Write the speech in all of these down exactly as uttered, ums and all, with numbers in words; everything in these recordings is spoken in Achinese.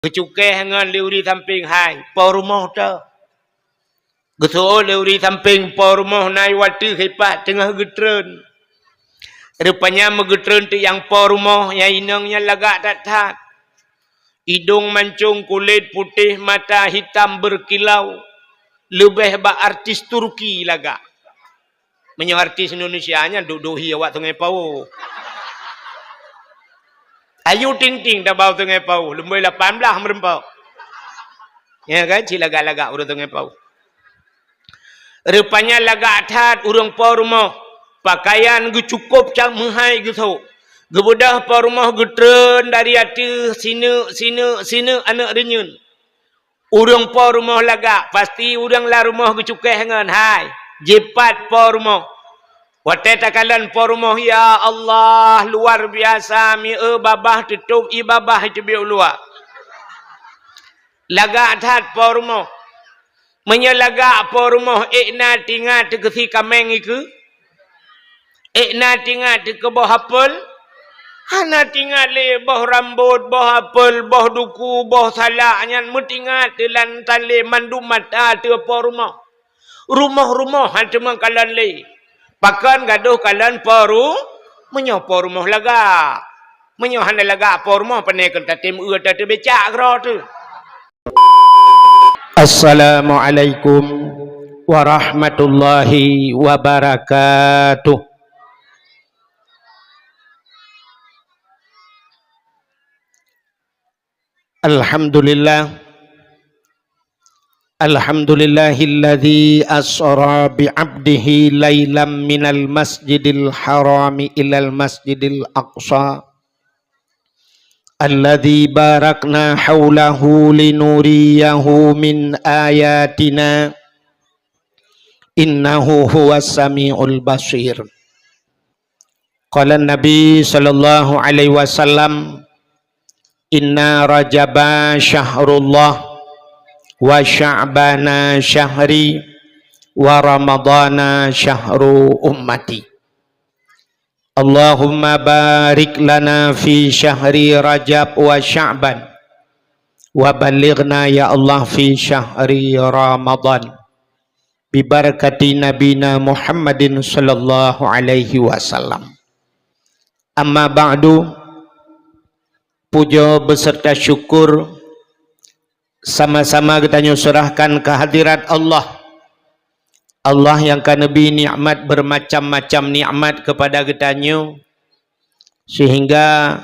Geucukéh ngon lé ureuëng sampéng, "Hai, po rumoh teuh." Geuseuôt lé ureuëng sampéng, "Po rumoh na i wateuh ipat teungoh geutreun." Rupanya meugeutreun teuk nyang po rumoh, nyang inong nyan lagak that-that. Idong mancong, kulét putéh, mata hitam berkilau, leubeh bak artis Turki lagak. Meunyoe artis Indonesia nyan duek-duek hi awak Sungai Pauh. Ayu Ting Ting tabau Sungai Pauh, lumbôi lapan blaih meureumpok. Ya kan, cit lagak-lagak ureuëng Sungai Pauh. Rupanya lagak that ureuëng po rumoh, pakaian geucukôp cak meuhai geusôk. Geubeudôh po rumoh geutreun dari ateueh, sineuk, sineuk, sineuk aneuk reunyeun. Ureuëng po rumoh lagak, pasti ureuëng lam rumoh geucukéh ngon, "Hai, jipat po rumoh." Watée takalon po rumoh, ya Allah, luar biasa, mieu babah teutôb, ié babah iteubiet u luwa. Lagak that po rumoh. Meunyoe lagak po rumoh, ék na tingat teukeusi kaméng ikeue? Ék na tingat teukeu boh apel? Hana tingat lé boh rambot, boh apel, boh duku, boh salak nyan, meutingat teuh lam tan lé mandum mata teuh po rumoh. Rumoh-rumoh han teuma kalon lé. Pakon gadôh kalon po ru-, meunyoe po rumoh lagak. Meunyoe hana lagak po rumoh, pane kon tatém eu tateubecak keudroe teuh. Assalamualaikum warahmatullahi wabarakatuh. Alhamdulillah. Alhamdulillahilladzi asra bi 'abdihi lailam minal masjidil harami ilal masjidil aqsa. Alladzi barakna haulahu linuriyahu min ayatina. Innahu huwas samiul basir. Qala Nabi sallallahu alaihi wasallam, "Inna Rajaba syahrullah, wa Sya'bana syahri, wa Ramadana syahru ummati." Allahumma barik lana fi syahri Rajab wa Sya'ban, wa ballighna ya Allah fi syahri Ramadan. Bibarakati Nabina Muhammadin sallallahu alaihi wasallam. Amma ba'du, puja beserta syukur sama-sama geutanyoe serahkan kehadirat Allah. Allah nyang ka neubri nikmat bermacam-macam nikmat kepada geutanyoe, sehingga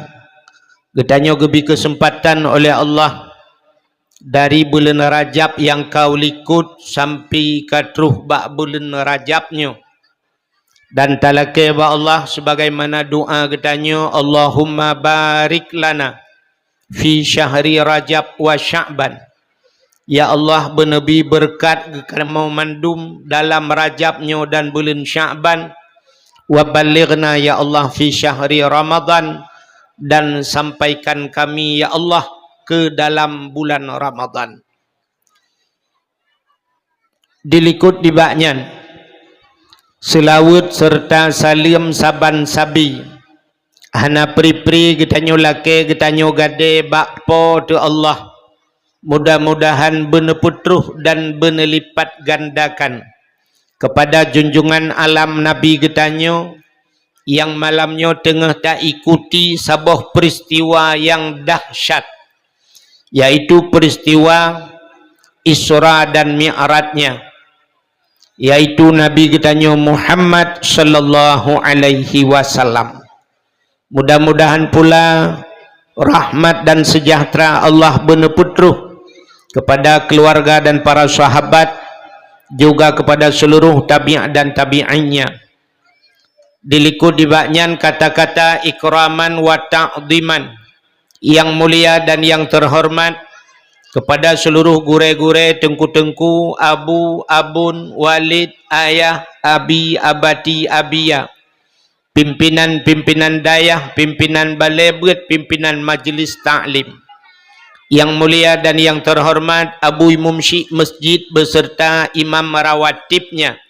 geutanyoe geubri keuseumpatan oleh Allah dari buleuen Rajab nyang ka likot sampai ka troh bak buleuen Rajab nyoe. Dan talakée bak Allah sebagaimana doa geutanyoe, "Allahumma barik lana fi syahri Rajab wa Sya'ban." Ya Allah, beuneubri beureukat keu kamoe mandum dalam Rajab nyoe dan buleuen Sya'ban. Wa ballighna ya Allah fi syahri Ramadan, dan sampaikan kami ya Allah ke dalam bulan Ramadan. Dilikot nibak nyan, seulaweuet serta saleuem saban sabe hana pri-pri geutanyoe lakée geutanyoe gadée bak Po teu Allah. Mudah-mudahan beuneupeutroh dan beuneulipatganda kan kepada junjungan alam Nabi geutanyoe nyang malam nyoe teungoh taikuti saboh peuristiwa nyang dahsyat, yaitu peuristiwa Isra dan Mi'rajnya, yaitu Nabi geutanyoe Muhammad sallallahu alaihi wasallam. Mudah-mudahan pula rahmat dan sejahtera Allah beuneupeutroh kepada keluarga dan para sahabat, juga kepada seluruh tabi' dan tabi'innya. Dilikot nibak nyan kata-kata ikraman wa ta'dhiman, yang mulia dan yang terhormat, kepada seluruh gurée-gurée, teungku-teungku, abu, abon, walid, ayah, abi, abati, abiya, pimpinan-pimpinan dayah, pimpinan balée beuet, pimpinan majlis taklim. Yang mulia dan yang terhormat Abu Imum Syik Masjid beserta imam rawatibnya.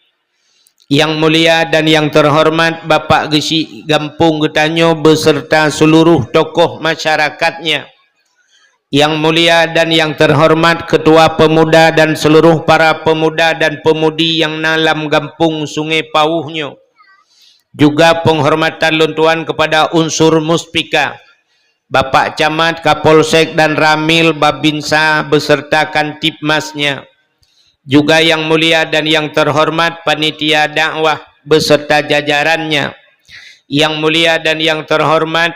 Yang mulia dan yang terhormat Bapak Geuchik gampông geutanyoe beserta seluruh tokoh masyarakatnya. Yang mulia dan yang terhormat Ketua Pemuda dan seluruh para pemuda dan pemudi yang na lam gampông Sungai Pauh nyoe. Juga penghormatan lôn tuan kepada unsur Muspika, Bapak Camat, Kapolsek dan Ramil Babinsa beserta Kantipmasnya. Juga yang mulia dan yang terhormat panitia dakwah beserta jajarannya. Yang mulia dan yang terhormat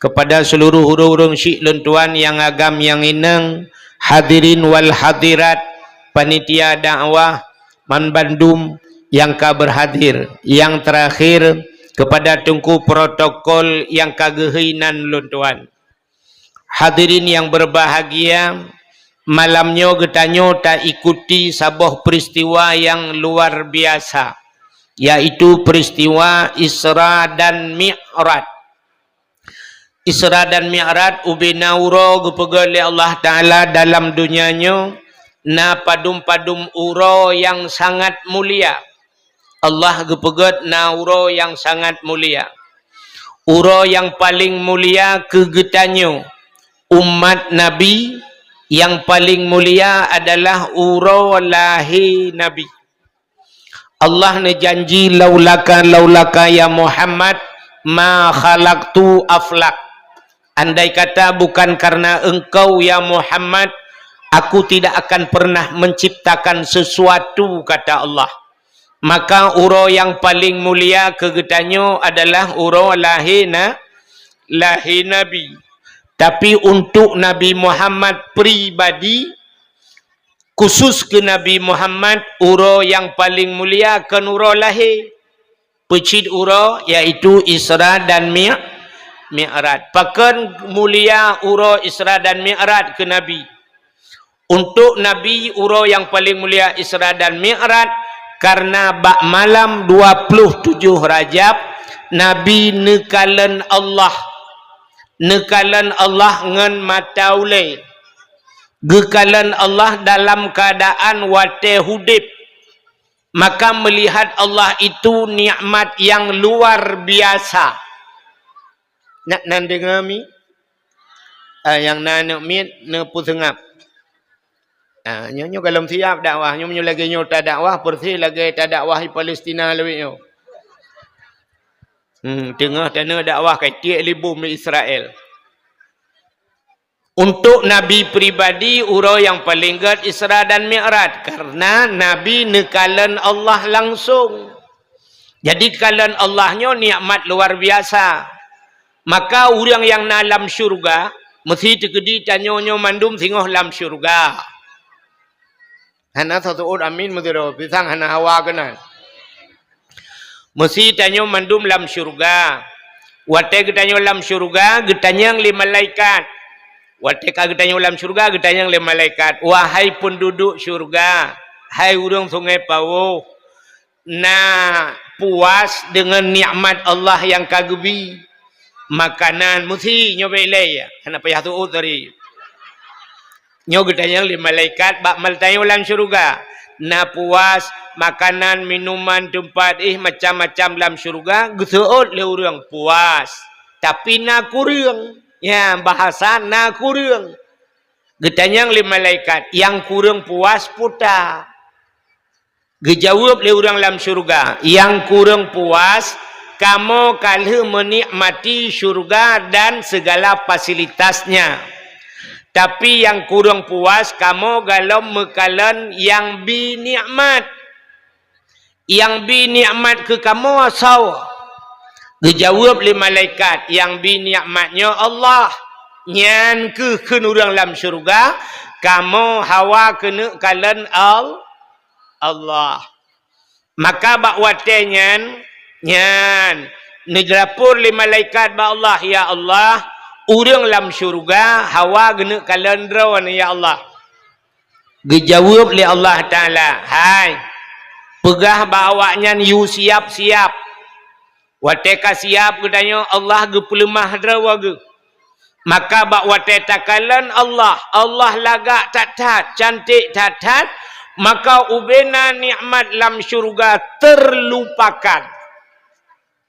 kepada seluruh ureuëng-ureuëng syiek lôn tuan nyang agam nyang inong, hadirin wal hadirat, panitia dakwah, man bandum nyang ka berhadir. Yang terakhir, kepada teungku protokol nyang ka geuhei nan lôn tuan. Hadirin yang berbahagia, malam nyoe geutanyoe taikuti saboh peristiwa yang luar biasa, yaitu peristiwa Isra dan Mi'raj. Isra dan Mi'raj ubena uroe geupeugét lé Allah Ta'ala dalam dunia nyoe, na padum-padum uroe yang sangat mulia. Allah geupeugét na uroe nyang sangat mulia. Uroe nyang paleng mulia keu geutanyoe, umat Nabi, nyang paleng mulia adalah uroe lahé Nabi. Allah neujanji, "Laulaka, laulaka ya Muhammad, ma khalaqtu aflak." Andai kata bukan karena engkau, ya Muhammad, aku tidak akan pernah menciptakan sesuatu, kata Allah. Maka uroe nyang paleng mulia keu geutanyoe adalah uroe lahé na, lahé Nabi. Tapi untuk Nabi Muhammad pribadi, khusus keu Nabi Muhammad, uroe nyang paleng mulia kon uroe lahé. Peucit uroe, yaitu Isra dan Mi-, Mi'raj. Pakon mulia uroe Isra dan Mi'raj keu Nabi? Untuk Nabi, uroe nyang paleng mulia Isra dan Mi'raj, karena bak malam dua puluh tujoh Rajab, Nabi neukalon Allah. Neukalon Allah ngon mata ulée. Geukalon Allah dalam keuadaan watée udeb. Maka melihat Allah itu nikmat yang luar biasa. Nak nan deungoe mi? Ah, nyang na aneuk miet neupeuseungab. Ah, nyoe, nyoe golom siab dakwah. Nyoe meunyoe lagée nyoe tadakwah, persis lagée tadakwah di Palestina lawét nyoe. Hmm, teungoh taneuk dakwah ka tiek lé bom di Israel. Untuk Nabi pribadi, uroe nyang paleng gét Isra dan Mi'raj, karena Nabi neukalon Allah langsung. Jadi, kalon Allah nyoe nikmat luar biasa. Maka, ureuëng nyang na lam syeuruga, meusti teukeudi tanyoe nyoe mandum singoh lam syeuruga. Hana seuôt amin meudroe, pisang hana hawa keunan. Meusti tanyoe mandum lam syeuruga. Watée geutanyoe lam syeuruga, geutanyong lé malaikat. Watée ka geutanyoe lam syeuruga, geutanyong lé malaikat, "Wahai peunduduek syeuruga, hai ureuëng Sungai Pauh, na puas deungon nikmat Allah nyang ka geubi? Makanan," meusti nyoe bék ilée, hana payah seuôt tadi. Nyoe geutanyong lé malaikat bak malaikat lam syeuruga. Na puas, makanan, minuman, teumpat, eh, macam-macam lam syeuruga, geuseuôt lé ureuëng puas. Tapi na kureueng. Ya, bahasa na kureueng. Geutanyong lé malaikat, "Nyang kureueng puas peue ta?" Geujaweueb lé ureuëng lam syeuruga, "Nyang kureueng puas, kamoe ka lheueh meunikmati syeuruga dan segala fasilitasnya. Tapi nyang kureueng puas, kamoe golom meukalon nyang bi nikmat. Nyang bi nikmat keu kamoe soe?" Geujaweueb lé malaikat, "Nyang bi nikmat nyoe Allah. Nyan kheueh kheun ureuëng lam syeuruga, kamoe hawa keuneuk kalon Al-, Allah." Maka bak watée nyan, nyan, neulapor lé malaikat bak Allah, "Ya Allah, ureuëng lam syeuruga hawa geuneuk kalon Droeneuh, ya Allah." Geujaweueb lé Allah Taala, "Hai, peugah bak awaknyan yue siab-siab." Watée ka siab geutanyoe, Allah geupeuleumah droe geuh. Maka bak watée takalon Allah, Allah lagak that-that, cantik that-that, maka ubena nikmat lam syeuruga terlupakan.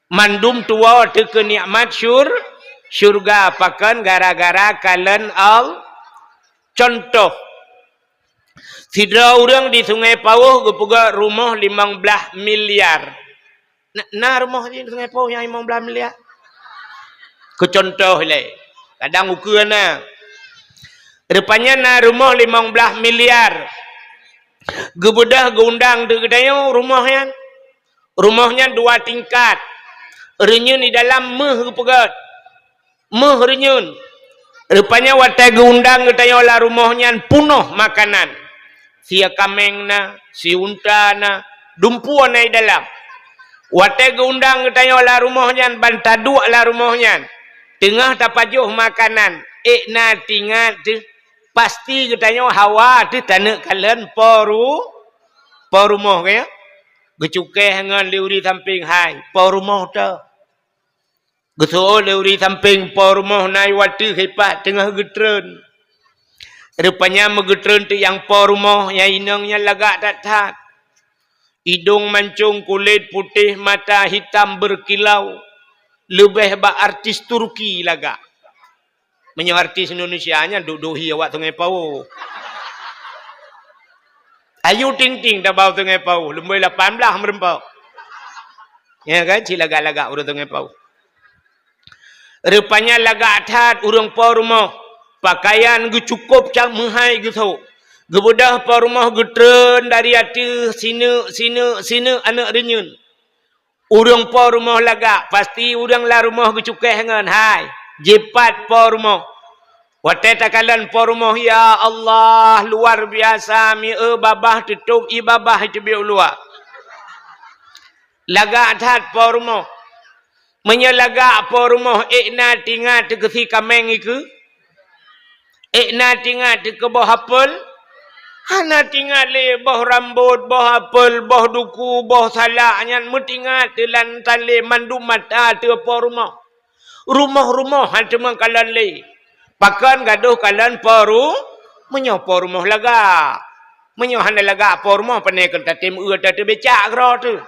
Mandum tuwoe teuh keu nikmat syur-, syeuruga, pakon gara-gara kalon Al-, Contoh, sidroe ureuëng di Sungai Pauh geupeugöt rumoh limong blaih miliar. Na, na rumoh di Sungai Pauh nyang limong blaih miliar? Keu contoh lé. Kadang ukeue na. Rupanya na rumoh limong blaih miliar. Geubeudôh geuundang teuh geutanyoe rumoh nyan. Rumoh nyan dua tingkat. Reunyeun di dalam méuh geupeugöt. Méuh reunyeun. Rupanya watée geuundang geutanyoe lam rumoh nyan punoh makanan. Sie kaméng na, sie unta na, dumpeue na di dalam. Watée geuundang geutanyoe lam rumoh nyan ban taduek lam rumoh nyan. Teungoh tapajoh makanan, ék na tingat teuh, pasti geutanyoe hawa teuh taneuk kalon po ru-, po rumoh, ka ya? Geucukéh ngon lé ureuëng sampéng, "Hai, po rumoh teuh." Geuseuôt lé ureuëng sampéng, po rumoh na i watée hipat teungoh geutreun. Rupanya meugeutreun teuh nyang po rumoh, nyang inong nyan lagak that-that. Idong mancong, kulét putéh, mata hitam berkilau, leubeh bak artis Turki lagak. Meunyoe artis Indonesia nyan duek-duek hi awak Sungai Pauh. Ayu Ting Ting tabau Sungai Pauh, lumboi lapan blaih meureumpok. Ya kan, cit lagak-lagak ureuëng Sungai Pauh. Rupanya lagak that ureuëng po rumoh, pakaian geucukôp cak meuhai geusôk. Geubeudôh po rumoh geutreun dari ateueh, sineuk, sineuk, sineuk aneuk reunyeun. Ureuëng po rumoh lagak, pasti ureuëng lam rumoh geucukéh ngon, "Hai, jipat po rumoh." Watée takalon po rumoh, ya Allah, luar biasa, mieu babah teutôb, ié babah iteubiet u luwa. Lagak that po rumoh. Meunyoe lagak po rumoh, ék na tingat teuh keu sie kaméng ikeue? Ék na tingat teuh keu boh apel? Hana tingat lé boh rambot, boh apel, boh duku, boh salak nyan, meutingat teuh lam tali mandum mata teuh po rumoh. Rumoh-rumoh han teumeukalon lé. Pakon gadôh kalon po ru-, meunyoe po rumoh lagak. Meunyoe hana lagak po rumoh, pane kon tatem eu tateubecak keudroe teuh.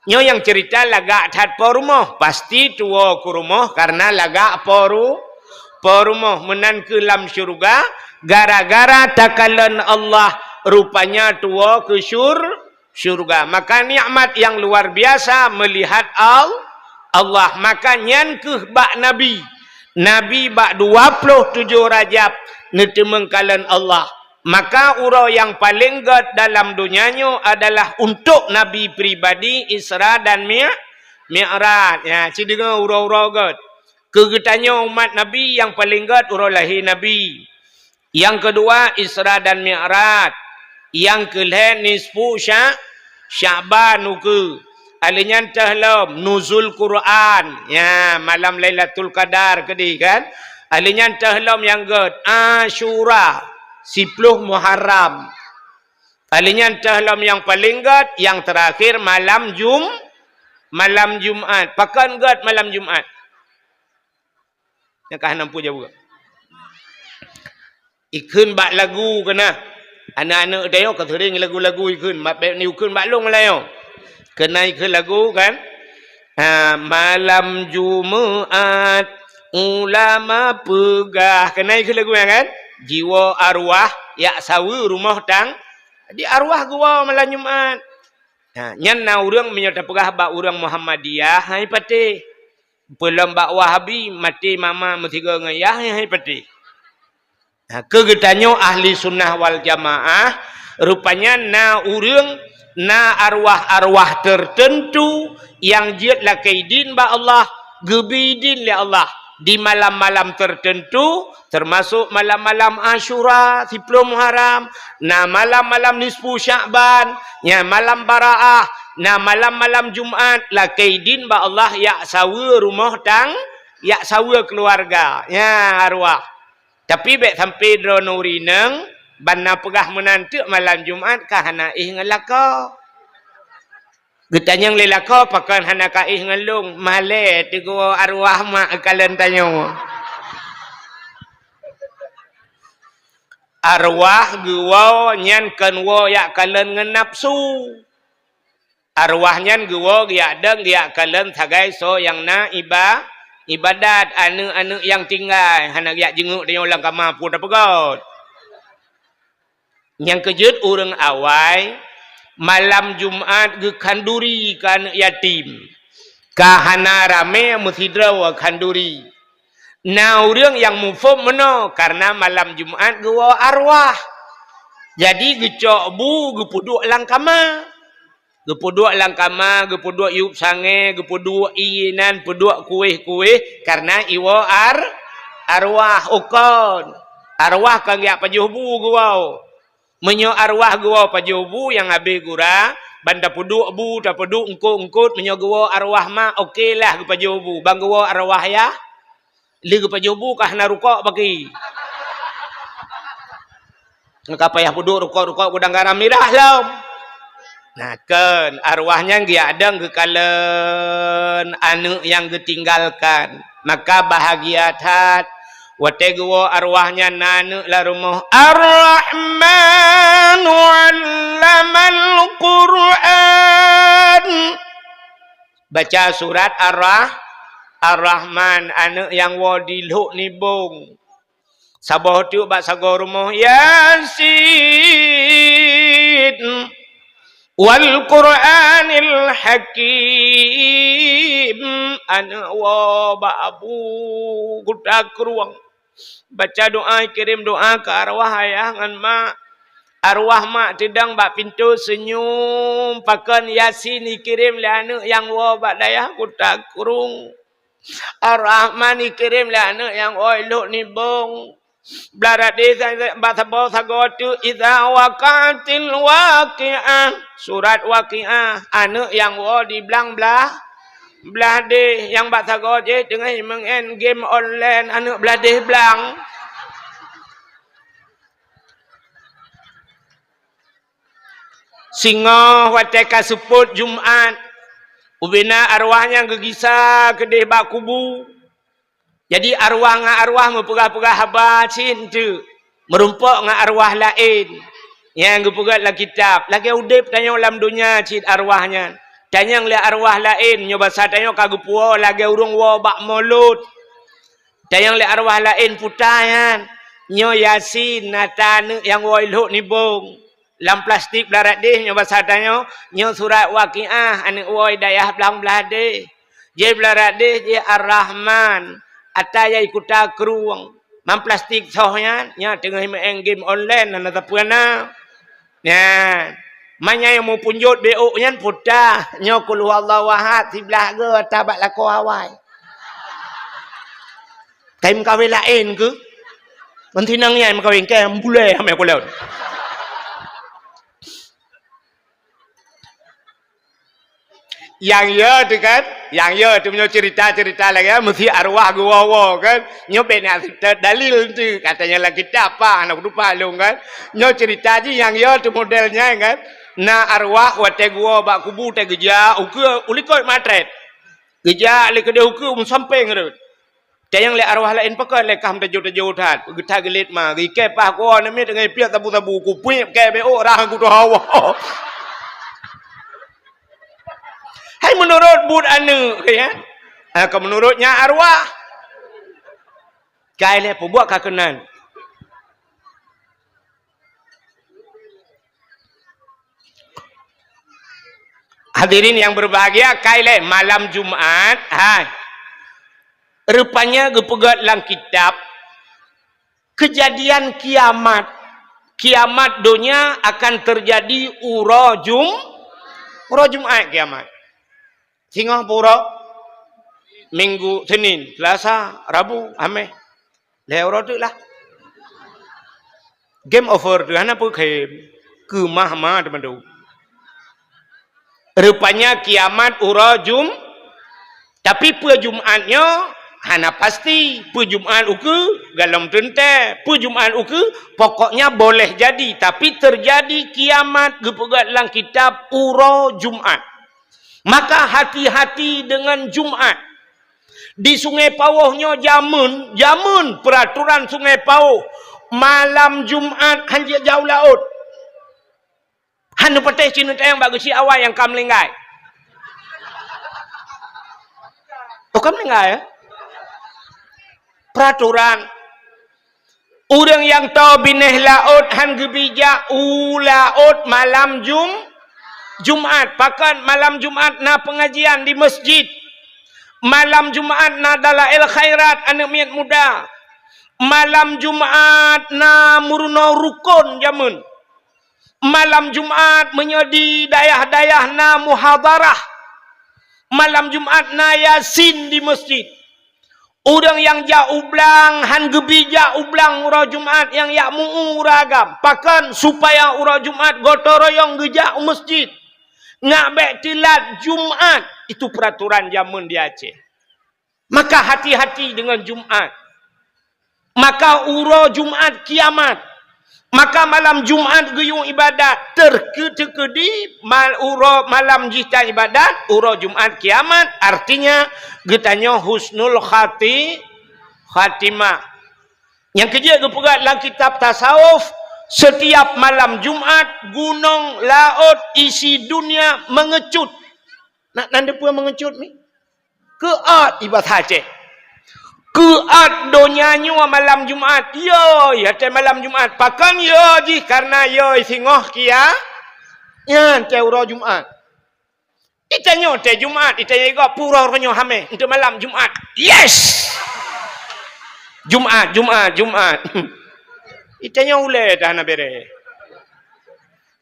Nyoe nyang ceurita lagak that po rumoh, pasti tuwoe keu rumoh kareuna lagak po ru-, po rumoh. Meunan kheueh lam syeuruga, gara-gara takalon Allah, rupanya tuwoe keu syur-, syeuruga. Maka nikmat nyang luar biasa meulihat Al-, Allah. Maka nyan kheueh bak Nabi. Nabi bak dua ploh tujoh Rajab neuteumeung kalon Allah. Maka uroe nyang paleng gét dalam donya nyoe adalah untuk Nabi pribadi Isra dan Mi-, Mi'raj. Ya, ci deungoe uroe-uroe gét. Keu geutanyoe umat Nabi nyang paleng gét uroe lahé Nabi. Nyang keudua Isra dan Mi'raj. Nyang keulhèe nisfu Sya-, Sya'ban ukeue. Alheuh nyan teuh lom Nuzul Quran. Ya, malam Lailatul Qadar keudeh kan. Alheuh nyan teuh lom nyang gét Asyura, siploh Muharram. Alheuh nyan teuh lom nyang paleng gét, nyang teurakhir malam Jum-, malam Jumat. Pakon gét malam Jumat? Nyang ka hana peue jaweub. Ikheun bak lagu keunan. Aneuk-aneuk tanyoe ka seuring lagu-lagu ikheun, mat bèk ni ikheun bak lôn meulayeue. Keunan ikheun lagu kan? Ha, malam Jumat ulama peugah. Keunan ikheun lagu nyan kan? Jiwoe arwah jak saweue rumoh tang-, di arwah geuwoe malam Jumat. Ha, nyan na ureuëng meunyoe tapeugah bak ureuëng Muhammadiyah, hai patéh. Peulom bak Wahabi, maté mama meusigoe ngon yah, hai patéh. Nah, keu geutanyoe ahli sunnah wal jamaah, rupanya na ureuëng, na arwah-arwah tertentu nyang jeuet lakée idin bak Allah, geubri idin lé Allah di malam-malam tertentu, termasuk malam-malam Asyura, siploh Muharram, na malam-malam nisfu Sya'ban, nya malam Baraah, na malam-malam Jumat, lakée idin bak Allah jak saweue rumoh tang-, jak saweue keuluwarga, nya arwah. Tapi bèk sampoe droeneuh ureuëng inong, ban na peugah meunan teuk malam Jumat ka hana éh ngon lakoe. Geutanyong lé lakoe, "Pakon hana ka éh ngon lôn?" "Malèe teugoe arwah mak kalon tanyoe." Arwah geuwoe nyan kon woe jak kalon ngon nafsu. Arwah nyan geuwoe geujak dong, geujak kalon sagai soe nyang na iba-, ibadat, aneuk-aneuk nyang tinggai, hana geujak jeungeuk tanyoe lam kama peue tapeugöt. Nyang keujeuet ureuëng awai, malam Jumat geukhanduri keu aneuëk yatim. Ka hana ramé meusidroe khanduri. Na ureuëng nyang muphom meunoe, kareuna malam Jumat geuwoe arwah. Jadi geucok bu geupeuduek lam kama. Geupeuduek lam kama, geupeuduek yup sangée, geupeuduek ié nan, peuduek kuéh-kuéh, kareuna iwoe ar-, arwah ukon. Arwah kon geujak pajoh bu geuwoe. Meunyoe arwah geuwoe pajoh bu nyang habéh gura, ban tapeuduek bu, tapeuduek eungkot-eungkot, meunyoe geuwoe arwah mak, oke lah geupajoh bu, ban geuwoe arwah yah, lé geupajoh bu ka hana rukok baki. Ka payah peuduek rukok-rukok gudang garam mirah lom. Nah, kon arwah nyan geuyadong geukalon aneuëk nyang geutinggalkan. Maka bahagia that watée geuwoe arwah nyan na aneuëk lam rumoh, "Ar-Rahmanu 'allamal Qur'an." Baca surat Ar-Rah-, Ar-Rahman, aneuëk nyang woe di lhok nibong. Saboh teuk bak sagoe rumoh, "Yasin, wal Qur'anil Hakim." Aneuëk woe bak abu kuta krueng. Baca doa, kirém doa keu arwah ayah ngon mak. Arwah mak teudong bak pintoe seunyum, pakon Yasin ikirém lé aneuëk nyang woe bak dayah kuta krueng. Ar-Rahman ikirém lé aneuëk nyang woe lhok nibong. Blah radeh sa-, bak saboh sagoe teuk, "Idza waqa'atil waqi'ah." Surat Waqiah, aneuëk nyang woe di blang blah, blah deh, nyang bak sagoe jih teungoh meu'en game online aneuëk blah deh blang. Singoh watée ka seupôt Jumat, ubena arwah nyan geugisa keudeh bak kubu. Jadi arwah ngon arwah meupeugah-peugah haba cit teuk, meurumpok ngon arwah laén. Nyang geupeugét lam kitab, lagée udeb tanyoe lam donya cit arwah nyan. Tanyong lé arwah laén, nyoe basa tanyoe ka geupuwoe lagée ureuëng woe bak mulod. Tanyong lé arwah laén puta nyan. Nyoe Yasin, ata aneuëk nyang woe lhok nibong. Lam plastik blah radeh nyoe basa tanyoe, nyoe surat Waqiah, aneuëk woe dayah blang blah deh. Jih blah radeh, jih Ar-Rahman, ata yai kuta krueng. Mam plastik soh nyan, nyan teungoh meu'en game online, hana sapeue na. Nyan, manyai nyang meupunjot B O nyan puta, nyoe Qul Huwallahu Ahad, siblah goe ata bak lakoe awai. Kai meukawen laén keuh? Meutinang nyan meukawen, kai bulée hamé kulon. Nyang yo teuh kan? Nyang yo teuh meunyoe cerita-cerita lagée nyan, meusti arwah geuwoe-woe kan? Nyoe bék na dalil teuh, katanya lam kitab apa, hana kutupat lôn kan? Nyoe cerita jih nyang yo teuh model nyan kan? Na arwah watée geuwoe bak kubu teuh geujak ukeue u likot matrét. Geujak lé keudeh ukeue meusampéng rot. Tanyong lé arwah laén, pakon lé kah meutajô-tajô that, geutha geulet ma, geukée paih kuwoe namiet ngon piet sabu-sabu, kupiep kée B O rhah kutoh hawa. Hai meunurot buet aneuëk, ya? Ha, ka meunurot nyan arwah. Kai lé peubuet ka keunan. Hadirin yang berbahagia, kai lé malam Jumat, hai. Rupanya geupeugét lam kitab, keujadian kiamat. Kiamat donya akan teujadi uroe Jum-, uroe Jumat kiamat. Singoh pue uroe? Minggu, Senin, Selasa, Rabu, Hameh. Lhée uroe teuk lah. Game over teuh, hana peue game. Keumah-mah teuma tu. Rupanya kiamat uroe Jum-, tapi peue Jumat nyoe hana pasti. Peue Jumat ukeue galom teuntée. Peue Jumat ukeue pokoknya boleh jadi, tapi teujadi kiamat geupeugét lam kitab uroe Jumat. Maka hati-hati dengan Jumat. Di Sungai Pawoh nyoe jameun, jameun peuraturan Sungai Pawoh, malam Jumat hanjeuet jauh laôt. Hana patéh sineutayang bak geuchik awai nyang ka meuninggai. Oh, ka meuninggai, ya? Peuraturan. Ureuëng nyang toe binéh laôt han geubi jak u laôt malam Jum-, Jumat. Pakon malam Jumat na peungajian di masjid. Malam Jumat na dalail khairat aneuëk miet muda. Malam Jumat na meurunoe rukon jameun. Malam Jumat meunyoe di dayah-dayah na muhadharah. Malam Jumat na Yasin di masjid. Ureuëng nyang jak u blang han geubi jak u blang uroe Jumat nyang jak meu-uroe agam. Pakon? Supaya uroe Jumat gotong royong geujak u masjid. Ngat bék teulat Jumat. Itu peraturan jameun di Aceh. Maka hati-hati dengan Jumat. Maka uroe Jumat kiamat. Maka malam Jumat geuyue ibadat. Teuke-, teukeudi mal-, uroe malam jih tan ibadat, uroe Jumat kiamat, artinya geutanyoe husnul khati-, khatimah. Nyang keujeuet geupeugah lam kitab tasawuf, setiap malam Jumat gunong laôt isi dunia mengecut. Nak nan dipeue mengecut ni? Keuat ibadah Aceh. Keuat donya nyoe malam Jumat. Yoi, até malam Jumat. Pakon yo jih? Karena yoi singoh kia-, nyan teu uroe Jumat. Itanyoe teu Jumat, itanyoe igoe pura uroe nyoe hamé untuk malam Jumat. Yes! Jumat, Jumat, Jumat. Itanyoe ulée dah na bere.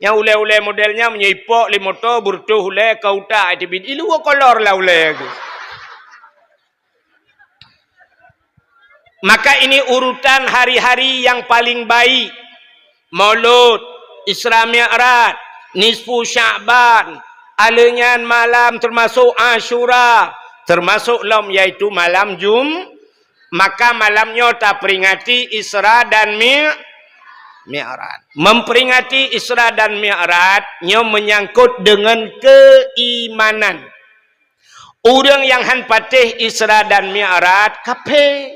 Nyang ulée-ulée model nyan meunyoe ipok lé moto beureutoh ulée ka utak teubiet. Ilu kolor lah ulée tu. Maka ini urutan hari-hari yang paling baik. Maulud, Isra Mi'raj, nisfu Sya'ban, aleuh nyan malam termasuk Asyura, termasuk lom yaitu malam Jum-, maka malam nyoe taperingati Isra dan Mi-, Mi'raj. Memperingati Isra dan Mi'raj nyoe menyangkut dengan keimanan. Ureuëng nyang han patéh Isra dan Mi'raj, kafé.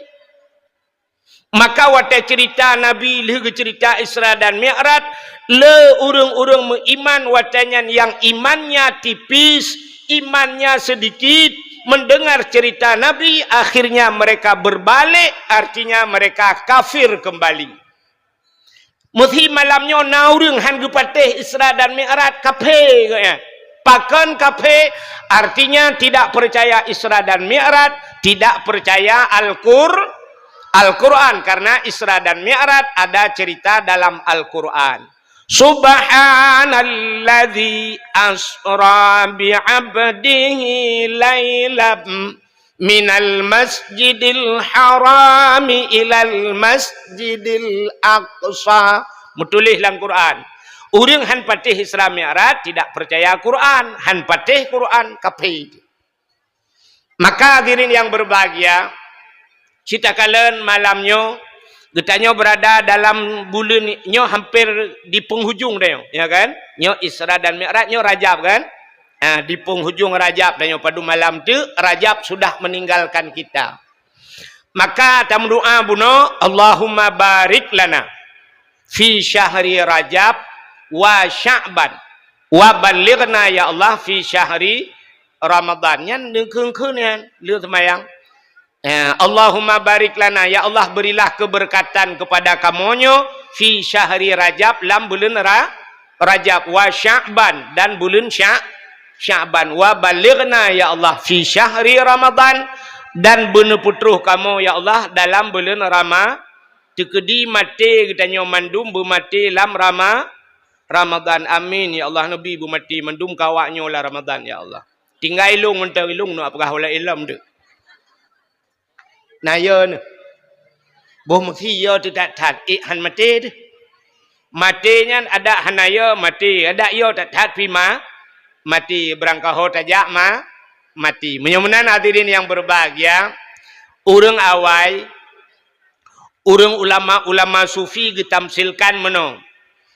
Maka watée cerita Nabi lheueh geucerita Isra dan Mi'raj, le ureuëng-ureuëng meuiman watée nyan nyang imannya tipis, imannya sedikit, mendengar cerita Nabi, akhirnya mereka berbalik, artinya mereka kafir kembali. Meusi malam nyoe na ureuëng han geupatéh Isra dan Mi'raj, kafé geuhnyan. Pakon kafé? Artinya tidak percaya Isra dan Mi'raj, tidak percaya Al-Qur-, Al-Quran, karena Isra dan Mi'raj ada cerita dalam Al-Quran. Subhanalladzi asra bi 'abdihi lailam minal masjidil harami ilal masjidil aqsa. Meutuléh lam Quran. Ureuëng han patéh Isra Mi'raj tidak percaya Quran, han patéh Quran, kafé. Maka hadirin yang berbahagia, cita kalon malam nyoe, geutanyoe berada dalam buleuen nyoe hampir di penghujung dah nyoe, ya kan? Nyoe Isra dan Mi'raj, nyoe Rajab kan? Ah, di penghujung Rajab dah nyoe, padum malam tu Rajab sudah meninggalkan kita. Maka tameudoa bunoe, Allahumma barik lana fi syahri Rajab wa Sya'ban wa ballighna ya Allah fi syahri Ramadan. Nyan neukheun-kheun nyan lheueh seumayang. Ya, Allahumma barik lana, ya Allah berilah keberkatan kepada kamoe nyoe fi syahri Rajab, lam buleuen Ra-, Rajab, wa Sya'ban, dan buleuen Sya-, Sya'ban, wa ballighna ya Allah fi syahri Ramadan, dan beuneupeutroh kamoe ya Allah dalam buleuen Rama-, teukeudi maté geutanyoe mandum beumaté lam Rama-, Ramadan. Amin ya Allah, neubi beumaté mandum keu awak nyoe lam Ramadan ya Allah. Tinggai ilong mantong ilong nak peugah ulée ilom deuh. Na yo neuh. Boh meusi yo teutat-that, ék han maté deuh. Maté nyan adak hana yo maté, adak yo that-that pih ma-, maté, beurangkaho tajak ma-, maté. Meunyoe meunan hadirin yang berbahagia, ureuëng awai, ureuëng ulama-ulama sufi geutamsilkan meunoe.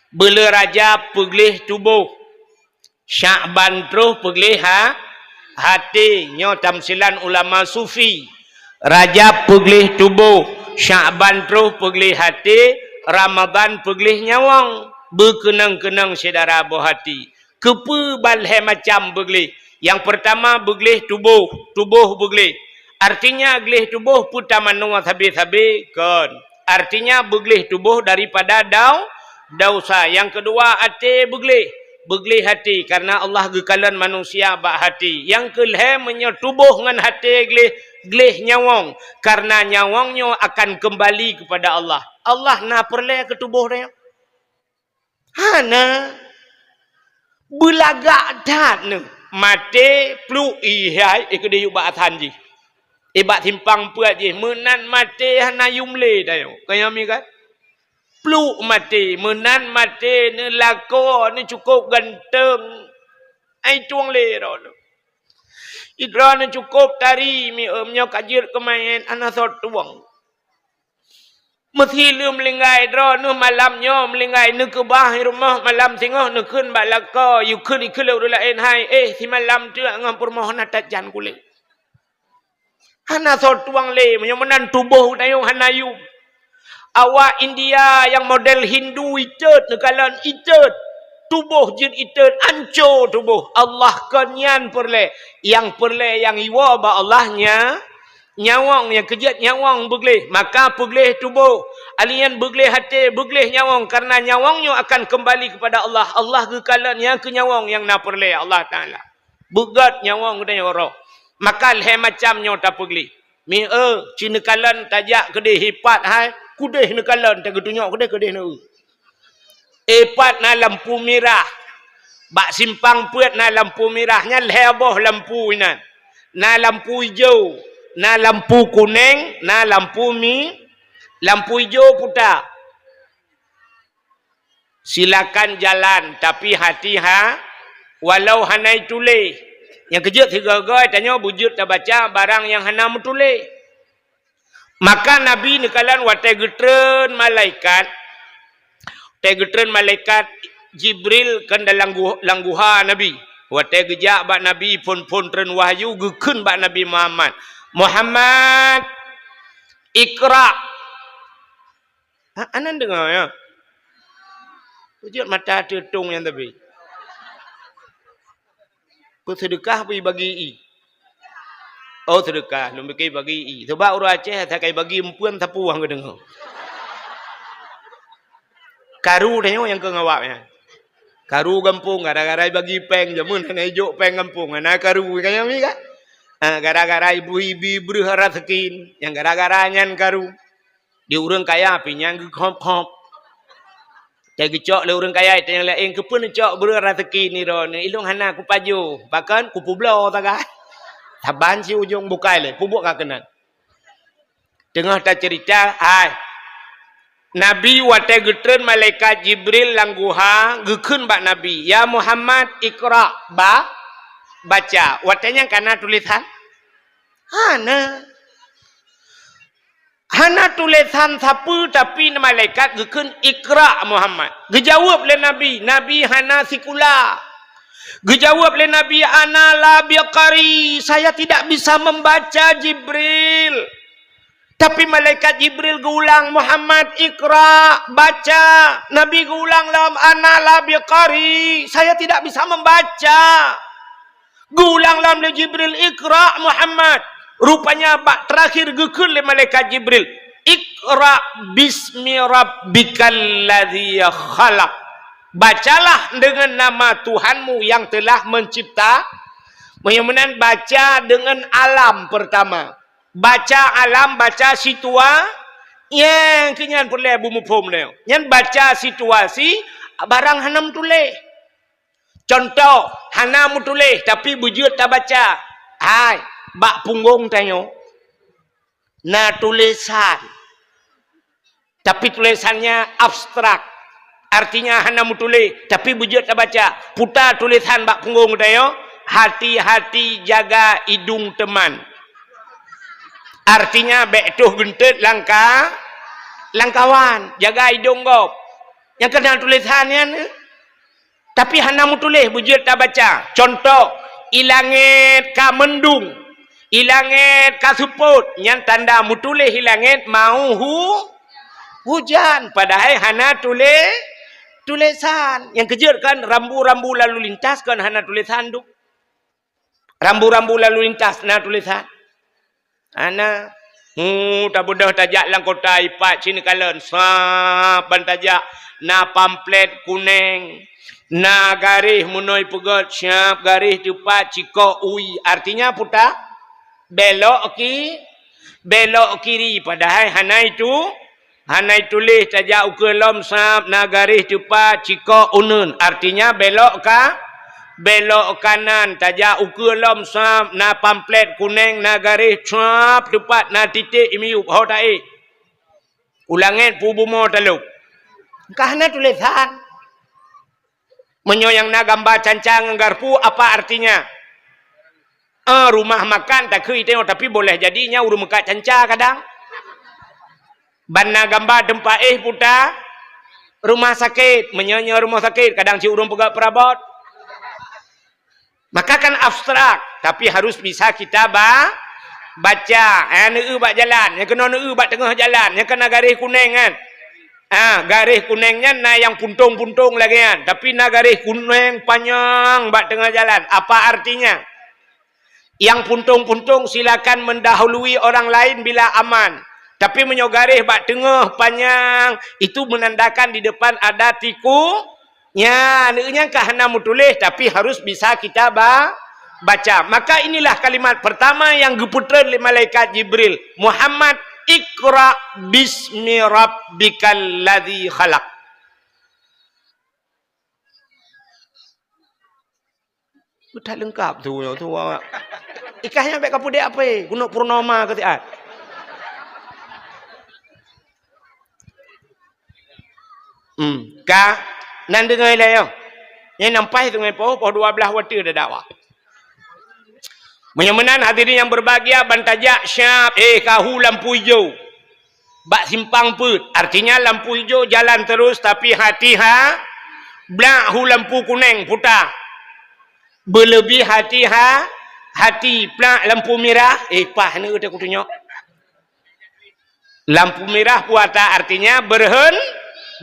Buleuen Rajab peugleh tuboh. Sya'ban troh peugleh ha-, haté, nyoe tamsilan ulama sufi. Rajab peugleh tuboh, Sya'ban troh peugleh haté, Ramadan peugleh nyawöng. Beukeunong-keunong syedara boh haté. Keupeue ban lhée macam beugleh? Nyang peurtama beugleh tuboh, tuboh beugleh. Artinya gleh tuboh peue tamanoe sabe-sabe? Kon. Artinya, beugleh tuboh daripada dau-, dosa. Nyang keudua, até beugleh. Beugleh até, karena Allah geukalon manusia bak até. Nyang keulhèe, meunyoe tuboh ngon até gleh, gleh nyawöng, karena nyawöng nyoe akan keumbali keupada Allah. Allah na peureulèe keu tuboh tanyoe? Hana. Beulagak that neuh. Maté, pluek, ih hai, eh, keudéh yub bak asan jih. Eh, bak simpang peuet jih. Meunan maté hana yum lé tanyoe. Ka nyan mi kan? Pluek maté. Meunan maté neuh lakoe, neuh cukôp ganteng. Ai tueng lé droeneuh. Idroeneuh cukôp tari mi, eh, meunyoe ka jeuet keu manyét, hana soe tueng. Meusileuem linggai droeneuh malam nyoe meulinggai neukeubah rumoh malam singoh neukheun bak lakoe, yue kheun ikheun lé ureueng laén hai, eh, simalam teuk ngon peurumoh na that jan kulét. Hana soe tueng lé, meunyoe meunan tuboh tanyoe hana yum. Awak India nyang model Hindu itot neukalon itot. Tuboh jeuet itot, anco tuboh. Allah kon nyan peureulèe. Nyang peureulèe nyang iwoe bak Allah nya, nyawöng nyang keujeuet nyawöng beugleh, maka peugleh tuboh. Alèh nyan beugleh até, beugleh nyawöng, karena nyawöng nyoe akan keumbali keupada Allah. Allah geukalon nyang keu nyawöng nyang na peureulèe Allah Taala. Beugöt nyawöng geutanyoe roh. Maka lhèe macam nyoe tapeugleh. Mi eu, ci neukalon tajak keudéh ipat hai, keudéh neukalon, tageutunyok keudéh, keudéh neu. Ipat na lampu mirah. Bak simpang peuet na lampu mirah, nyan lhèe boh lampu inan. Na lampu ijo, na lampu kunèng, na lampu mi-, lampu ijo puta. Silakan jalan, tapi hati-ha-, walau hana ituléh. Nyang keujeuet sigoe-goe tanyoe beujeuet tabaca barang nyang hana meutuléh. Maka Nabi neukalon watèe geutreun malaikat, watèe geutreun malaikat Jibril kon dalam gu-, lam guha Nabi. Watèe geujak bak Nabi phon-phon treun wahyu, geukheun bak Nabi Muhammad, "Muhammad, iqra." Ha, aneuk deungö, ya? Beujeuet mata teutông nyan tapi. Peue seudeukah, peue bagi ie? Oh, seudeukah, lôn pike bagi ie. Sebab ureueng Aceh, asai ka bagi eumpeuen sapeue han geudeungö. Karu tanyoe nyang keu ngawak nyan. Karu gampông, gara-gara bagi péng, jameun hana ijok péng gampông, hana karu, ka nyan mi kan? Ha, gara-gara ibu ibi breuh raseuki, nyang gara-gara nyan karu. Di ureueng kaya pih nyang geukhop-khop. Watèe geucok lé ureueng kaya, watèe nyang laén, "Keupeue neucok breuh raseuki nirok nyoe? Ilôn hana kupajoh, bahkan kupeubloe sagai." Saban si ujong bukai lé, peubuet ka keunan. Teungoh taceurita, hai. Nabi watèe geutreun malaikat Jibril lam guha, geukheun bak Nabi, "Ya Muhammad, iqra, ba-, baca." Watèe nyan ka na tulésan? Hana. Hana tulésan sapeue, tapi malaikat geukheun, "Iqra, Muhammad." Geujaweueb lé Nabi, Nabi hana sikula. Geujaweueb lé Nabi, "Ana la biqari, saya tidak bisa membaca, Jibril." Tapi malaikat Jibril geuulang, "Muhammad, iqra, baca." Nabi geuulang lom, "Ana la biqari, saya tidak bisa membaca." Geuulang lom lé Jibril, "Iqra, Muhammad." Rupanya bak teurakhir geukheun lé malaikat Jibril, "Iqra bismi rabbikal ladzi khalaq." Bacalah dengan nama Tuhanmu yang telah mencipta. Meunyoe meunan, baca dengan alam pertama. Baca alam, baca situa-, nyang keu nyan peureulèe beumuphom lé. Nyan baca situasi barang hana meutuléh. Contoh, hana meutuléh, tapi beujeuet tabaca. Hai, bak punggong tanyoe na tulésan. Tapi tulésannya abstrak. Artinya hana meutuléh, tapi beujeuet tabaca. Puta tulésan bak punggong tanyoe, "Hati-hati jaga idong teman." Artinya, bèk toh geunteut langka-, lamkawan, jaga idong gob. Nyang keunan tulésan nyan, eh? Tapi hana meutuléh, beujeuet tabaca. Contoh, i langét ka meundung, i langét ka seupôt, nyan tanda meutuléh i langét mau hu-, hujan. Padahai hana tulé-, tulésan. Nyang keujeuet kan rambu-rambu lalu lintas kan hana tulésan dum. Rambu-rambu lalu lintas na tulésan? Hana. Hu, tabeudôh tajak lam kota, ipat cit neukalon, sab ban tajak, na pamflet kuneng, na garéh meunoi peugét, sab garéh teupat cikok ui. Artinya puta, belok ki, belok kiri, padahai hana itu, hana ituléh. Tajak ukeue lom sab na garéh teupat cikok uneuen, artinya belok ka, belok kanan. Tajak ukeue lom sab na pamflet kuneng, na garéh sab teupat, na titék miyueb, ho taék. U langét pu bumoe talop. Ka hana tulésan. Meunyoe nyang na gamba canca ngon garpu, apa artinya? Eh, rumah makan takheun tanyoe, tapi boleh jadi nyan ureuëng meukat canca kadang. Ban na gamba teumpat éh puta rumah sakét, meunyoe nyoe rumah sakét, kadang cit ureuëng peugah peurabot. Maka kan abstrak, tapi harus bisa kita ba-, baca. Eh, neueu bak jalan, nyang keunoe neueu bak teungoh jalan, nyang keunoe garéh kuneng kan. Ah, garéh kuneng nyan na nyang puntông-puntông lagée nyan, tapi na garéh kuneng panyang bak teungoh jalan. Apa artinya? Nyang puntông-puntông silakan mendahului orang lain bila aman. Tapi meunyoe garéh bak teungoh panyang, itu menandakan di depan ada tiku. Nyan, nyan ka hana meutuléh, tapi harus bisa kita ba-, baca. Maka inilah kalimat pertama yang geupeutreun lé malaikat Jibril, "Muhammad, iqra bismi rabbikal ladzi khalaq." Udah lengkap tu, tu. Ikah nyan bèk ka peudeh apa, gunok purnama ke siat. Hmm, ka nan deungoe lé yo. Nyan nampai sungai poh, poh dua belas watèe dah dakwah. Meunyoe meunan hadirin yang berbahagia, ban tajak siap, eh, ka hu lampu ijo. Bak simpang peuet, artinya lampu ijo jalan terus, tapi hati ha, blak hu lampu kuneng puta. Beuleubeh hati ha, hati plak lampu mirah, eh, pah ni udah kutunyok. Lampu mirah puasa artinya berhen-,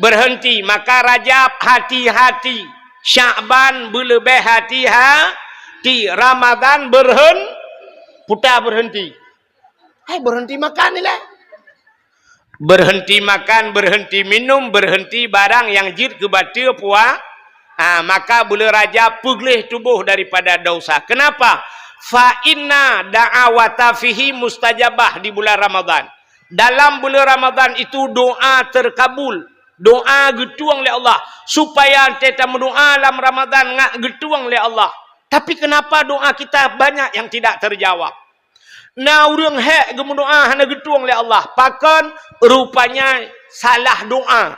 berhenti. Maka Rajab hati-hati. Syakban beuleubeh hati-hati. Ramadhan berhen-, puta berhenti. Hai, berhenti makan ni lah. Berhenti makan, berhenti minum, berhenti barang nyang jeuet keu bateue pua-, ah, maka buleuen Rajab peugleh tuboh daripada dosa. Kenapa? Fa inna da'awata fihi mustajabah di bulan Ramadhan. Dalam bulan Ramadhan itu doa terkabul, doa geutueng lé Allah. Supaya teuta meudoa lam Ramadhan ngak geutueng lé Allah. Tapi kenapa doa kita banyak yang tidak terjawab? Na ureuëng hék geumeudoa hana geutueng lé Allah. Pakon? Rupanya salah doa.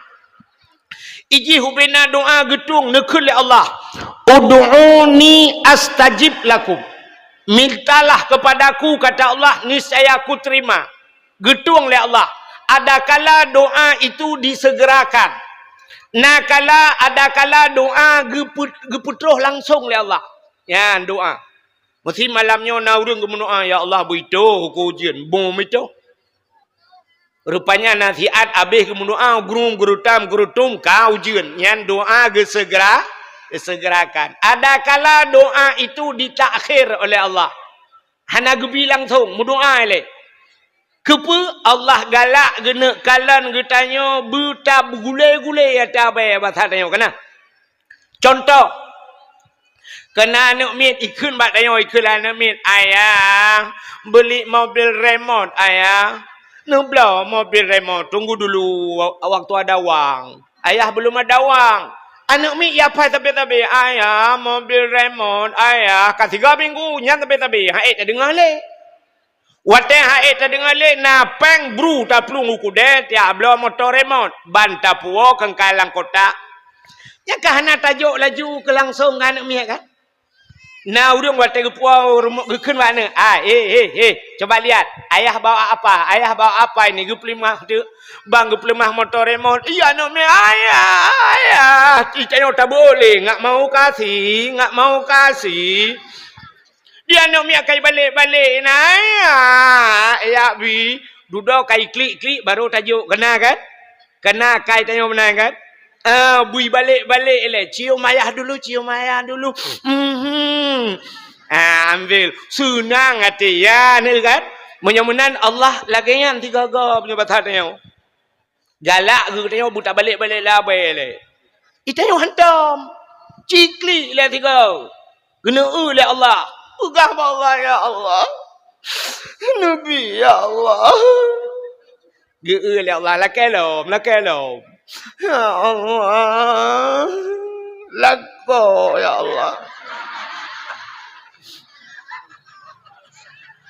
Ijih ubena doa geutueng neukheun lé Allah, "Ud'uni astajib lakum." Mintalah kepadaku, kata Allah, niscaya Aku terima. Geutueng lé Allah. Adakala doa itu disegerakan. Nakala, adakala doa geupeu-, geupeutroh langsong lé Allah. Nyan doa. Meusi malam nyoe na ureuëng geumeudoa, "Ya Allah, beuitoh ukeue ujeuen." Bom itoh. Rupanya nasihat habéh geumeudoa, gurung, gurutam, gurutum, ka ujeuen. Nyan doa geusegera-, geusegerakan. Adakala doa itu ditakhir oleh Allah. Hana geubi langsong, meudoa ilée. Keupeue? Allah galak geuneuk kalon geutanyoe beuta beugulée-gulée ata bée basa tanyoe, kana? Contoh, keu na aneuëk miet ikheun bak tanyoe, ikheun lé aneuëk miet, "Ayah, beuli mobil remot, Ayah. Neubloe mobil remot, tunggu dulu wa-, waktu ada wang. Ayah, belum ada wang." Aneuëk miet ya pai sabe-sabe, "Ayah, mobil remot, Ayah." Ka sigoe minggu, nyan sabe-sabe, han ék tadeungoe lé. Watée han ék tadeungoe lé, na péng bru taplueng u keudée, tiak bloe moto remot, ban tapuwoe keungkai lam kota. Nyan ka hana tajok laju keu langsong ngon aneuëk miet kan? Na ureuëng watée geupuwoe remot geukheun bak aneuëk, "Ah, eh, eh, eh, coba lihat, ayah bawa apa? Ayah bawa apa ini?" Geupeuleumah teuk, ban geupeuleumah moto remot. Iya aneuëk miet, "Ayah, ayah, ci tanyoe tabeuôt lé, nggak mau kasih, nggak mau kasih." Di aneuëk miet kai balek-balek na, ya, ya bi. Dudoe kai klik-klik baru tajok, kena kan? Kena kai tanyoe meunan kan? Ah, bui balek-balek lé. Cium ayah dulu, cium ayah dulu. Mhm. Ah, ambil. Senang hati ya, ni kan? Meunyoe meunan Allah lagée nyan tiga-tiga meunyoe basa tanyoe. Galak geutanyoe beuta balek-balek labai lé. Itanyoe hantom. Ciklik lé tiga. Geuneu lé Allah. Peugah bak Allah, "Ya Allah. Neubi, ya Allah." Geu-eu lé Allah, "Lakée lom, lakée lom." "Ya Allah, lakoe, ya Allah."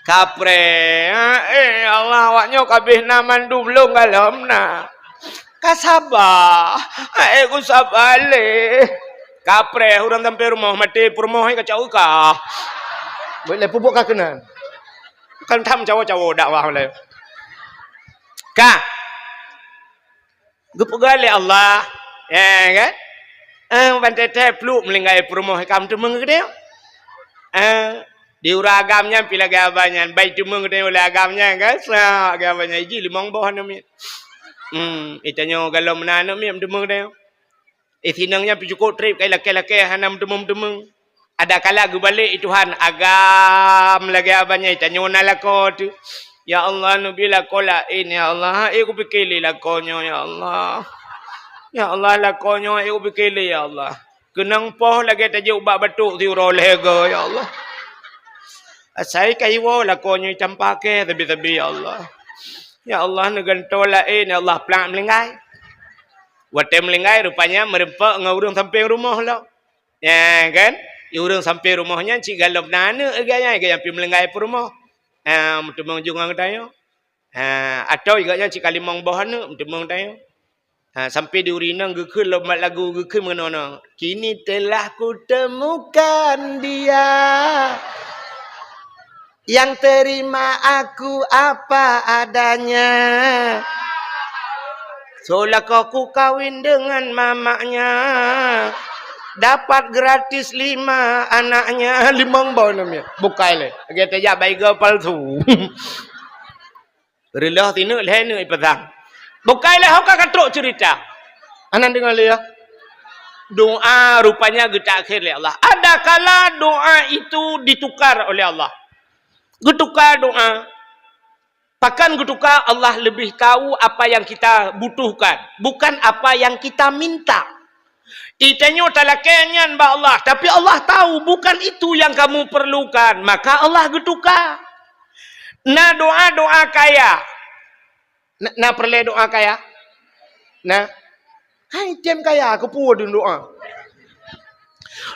Kapreh, "Eh, ya Allah, awak nyoe ka abéh na mandum lôn galom na." "Ka saba, eh, ku saba lé." Kapreh, ureuëng sampai rumoh, maté peurumoh, eh, kacau ka. Boleh pupuk ka keunan. Kan tham cawo-cawo dakwah lé. Ka. Geupeugah lé Allah, ya kan? Eh, ban teuntée pluek meulinggai peurumoh ka meuteumeung geutanyoe. Eh, di ureuëng agam nyan pih lagée abah nyan, bai teumeung geutanyoe lé agam nyan kan? Sa lagée abah nyan, iji limong boh aneuk miet. Hmm, itanyoe galom na aneuk miet meuteumeung geutanyoe. Eh, sinong nyan pih cukôp treb kai lakée-lakée hana meuteumeung-teumeung. Ada kala geubalek i Tuhan, agam lagée abah nyan, tanyoe na lakoe teuh. Ya Allah, neubi lakoe laén, ya Allah. Eh, kupike lé lakoe nyoe, ya Allah. Ya Allah, lakoe nyoe, eh, kupike lé, ya Allah. Keunong poh lagée tajok bak batok siuroe lhée goe, ya Allah. Asai ka iwoe lakoe nyoe tampa kée sabe-sabe, ya Allah. Ya Allah, neugantoe laén, ya Allah, plak meulinggai. Watée meulinggai, rupanya meureumpok ngon ureuëng sampéng rumoh lom. Ya kan? Di ureuëng sampéng rumoh nyan cit galom na aneuk geuh nyan, geuh nyan pih meulinggai peurumoh. Ha, meuteumeung ju ngon geutanyoe. Ha, atau geuh nyan cit ka limong boh aneuk, meuteumeung geutanyoe. Ha, sampai di ureuëng inong geukheun lom bak lagu, geukheun meunoe-noe. "Kini telah kutemukan dia yang terima aku apa adanya. Soe lakoe kukawin dengan mamaknya, dapat gratis lima anaknya." Limong boh aneuk miet. Bukai lé. Lagée tajak baiga palsu. Reuloh sineuk lhée neuk ipasang. Bukai lé ho ka katrok ceurita. Anan deungoe lé ya. Doa rupanya geutakhir lé Allah. Ada kala doa itu ditukar oleh Allah. Geutuka doa. Pakon geutuka, Allah lebih tahu apa yang kita butuhkan, bukan apa yang kita minta. Itanyoe talakée nyan bak Allah, tapi Allah tahu bukan itu yang kamu perlukan, maka Allah geutuka. Na doa-doa kaya. Na, na peureulée doa kaya? Na. Hai tem kaya, keupeue dun doa?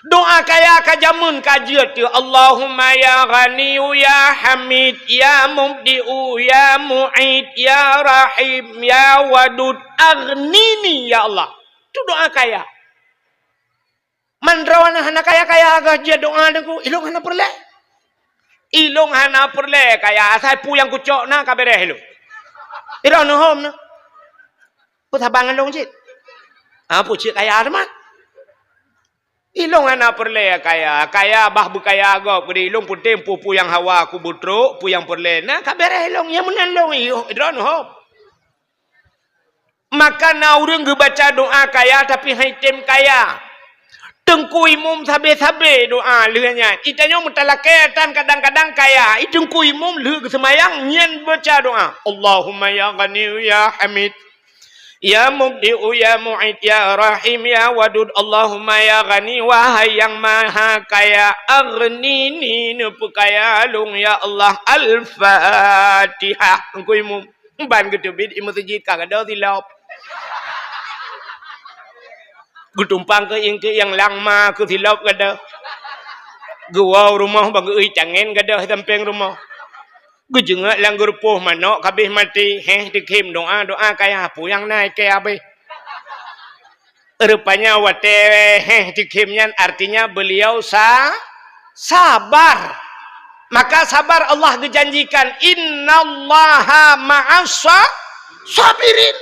Doa kaya ka jameun ka jeuet teuh, Allahumma ya Ghaniyu ya Hamid, ya Mubdi'u, ya Mu'id, ya Rahim, ya Wadud, aghnini ya Allah. Itu doa kaya. Man droeneuh hana kaya-kaya geuh jeuet doa Teungku, ilong hana peureulée. Ilong hana peureulée kaya, asai peue nyang kucok na ka beres ilong. Droeneuh hom na. Peue saban ngon lôn cit? Ah, peue cit kaya teuma? Ilong hana peureulée kaya, kaya bah beukaya gob, keudeh ilong peunteng peue-peue nyang hawa kubeutrok, peue nyang peureulée na ka beres ilong, nyang meunan lôn, iyo, droeneuh hom. Maka na ureuëng geubaca doa kaya, tapi hai tem kaya. Teungku Imum sabe-sabe doa lheueh nyan. Itanyoe meutalakée tan kadang-kadang kaya. I Teungku Imum lheueh geuseumayang nyan baca doa. Allahumma ya Ghaniyu ya Hamid. Ya Mubdi'u ya Mu'id ya Rahim ya Wadud. Allahumma ya Ghani, wahai nyang maha kaya, aghnini, neupeukaya lôn ya Allah. Al-Fatihah. Teungku Imum. Ban geuteubiet i meuseujid ka gadôh silop. Geutumpang keu ieng-keu ieng langma keu silop gadôh. Geuwoe u rumoh bak geu-ui cangén gadôh sampéng rumoh. Geujeungok lam geurupoh manok ka abéh maté, héh, teukhém doa, doa kaya peue nyang na ikée abéh. Rupanya watée héh teukhém nyan artinya beliau sa-, sabar. Maka sabar Allah geujanjikan, "Innallaha ma'as sa-, sabirin."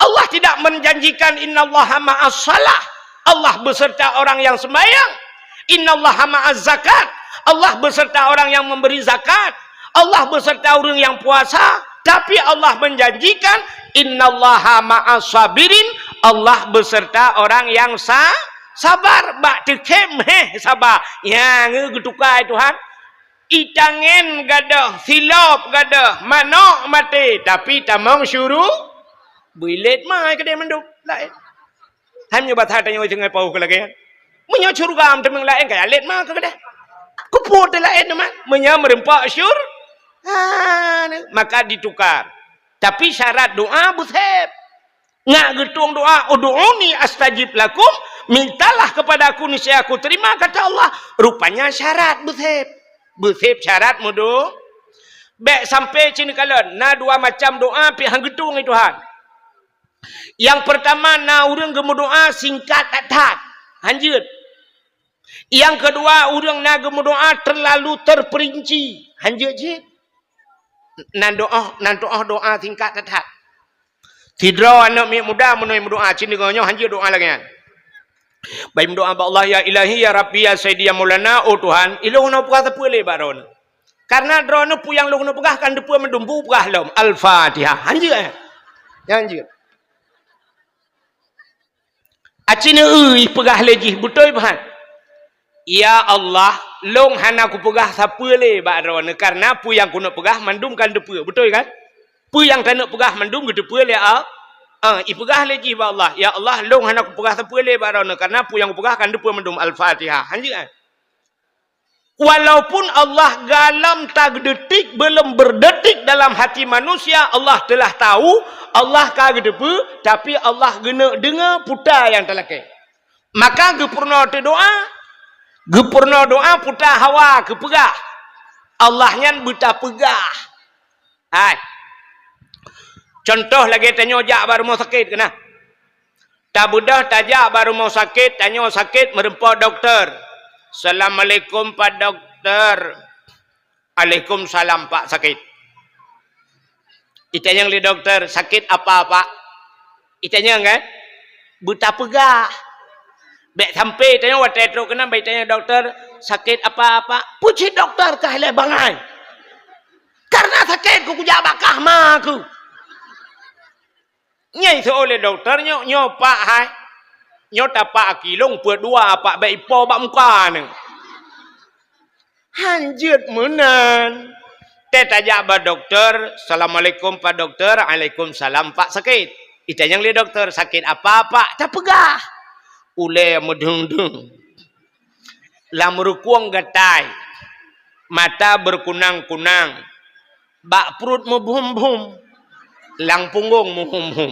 Allah tidak menjanjikan, "Innallaha ma'as salah." Allah beserta orang yang sembahyang. "Innallaha ma'az zakat." Allah beserta orang yang memberi zakat. Allah beserta ureuëng nyang puasa, tapi Allah menjanjikan, "Innallaha ma'as sabirin," Allah beserta orang yang sa-, sabar. Bak teukhém héh saba. Nyang geutuka, eh, Tuhan. Itangen gadôh, silop gadôh, manok maté, tapi tamong syuru-, beuilet ma keudeh mandum laén. Hai meunyoe basa tanyoe singoh paoh keu lagée nyan. Meunyoe syeuruga meuteumèe laén, ka alet ma keu keudeh. Keupeue teu laén teuma? Meunyoe meureumpok syur-, ha, maka ditukar. Tapi syarat doa beusép. Nyak geutueng doa, "Ud'uni astajib lakum," mintalah kepada Aku, niscaya Aku terima, kata Allah. Rupanya syarat beusép. Beusép syarat meudo-, bék sampai cit neukalon, na dua macam doa pih han geutueng lé Tuhan. Nyang peurtama, na ureuëng geumeudoa singkat that-that, han jeuet. Nyang keudua, ureuëng na geumeudoa teurlalu teurpeurinci, han jeuet cit. Nan doa, nan doa, doa singkat that-that. Sidroe aneuëk miet muda meunyoe meudoa, cit deungoe nyoe han jeuet doa lagée nyan. Bai meudoa bak Allah, "Ya Ilahi, ya Rabbi, ya Sayyidi, ya Maulana, oh Tuhan, ilôn hana peugah sapeue lé bak droeneuh. Karena droeneuh peue nyang lôn hana peugah kan teupeue mandum, bu peugah lom." Al-Fatihah. Han jeuet, eh? Han jeuet. Aci neueu peugah lé jih, beutôi pahat. "Ya Allah, lôn hana kupeugah sapeue lé bak droeneuh, karena peue nyang keuneuk peugah mandum kan teupeue." Beutôi kan? Peue nyang taneuk peugah mandum geuteupeue lé Al-, ah, ipeugah lé jih bak Allah, "Ya Allah, lôn hana kupeugah sapeue lé bak droeneuh, karena peue nyang kupeugah kan teupeue mandum." Al-Fatihah. Han jeuet, eh? Walaupun Allah galam tageudetik, belum berdetik dalam hati manusia, Allah telah tahu, Allah ka geuteupeue, tapi Allah geuneuk deungoe puta nyang talakée. Maka geupeurunoe teudoa, geupeurunoe doa puta hawa keupeugah. Allah nyan beuta peugah. Hai. Contoh lagée tanyoe jak bak rumoh sakét keunan. Tabeudôh tajak bak rumoh sakét, tanyoe sakét meureumpok dokto. "Assalamualaikum, Pak Dokto." "Alaikumsalam, Pak, sakét." Itanyong lé dokto, "Sakét apa, Pak?" Itanyong kan? Beuta peugah. Bék sampai tanyoe watée trok keunan bai tanyong dokto, "Sakét apa, Pak?" Pucit dokto ka ilée bangai. Karena sakét ku kujak bak kah ma ku. Nyai seuoleh dokto nyoe, "Nyoe Pak hai. Nyoe tapak aki lôn peuet dua Pak, bék ipo bak muka neuh." Han jeuet meunan. Teuh tajak bak dokto, "Assalamualaikum Pak Dokto." "Alaikumsalam Pak, sakét." Itanyong lé dokto, "Sakét apa Pak?" Tapeugah. Ulée meudeueng-deueng. Lam rukueng gatai, mata beukunang-kunang, bak pruet meubhum-bhum, lam punggong meuhum-hum.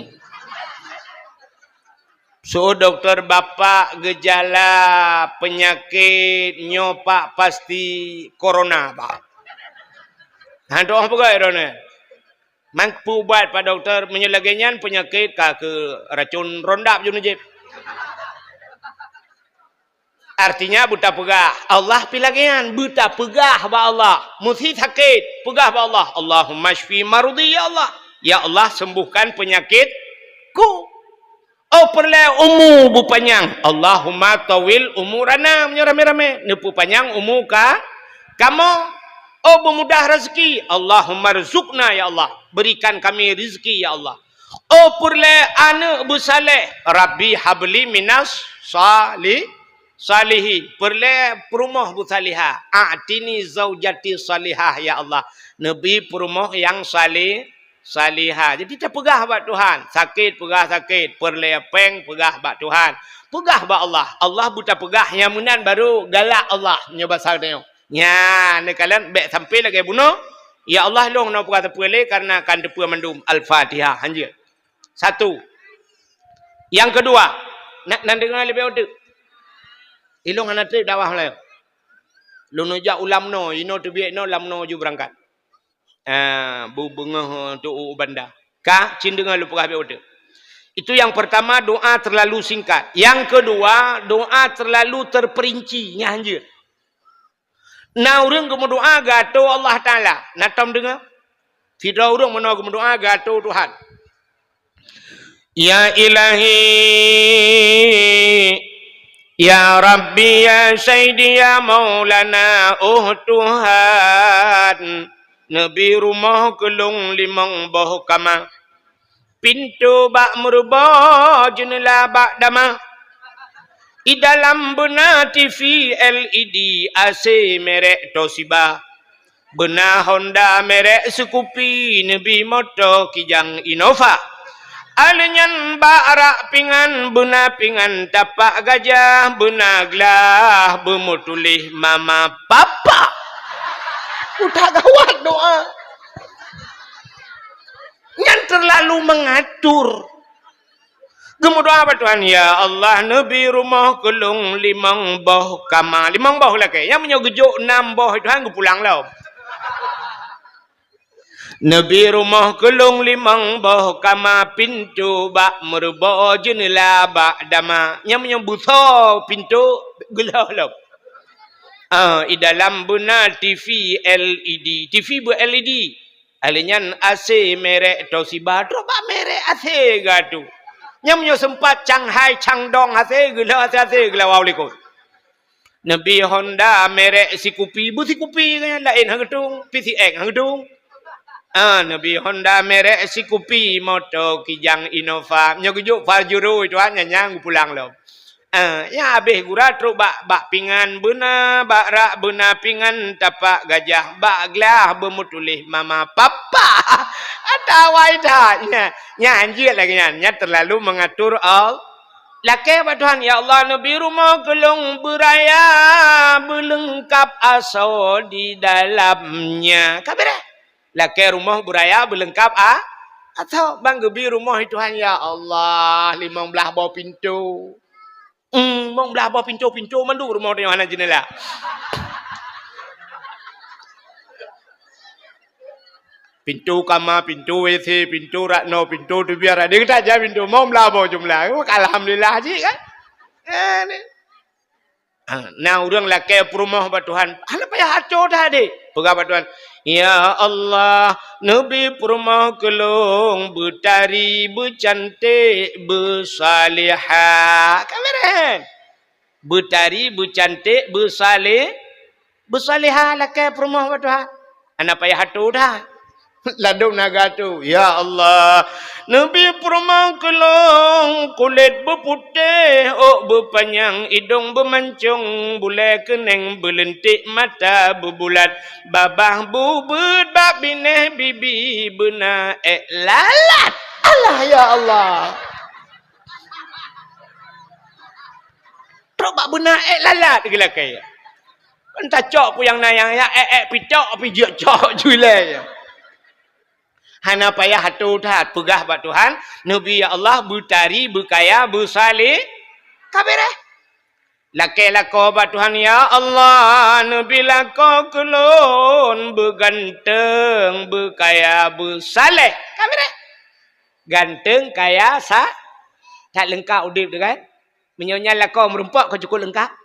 Seuôt dokto, "Bapak, geujala peunyakét nyoe Pak pasti corona, Pak." Han tu'oh peugah droeneuh. Man peuubat Pak Dokto, meunyoe lagée nyan peunyakét ka keu racun rondap jeuet neujieb. Artinya beuta peugah, Allah pih lagée nyan, beuta peugah bak Allah. Meusi sakét, peugah bak Allah, "Allahumma syfi maradhi ya Allah." Ya Allah, sembuhkan penyakitku. Oh peureulée umu beupanyang, "Allahumma tawil umurana." Meunyoe ramé-ramé, neupeupanyang umu ka kamoe. Oh beumudah rezeki, "Allahumma rzuqna ya Allah." Berikan kami rezeki ya Allah. Oh peureulée aneuëk beusaléh, "Rabbi habli minas sali-, salihin." Peureulée peurumoh beusalihah, "A'tini zaujati salihah ya Allah." Neubi peurumoh nyang sali-, salihah. Jadi tapeugah bak Tuhan, sakét peugah sakét, peureulée péng peugah bak Tuhan. Peugah bak Allah, Allah beuta peugah nyang meunan baru galak Allah nyoe basa tanyoe. Nyan, neukalon bék sampai lagée bunoe, "Ya Allah, lôn hana peugah sapeue lé karena kan teupeue mandum." Al-Fatihah, han jeuet. Satu. Nyang keudua, na-, nan deungoe leubeh uteuk. Ilôn hana treb dakwah Meulayu. Lôn neujak u Lamno, inoe teubiet inoe Lamno ju beurangkat. Ah, bu-, beungoh tu u Banda. Ka, cit deungoe lôn peugah biet uteuk. Itu yang pertama, doa terlalu singkat. Yang kedua, doa terlalu terperinci, nyan han jeuet. Na ureuëng geumeudoa geuatô Allah Taala. Na tom deungoe? Sidroe ureuëng meunoe geumeudoa geuatô Tuhan. "Ya Ilahi, ya Rabbi, ya Sayyidi, ya Maulana, oh Tuhan, neubi rumoh keu lôn limong boh kama. Pintoe bak meuruboh, jeuneula bak dama. I dalam beuna T V L E D, A C merek Toshiba. Beuna Honda merek Scoopy, neubi moto Kijang Innova. Alèh nyan bak rak pingan, beuna pingan tapak gajah, beuna glah beumeutuléh mama papa. Udah gawat doa. Nyan terlalu mengatur. Geumeudoa bak Tuhan, "Ya Allah, neubi rumoh keu lôn limong boh kama." Limong boh lakèe. Nyang meunyoe geujok nam boh, Tuhan geupulang lom. "Neubi rumoh keu lôn limong boh kama, pintoe bak meureubo, jeuneula bak dama." Nyang meunyoe beusoe pintoe, geulhôh lom. Ah, i dalam beuna T V L E D. T V beu-L E D. Alèh nyan A C merek Toshiba, trok bak merek A C geuatu. Nyang meunyoe seumpat Shanghai, Shandong A C, geulhôh A C, A C geulawa u likot. Neubi Honda merek Scoopy, beu Scoopy nyan laén han geutung, P C X han geutung. Ah, neubi Honda merek Scoopy, moto Kijang Innova. Nyoe geujok Pajero, Tuhan, nyan nyang geupulang lom. Ah, nyang habéh gura trok bak, bak pingan beuna, bak rak beuna pingan tapak gajah, bak glah beumeutuléh mama papa. Ata awai that nyan. Nyan hanjeuet lagèe nyan. Nyan terlalu mengatur Al-, lakèe bak Tuhan, "Ya Allah, neubi rumoh keu lôn beuraya, beuleungkap asoe di dalamnya." Ka beureh. Lakèe rumoh beuraya beuleungkap a-, asoe. Ban geubi rumoh, Tuhan, "Ya Allah, limong blah boh pintoe." Hmm, limong blah boh pintoe, pintoe mandum rumoh tanyoe hana jeunela. Pintoe kama, pintoe W C, pintoe rak noe, pintoe teubiet, rak deh, geutanyoe pintoe, limong blah boh jumlah. Alhamdulillah cit kan? Eh, ni. Ha, na ureueng lakèe peurumoh bak Tuhan, hana payah atoe that deh. Peugah bak Tuhan, "Ya Allah, neubi peurumoh keu lôn beutari, beucanték, beusalihah." Ka beureh. Beutari, beucanték, beusalih-, beusalihah lakèe peurumoh bak Tuhan. Hana payah atoe that. Ladôm na geuatoe, "Ya Allah, neubi peurumoh keu lôn kulét beuputéh, ôk beupanyang, idông beumancông, bulèe keunèng beuleunték, mata beubulat, babah bubeuet, bak binéh bibi beuna ék lalat." Allah, ya Allah. Trok bak beuna ék lalat geulakèe. Kan tacok peue nyang na nyang ya, ék-ék picok pih jeuet cok ju ilèe. Hana payah atoe that, peugah bak Tuhan, "Neubi ya Allah, beutari, beukaya, beusaleh." Ka beureh. Lakèe lakoe bak Tuhan, "Ya Allah, neubi lakoe keu lôn, beuganteung, beukaya, beusaleh." Ka beureh. Ganteung, kaya, sa-, that leungkap udép teuh kan? Meunyoe nyan lakoe meurumpok ka cukôp leungkap,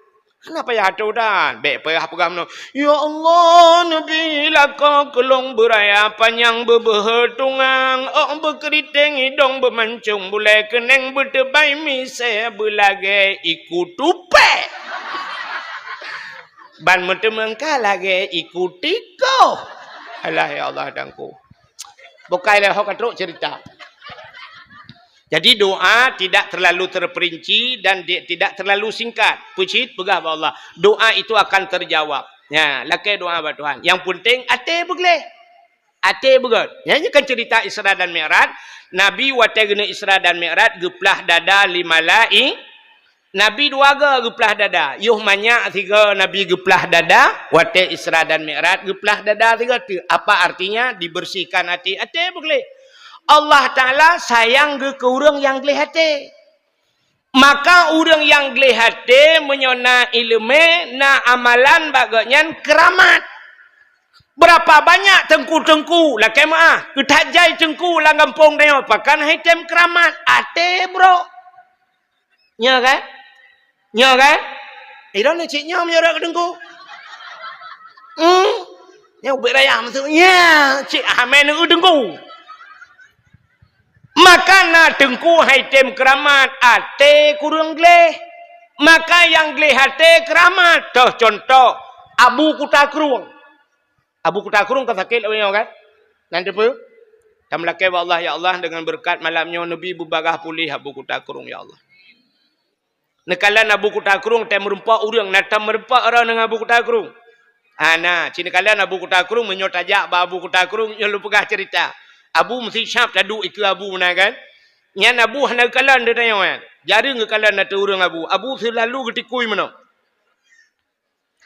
hana payah atoe that. Bèk payah peugah meunoe, "Ya Allah, neubi lakoe keu lôn beuraya panyang, beubeuhe tungang, ôk beukeuriteng, idông beumancông, bulèe keunèng beuteubai misèe, beulagèe iku tupèe, ban meuteumèe ka lagèe iku tikôh." Alah, ya Allah, Tuhanku. Bukai lé ho ka trok cerita. Jadi, doa tidak terlalu terperinci dan di-, tidak terlalu singkat. Peucit peugah bak Allah, doa itu akan terjawab. Ya, lakèe doa bak Tuhan. Yang penting até beugleh. Até beugöt. Ya, ini kan cerita Isra dan Mi'raj. Nabi watèe geuneuk Isra dan Mi'raj geuplah dada lé malai-, Nabi dua goe geuplah dada. Yoh manyak sigoe Nabi geuplah dada, watèe Isra dan Mi'raj geuplah dada sigoe teuh. Apa artinya? Dibersihkan até. Até beugleh. Allah Taala sayang geuh keu ureueng nyang gleh até. Maka ureueng nyang gleh até meunyoe na ileumèe, na amalan bak gobnyan keuramat. Berapa banyak teungku-teungku, lakèe meu'ah, geuthat jai teungku lam gampông tanyoe, pakon han item keuramat, até brok. Nyo kan? Nyo kan? Eh, droeneuh cit nyo meunyoe rot keu teungku. Hmm. Nyo ubit raya maksud. Ya, cit hamé neu teungku. Maka na teungku han item keuramat, até kureueng gleh. Maka nyang gleh até keuramat. Toh contoh, Abu Kuta Krueng. Abu Kuta Krueng ka sakét lagèe nyoe kan? Nan teupeue? Tameulakèe bak Allah, "Ya Allah, dengan beureukat malam nyoe neubi beubagaih puléh Abu Kuta Krueng, ya Allah." Neukalon Abu Kuta Krueng, watèe meurumpok ureueng, na tameureumpok droe ngon Abu Kuta Krueng. Hana, cit neukalon Abu Kuta Krueng, meunyoe tajak bak Abu Kuta Krueng, nyoe lôn peugah ceurita. Abu meusti sab taduek ikeue Abu na kan? Nyan Abu hana geukalon di tanyoe nyan. Jareueng geukalon ateueh ureuëng Abu. Abu seulalu geutikui meunoe.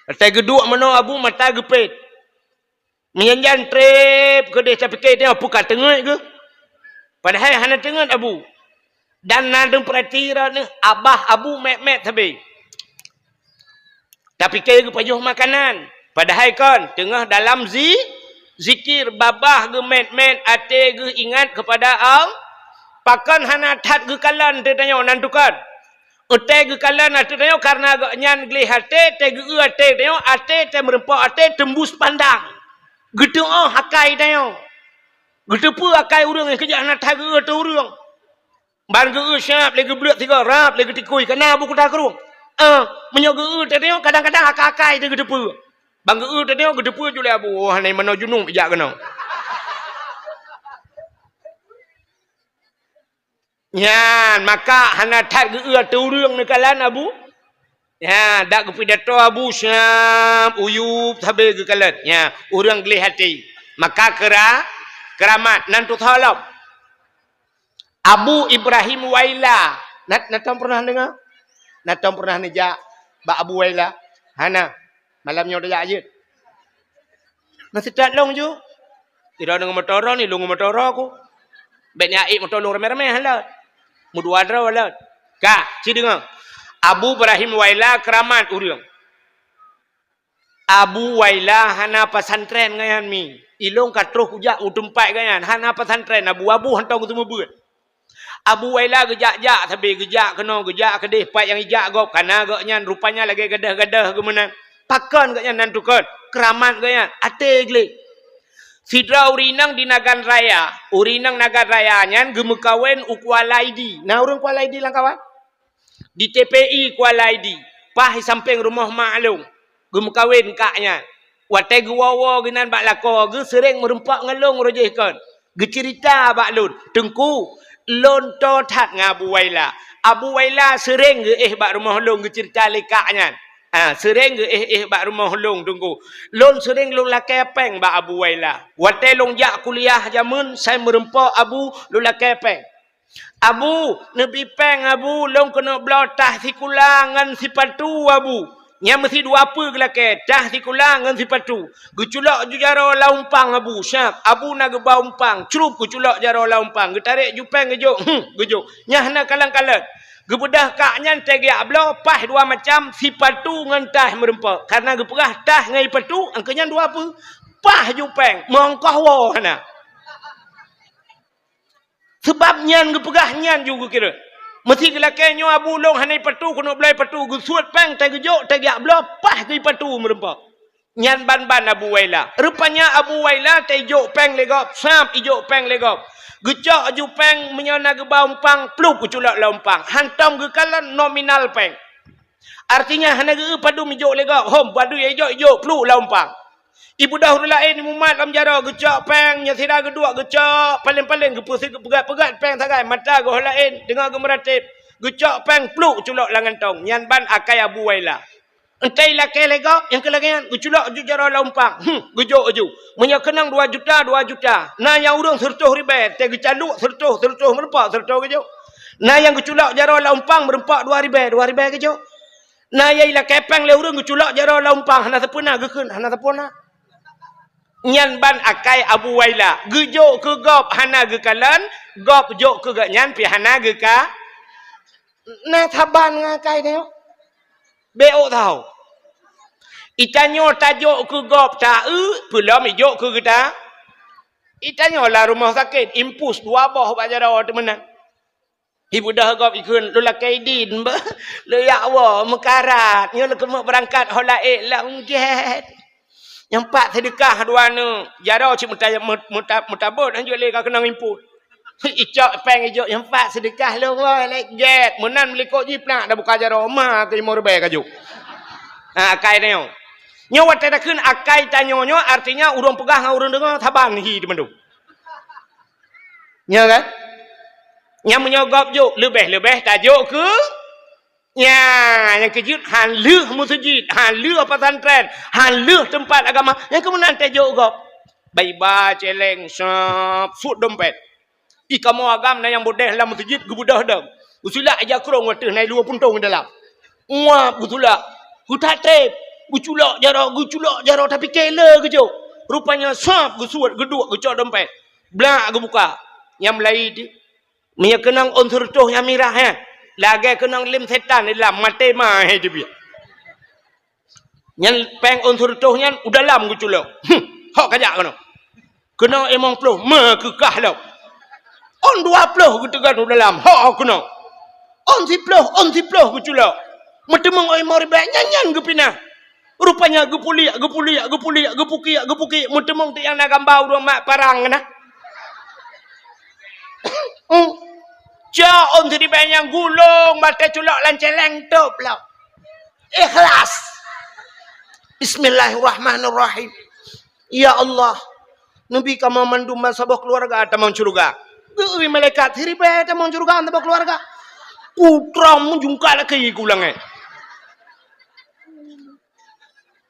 Watée geuduek meunoe Abu mata geupet. Meujan-jan treb keudeh tapike tanyoe peue ka teungeut geuh. Padahai hana teungeut Abu. Dan na deuh peurati droeneuh, babah Abu mét-mét sabe. Tapike geupajoh makanan. Padahai kon teungoh dalam zi-, zikir, babah geumét-mét, até geuh ingat keupada Allah. Pakon hana that geukalon teuh tanyoe nan tukon. Watée geukalon ateueh tanyoe kareuna gobnyan gleh até, tée geu-eu até tanyoe, até tée meurumpok até teumbus pandang. Geuteuôh akai tanyoe. Geuteupeue akai ureuëng nyang keujak hana that geu-eu ateueh ureuëng. Ban geu-eu sab lé geubleuet sigoe rab lé geutikui kana Abu Kuta Krueng. Eh, meunyoe geu-eu teuh tanyoe kadang-kadang akai-akai teuh geuteupeue. Ban geu-eu teuh tanyoe geuteupeue ju lé Abu, oh, hana meunoe junub jak keunoe. Nyan, maka hana that geu-eu ateueh ureuëng neukalon Abu. Nyan, dak geupidato Abu Syam, uyueb sabe geukalon. Nyan, ureuëng gleh até. Maka keura-, keuramat nan tutoe lom. Abu Ibrahim Waila. Na, na tom pernah deungoe? Na tom pernah neujak bak Abu Waila? Hana. Malam nyoe tajak jeuet. Meusitat lôn ju. Sidroe ngon moto droe ni, lôn ngon moto droe ku. Bék nyak ék moto lôn ramé-ramé lom. Meudua droe lom. Ka, ci deungoe. Abu Ibrahim Waila keuramat ureuëng. Abu Waila hana pesantren gobnyan mi. Ilôn ka troh kujak u teumpat gobnyan. Hana pesantren Abu, Abu hantom geuseumeubeuet. Abu Waila geujak-jak sabe, geujak keunoe, geujak keudeh, pat nyang jijak gob, kana gobnyan rupanya lagée gadôh-gadôh geuh meunan. Pakon gobnyan nan tukon, keuramat gobnyan, até gleh. Sidroe ureuëng inong di Nagan Raya, ureuëng inong Nagan Raya nyan geumeukawen u Kuala Idi. Na ureuëng Kuala Idi lam kawan? Di T P I Kuala Idi, paih sampéng rumoh mak lôn, geumeukawen kak nyan. Watée geuwoe-woe geunan bak lakoe, geuh seuréng meurumpok ngon lôn roh jih kon. Geuceurita bak lôn, "Teungku, lôn toe that ngon Abu Waila. Abu Waila seuréng geuéh bak rumoh lôn geuceurita lé kak nyan. Ha, seuréng geuéh-éh bak rumoh lôn, Teungku. Lôn seuréng lôn lakée péng bak Abu Waila. Watée lôn jak kuliah jameun, sai meurumpok Abu, lôn lakée péng." "Abu, neubi péng, Abu, lôn keuneuk bloe tah sikula ngon sipatu, Abu." Nyan meusi dua peue geulakée, tah sikula ngon sipatu. Geuculok ju jaroe lam umpang Abu, siab. Abu na geuba umpang, crup geuculok jaroe lam umpang. Geutarek ju péng geujok, hmm, geujok. Nyan hana kalon-kalon. Geubeudôh kak nyan teugiak bloe, paih dua macam, sipatu ngon tah meurumpok. Kareuna geupeugah tah ngon sipatu, angkeu nyan dua peue. Paih ju péng, meuhongkoh woe hana. Sabab nyan geupeugah nyan ju geukira. Meusi geulakée nyoe Abu lôn hana ipatu keuneuk bloe ipatu, geusuet péng teugeujok teugiak bloe paih geuipatu meurumpok. Nyan ban-ban Abu Waila. Rupanya Abu Waila teujok péng lé gob, sab ijok péng lé gob. Geucok ju péng meunyoe na geuba umpang, plup geuculok lam umpang. Hantom geukalon nominal péng. Artinya hana geu padum ijok lé gob, hom padum ijok, ijok plup lam umpang. Ibeudôh ureuëng laén imumat lam jaroe geucok péng, nyang sira geuduek geucok, paleng-paleng geupeusi geupeugét-peugét péng sagai, mata geuh laén, teungoh geumeuratéb, geucok péng pluek culok lam gantong, nyan ban akai Abu Waila. Entai lakée lé gob, nyang keu lagée nyan geuculok ju jaroe lam umpang, hmm, geujok ju. Meunyoe keunong dua juta, dua juta, na nyang ureuëng seureutôh ribée, teuh geucaluk seureutôh, seureutôh meurumpok, seureutôh geujok. Na nyang geuculok jaroe lam umpang meurumpok dua ribée, dua ribée geujok. Na nyang ilakée péng lé ureuëng geuculok jaroe lam umpang, hana sapeue na geukheun, hana sapeue na. Nyan ban akai Abu Waila, geujok keu gob hana geukalon, gob jok keu gobnyan pih hana geuka. Na saban ngon akai nyoe. Bék ôk tau. Itanyoe tajok keu gob ta-eu, peulom ijok keu geuta. Itanyoe lam rumoh sakét, impus dua boh bak jaroe teuh meunan. Ibeudôh gob ikheun, "Lôn lakée idin, bah. Lôn jak woe meukarat, nyoe lôn keumeuk beurangkat ho laén lam gét." Nyang pat seudeukah dua neuk, jaroe cit meuta-, meuta-, meutabot, hanjeuet lé ka keunong impot. Icok péng ijok, nyang pat seudeukah lôn woe lé gét. Meunan meulikot jih peunak, dah buka jaroe, ma keu limong ribée ka jok. Ha, akai tanyoe. Nyoe watée takheun akai tanyoe nyoe, artinya ureuëng peugah ngon ureuëng deungoe saban hi teumandum. Nyo kan? Nyang meunyoe gob jok, leubeh-leubeh tajok keu, Nyan, nyang keujeuet han lheueh meuseujid, han lheueh pesantren, han lheueh teumpat agama, nyang keumeunang tajok gob. Bak iba céléng, sab, sut dompet. Ih, kamoe agam na nyang beudeh lam meuseujid geubeudôh dong. Geusulak ija krông ateueh na i luwa puntông dalam. Muap geusulak. Geutat treb. Geuculok jaroe, geuculok jaroe, tapi kèe le geujok. Rupanya sab geusuet, geuduek, geucok dompet. Blak geubuka. Nyang meulayi di. Meunyoe keunong ôn sireutôh nyang mirah, eh. Lagèe keunong lem setan di dalam, maté ma, eh, teubiet. Nyan péng ôn sireutôh nyan u dalam geuculok. Huh, hok kajak keunoe. Keunoe limong ploh, meukeukah lom. Ôn dua ploh geuteugon u dalam, hok keunoe. Ôn siploh, ôn siploh geuculok. Meuteumeung ôn limong ribèe, nyan-nyan geupinah. Rupanya geupuliek, geupuliek, geupuliek, geupukiek, geupukiek. Meuteumeung tiep nyang na gamba ureueng mat parang na. Hmm. Cok ôn siribèe nyang gulong, maté culok lam céléng, tôp lom. Ikhlas. Bismillahirrahmanirrahim. Ya Allah, neubi kamoe mandum bansaboh keuluwarga tamong syeuruga. Geuri malaikat siribèe tamong syeuruga bansaboh keuluwarga. Putroe meujungka lagèe ku langèt.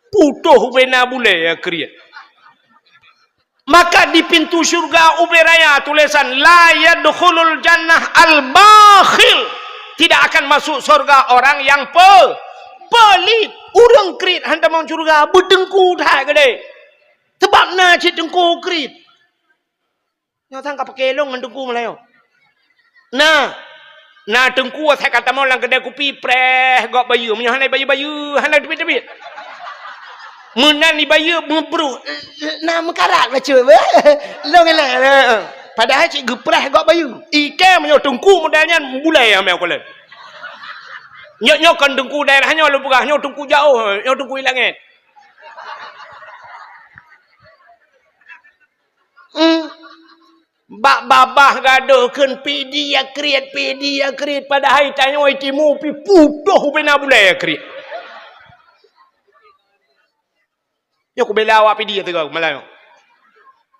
Putôh ubena bulèe kriet. Maka di pintu syurga ubé raya tulésan, "La yadkhulul jannah al-bakhil." Tidak akan masuk surga orang yang pe-, pelit. Ureueng kriet han tamong syurga, beuteungku that keudéh. Sebab na cit teungku kriet. Nyoe sang ka paké lôn ngon teungku meulayeue. Na, na teungku asai ka tamong lam keudè kupi, preh gob bayeue. Meunyoe hana bayeue-bayeue, hana teubiet-teubiet. Meunan ibayeue meubruh, na meukarat bacut. Lôn ilèe. Padahai cit geupreh gob bayeue. Ikèe meunyoe teungku model nyan bulèe amé kulèe. Nyoe, nyoe kon teungku daerah nyoe lôn peugah, nyoe teungku jiôh, nyoe teungku i langèt. Hmm. Bak babah gadôh kheun pih di ya kriet, pih di ya kriet, padahai tanyoe i timu pih putôh ubena bulèe ya kriet. Nyoe kubela awak pih di ya teuga malam nyoe.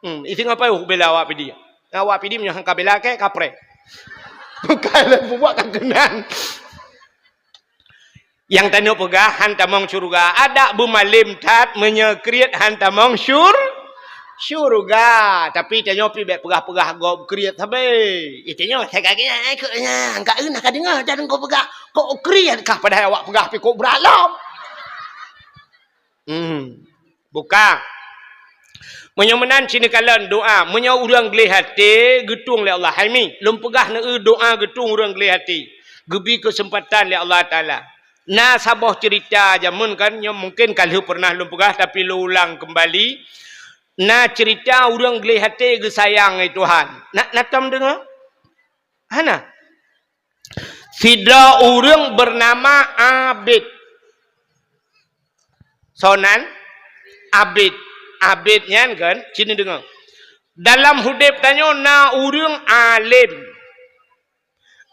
Hmm, isi ngapai kubela awak pih di ya. Awak pih di meunyoe han kabela kèe, kapreh. Bukan lah bubuak ka keunan. Nyang tanyoe peugah han tamong syeuruga, adak beumalém that meunyoe kriet han tamong syur-, syeuruga. Tapi tanyoe pih bèk peugah-peugah gob kriet sabe. Eh, tanyoe, saya kaki, eh, kok, eh, angkat, eh, nak ka deungoe, jangan kau peugah, kok kriet kah padahai awak peugah pih kok brat lom. Hmm. Buka. Meunyoe meunan, ci neukalon doa. Meunyoe ureueng gleh até, geutueng lé Allah. Hai mi, lôn peugah neueu doa geutueng ureueng gleh até. Geubri keuseumpatan lé Allah Taala. Na saboh ceurita jameun kan, nyoe mungken ka lheueh peureunah lôn peugah, tapi lôn ulang keumbali. Na ceurita ureueng gleh até geusayang lé Tuhan. Na, na tom deungoe? Hana. Sidroe ureueng beunama Abid. Soe nan? Abid. Abid nyan kan, ci neudeungoe. Dalam udép tanyoe na ureueng além,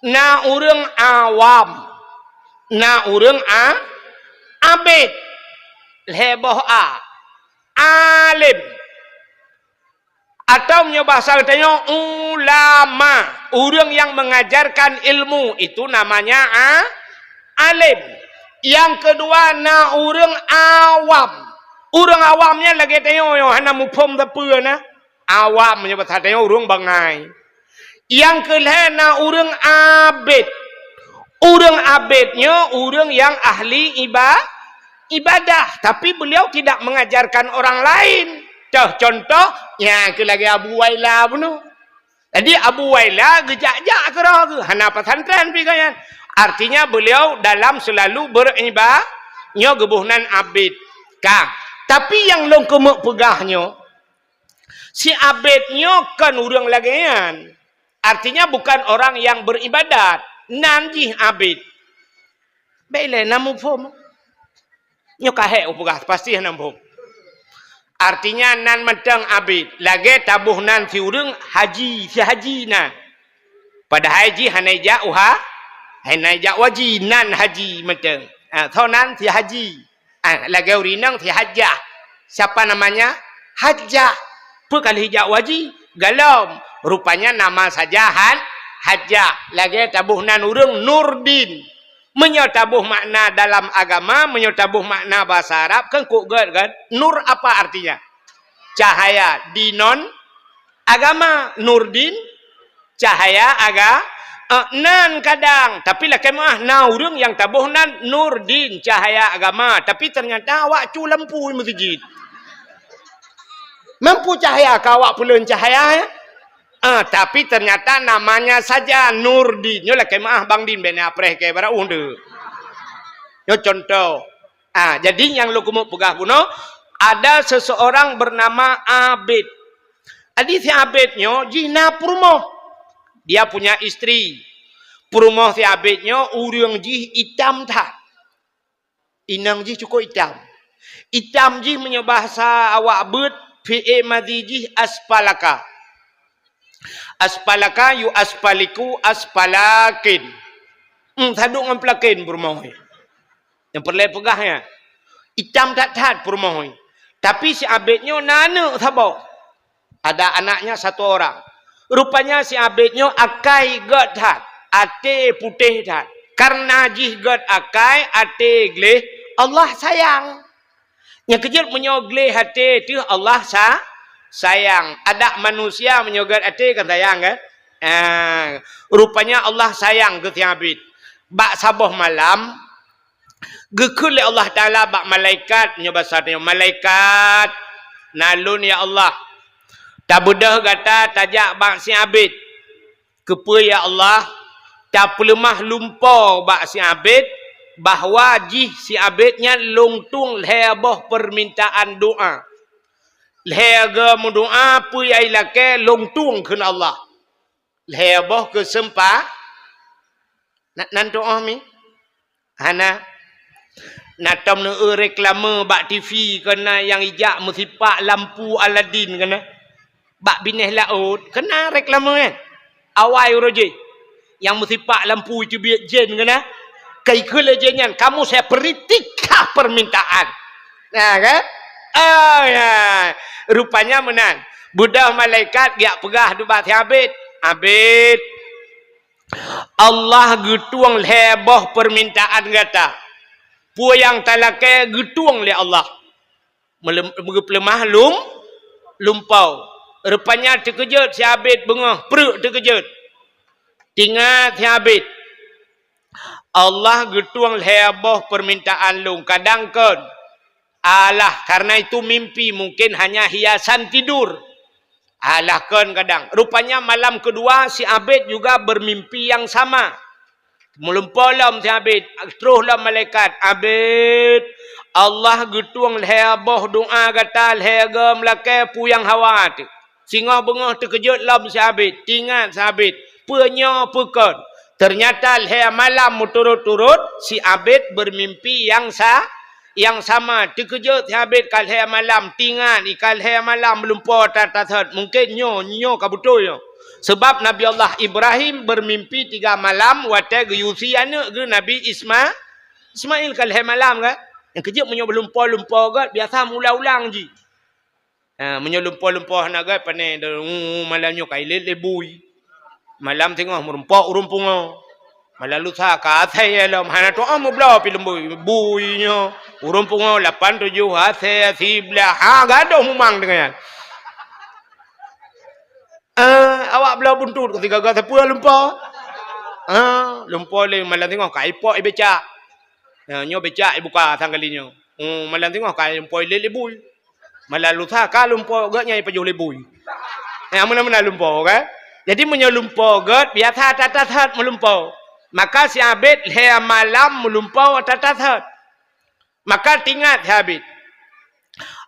na ureueng awam, na ureueng a-, abid. Lhèe boh a. Além. Atau meunyoe bahasa geutanyoe, ulama, ureueng nyang mengajarkan ilmu, itu namanya a-, alim. Nyang keudua na ureueng awam. Ureueng awam nyan lagèe tanyoe nyoe hana muphom sapeue na. Awam meunyoe bahasa tanyoe ureueng bangai. Nyang keulhèe na ureueng abid. Ureueng abid nyoe ureueng nyang ahli iba-, ibadah, tapi beliau tidak mengajarkan orang lain. Toh contoh, nyang keu lagèe Abu Waila bunoe. Jadi Abu Waila geujak-jak keudroe geuh, hana pesantren pih gobnyan. Artinya beliau dalam selalu beriba-, nyoe geuboh nan abid. Ka. Tapi nyang lôn keumeuk peugah nyoe, si abid nyoe kon ureueng lagèe nyan. Artinya bukan orang yang beribadat. Nan jih abid. Bèk ilèe na muphom. Nyoe ka hék kupeugah, pasti hana muphom. Artinya nan mantong abid. Lagèe taboh nan si ureueng haji, si haji nan. Padahai jih hana ijak u ha-, hana ijak u haji, nan haji mantong. Ha, soe nan si haji. Ah, lagèe ureueng inong si hajah. Siapa namanya? Hajah. Peue ka lheueh ijak u haji? Galom. Rupanya nama saja han-, hajah. Lagèe taboh nan ureueng Nurdin. Meunyoe taboh makna dalam agama, meunyoe taboh makna bahasa Arab, kan kok gét kan? Nur apa artinya? Cahaya. Dinon, agama. Nur din, cahaya aga-, eh, nan kadang. Tapi lakée meuah na ureuëng nyang taboh nan nur din, cahaya agama. Tapi ternyata awak cu lampu meuseujid. Mampu cahaya ka awak peuleuen cahaya, ya? Ah, tapi ternyata namanya saja Nurdin. Nyoe lakée meuah Bang Din, bèk neuapreh keu barô deuh. Nyoe contoh. Ah, jadi nyang lôn keumeung peugah bunoe, ada seseorang bernama Abid. Jadi si Abid nyoe jih na peurumoh. Dia punya istri. Peurumoh si Abid nyoe ureuëng jih itam that. Inong jih cukôp itam. Itam jih meunyoe bahasa awak beuet, fi'il madhi jih aspalaka. Aspalaka yu aspaliku aspalakin. Hmm, sadok ngon pelakin peurumoh nyoe. Nyang peureulée peugah nyan. Itam that-that peurumoh nyoe. Tapi si Abid nyoe na aneuëk saboh. Ada anaknya satu orang. Rupanya si Abid nyoe akai gét that, até putéh that. Karena jih gét akai, até gleh, Allah sayang. Nyang keujeuet meunyoe gleh até teuh Allah sa-, sayang. Adak manusia meunyoe gét até kan sayang kan? Ah, rupanya Allah sayang keu si Abid. Bak saboh malam, geukheun lé Allah Taala bak malaikat, nyoe basa tanyoe, "Malaikat, na lôn ya Allah, tabeudôh gata tajak bak si Abid. Keupeue ya Allah? Tapeuleumah lumpoe bak si Abid, bahwa jih si Abid nyan lôn tueng lhée boh peumintaan doá. Lhée geuh meudoá peue nyang ilakée lôn tueng kheun Allah. Lhée boh keuseumpa-," Na-, nan tuoh mi? Hana. Na tom neueu reklame bak T V keunan nyang ijak meusipak lampu Aladin keunan. Bak binéh laôt keunan reklame nyan. Awai uroe jih. Nyang meusipak lampu iteubiet jén keunan. Ka ikheun lé jén nyan, "Kamu saya beri tiga permintaan." Nah, kan? Oh, ya. Rupanya meunan. Beudôh malaikat geujak peugah bak si Abid, "Abid, Allah geutueng lhée boh peumintaan gata. Peue nyang talakée geutueng lé Allah." Meulem-, geupeuleumah lum-, lumpoe. Rupanya teukeujot si Abid beungoh, preuk teukeujot. Teuingat si Abid, "Allah geutueng lhée boh peumintaan lôn, kadang kon." Alah, karena itu mimpi mungkin hanya hiasan tidur. Alah kon kadang. Rupanya malam kedua si Abid juga bermimpi yang sama. Meulumpoe lom si Abid, troh lom malaikat, "Abid, Allah geutueng lhée boh doá gata lhée geuh meulakée peue nyang hawa teuh." Singoh beungoh teukeujot lom si Abid, teuingat si Abid, peue nyoe peue kon. Ternyata lhée malam meuturot-turot si Abid bermimpi yang sa-, yang sama. Teukeujot si Abid ka lhée malam, teuingat i ka lhée malam lumpoe that-that. Mungkin nyoe, nyoe ka beutôi nyoe. Sebab Nabi Allah Ibrahim bermimpi tiga malam watée geuyue sie aneuëk geuh Nabi Isma-, Ismail ka lhée malam kan. Nyang keujeuet meunyoe lumpoe-lumpoe gét biasa meuulang-ulang jih. Ha, meunyoe lumpoe-lumpoe hana gét, pane, "Uh, malam nyoe ka ilét lé bui. Malam singoh meurumpok ureuëng pungo. Malam lusa ka asai lom." Hana tu'oh meubloe pih lom bui. Bui nyoe, ureuëng pungo lapan tujoh asai, siblaih. Ha, gadôh mumang deungon nyan. Ah, awak bloe buntut keu sigaga sapeue lumpoe. Ah, lumpoe lé malam singoh ka ipok i becak. Ya, nyoe becak ibuka sang kali nyoe. Hmm, malam singoh ka lumpoe ilét lé bui. Malam lusa ka lumpoe gét nyang ipajoh lé bui. Ya, meunan-meunan lumpoe, kan? Jadi, meunyoe lumpoe gét, biasa that-that meulumpoe. Maka si Abid lhée malam meulumpoe that-that. Maka teuingat si Abid,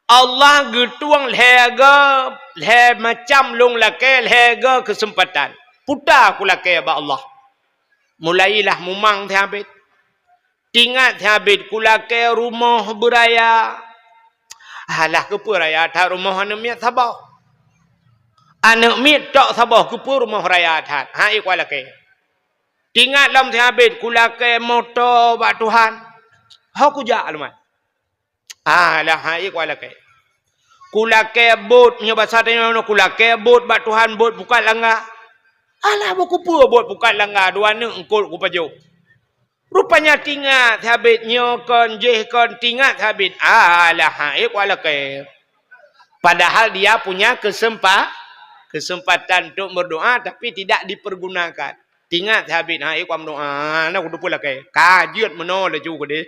Allah geutueng lhée geuh, lhée macam lôn lakée, lhée geuh keuseumpatan. Peue ta kulakée bak Allah. Mulailah mumang si Abid. Teuingat si Abid, kulakée rumoh beuraya. Alah, keupeue raya that rumoh aneuëk miet saboh? Aneuëk miet tok saboh, keupeue rumoh raya that? Ha, ié kulakée. Teuingat lom si Abid, kulakée moto bak Tuhan. Ho kujak lom. Alah, ha, ié kulakée. Kulakée bot, meunyoe basa tanyoe, kulakée bot bak Tuhan, bot pukat langga. Alah, bot keupeue bot pukat langga, dua aneuëk eungkot kupajoh. Rupanya tingat sabit nyoe kon, jéh kon, tingat sabit. Alah, hai, kuat lakée. Padahal dia punya kesempa-, kesempatan untuk berdoa, tapi tidak dipergunakan. Tingat sabit, hai, kuat meudoa, na kuteupeu lakée. Ka jeuet meunoe laju keudeh.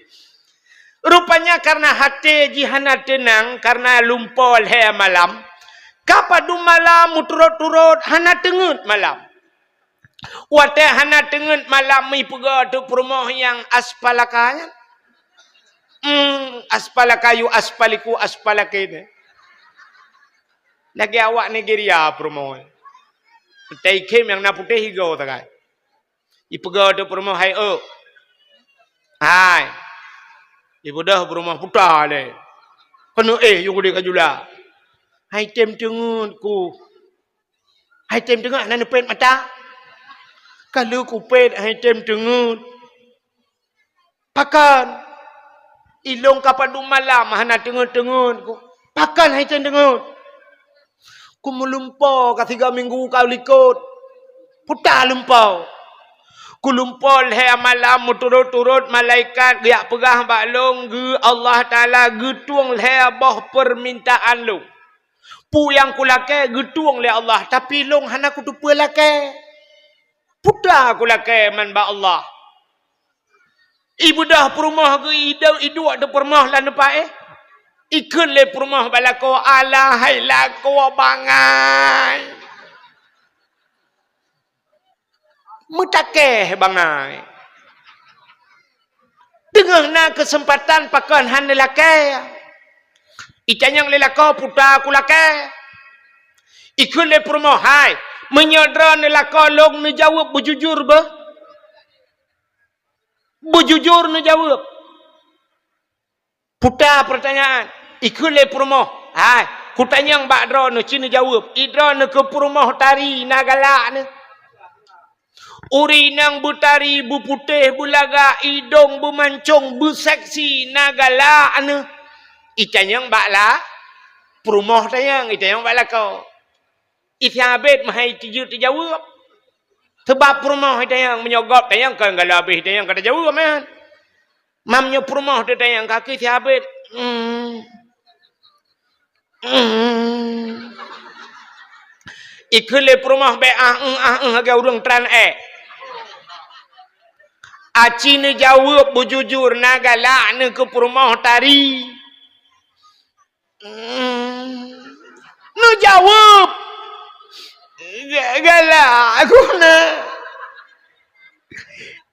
Rupanya karena até jih hana teunang, karena lumpo lhée malam, ka padum malam meuturot-turot hana teungeut malam. Watée hana teungeut malam, ipeugah teuk peurumoh nyang aspalaka nyan. Hmm, aspalaka yu aspaliku aspalakene. Lagée awak Nigeria peurumoh. Teuikhém nyang na putéh igoe sagai. Ipeugah teuk peurumoh, "Hai, eu." Hai. Ibeudôh peurumoh puta lé. Keuneuk éh, yue gudée ka jula. Hai tem teungeut ku. Hai tem teungeut hana neupet mata. Ka lheueh kupet hai tem teungeut. Pakon? Ilong ka padum malam hana teungeut-teungeut ku. Pakon hai tem teungeut? Ku meulumpo ka siga minggu ka likot. Puta lumpo. Ku lumpo lhée malam meuturot-turot malaikat geujak peugah bak lôn geu Allah Taala geutueng lhée boh peumintaan lôn. Peue nyang kulakée geutueng lé Allah, tapi lôn hana kuteupeu lakée. Puta kulakée man bak Allah. Ibeudôh peurumoh geu ideu iduek teuk peurumoh lam teumpat éh. Ikheun lé peurumoh bak lakoe, "Alah hai lakoe bangai." Meutakée bangai. Teungoh na keuseumpatan pakon hana lakée. Itanyong lé lakoe puta kulakée. Ikheun lé peurumoh, "Hai, meunyoe droeneuh lakoe lôn neujaweueb beujujur beuh?" Beujujur neujaweueb. Puta peurtanyaan. Ikheun lé peurumoh, "Hai, kutanyong bak droeneuh ci neujaweueb. I droeneuh keu peurumoh tari na galak neuh? Ureueng inong beutari, beuputéh, beulagak, idong beumancong, beuseksi na galak neuh?" Itanyong bak la-, peurumoh tanyong, itanyong bak lakoe. Isabet meuhai tijeuet teujaweueb. Seubab peurumoh itanyong, meunyoe gob tanyong kon galak abéh itanyong ka teujaweueb, man. Mam nyoe peurumoh teutanyong kaki siabet. Hmm. Hmm. Ikheun lé peurumoh bék ah, eung, ah, eung, lagée ureueng tran ék. Aci neujaweueb beujujur na galak neuh keu peurumoh tari. Hmm. Neujaweueb. Ga-, galak aku na.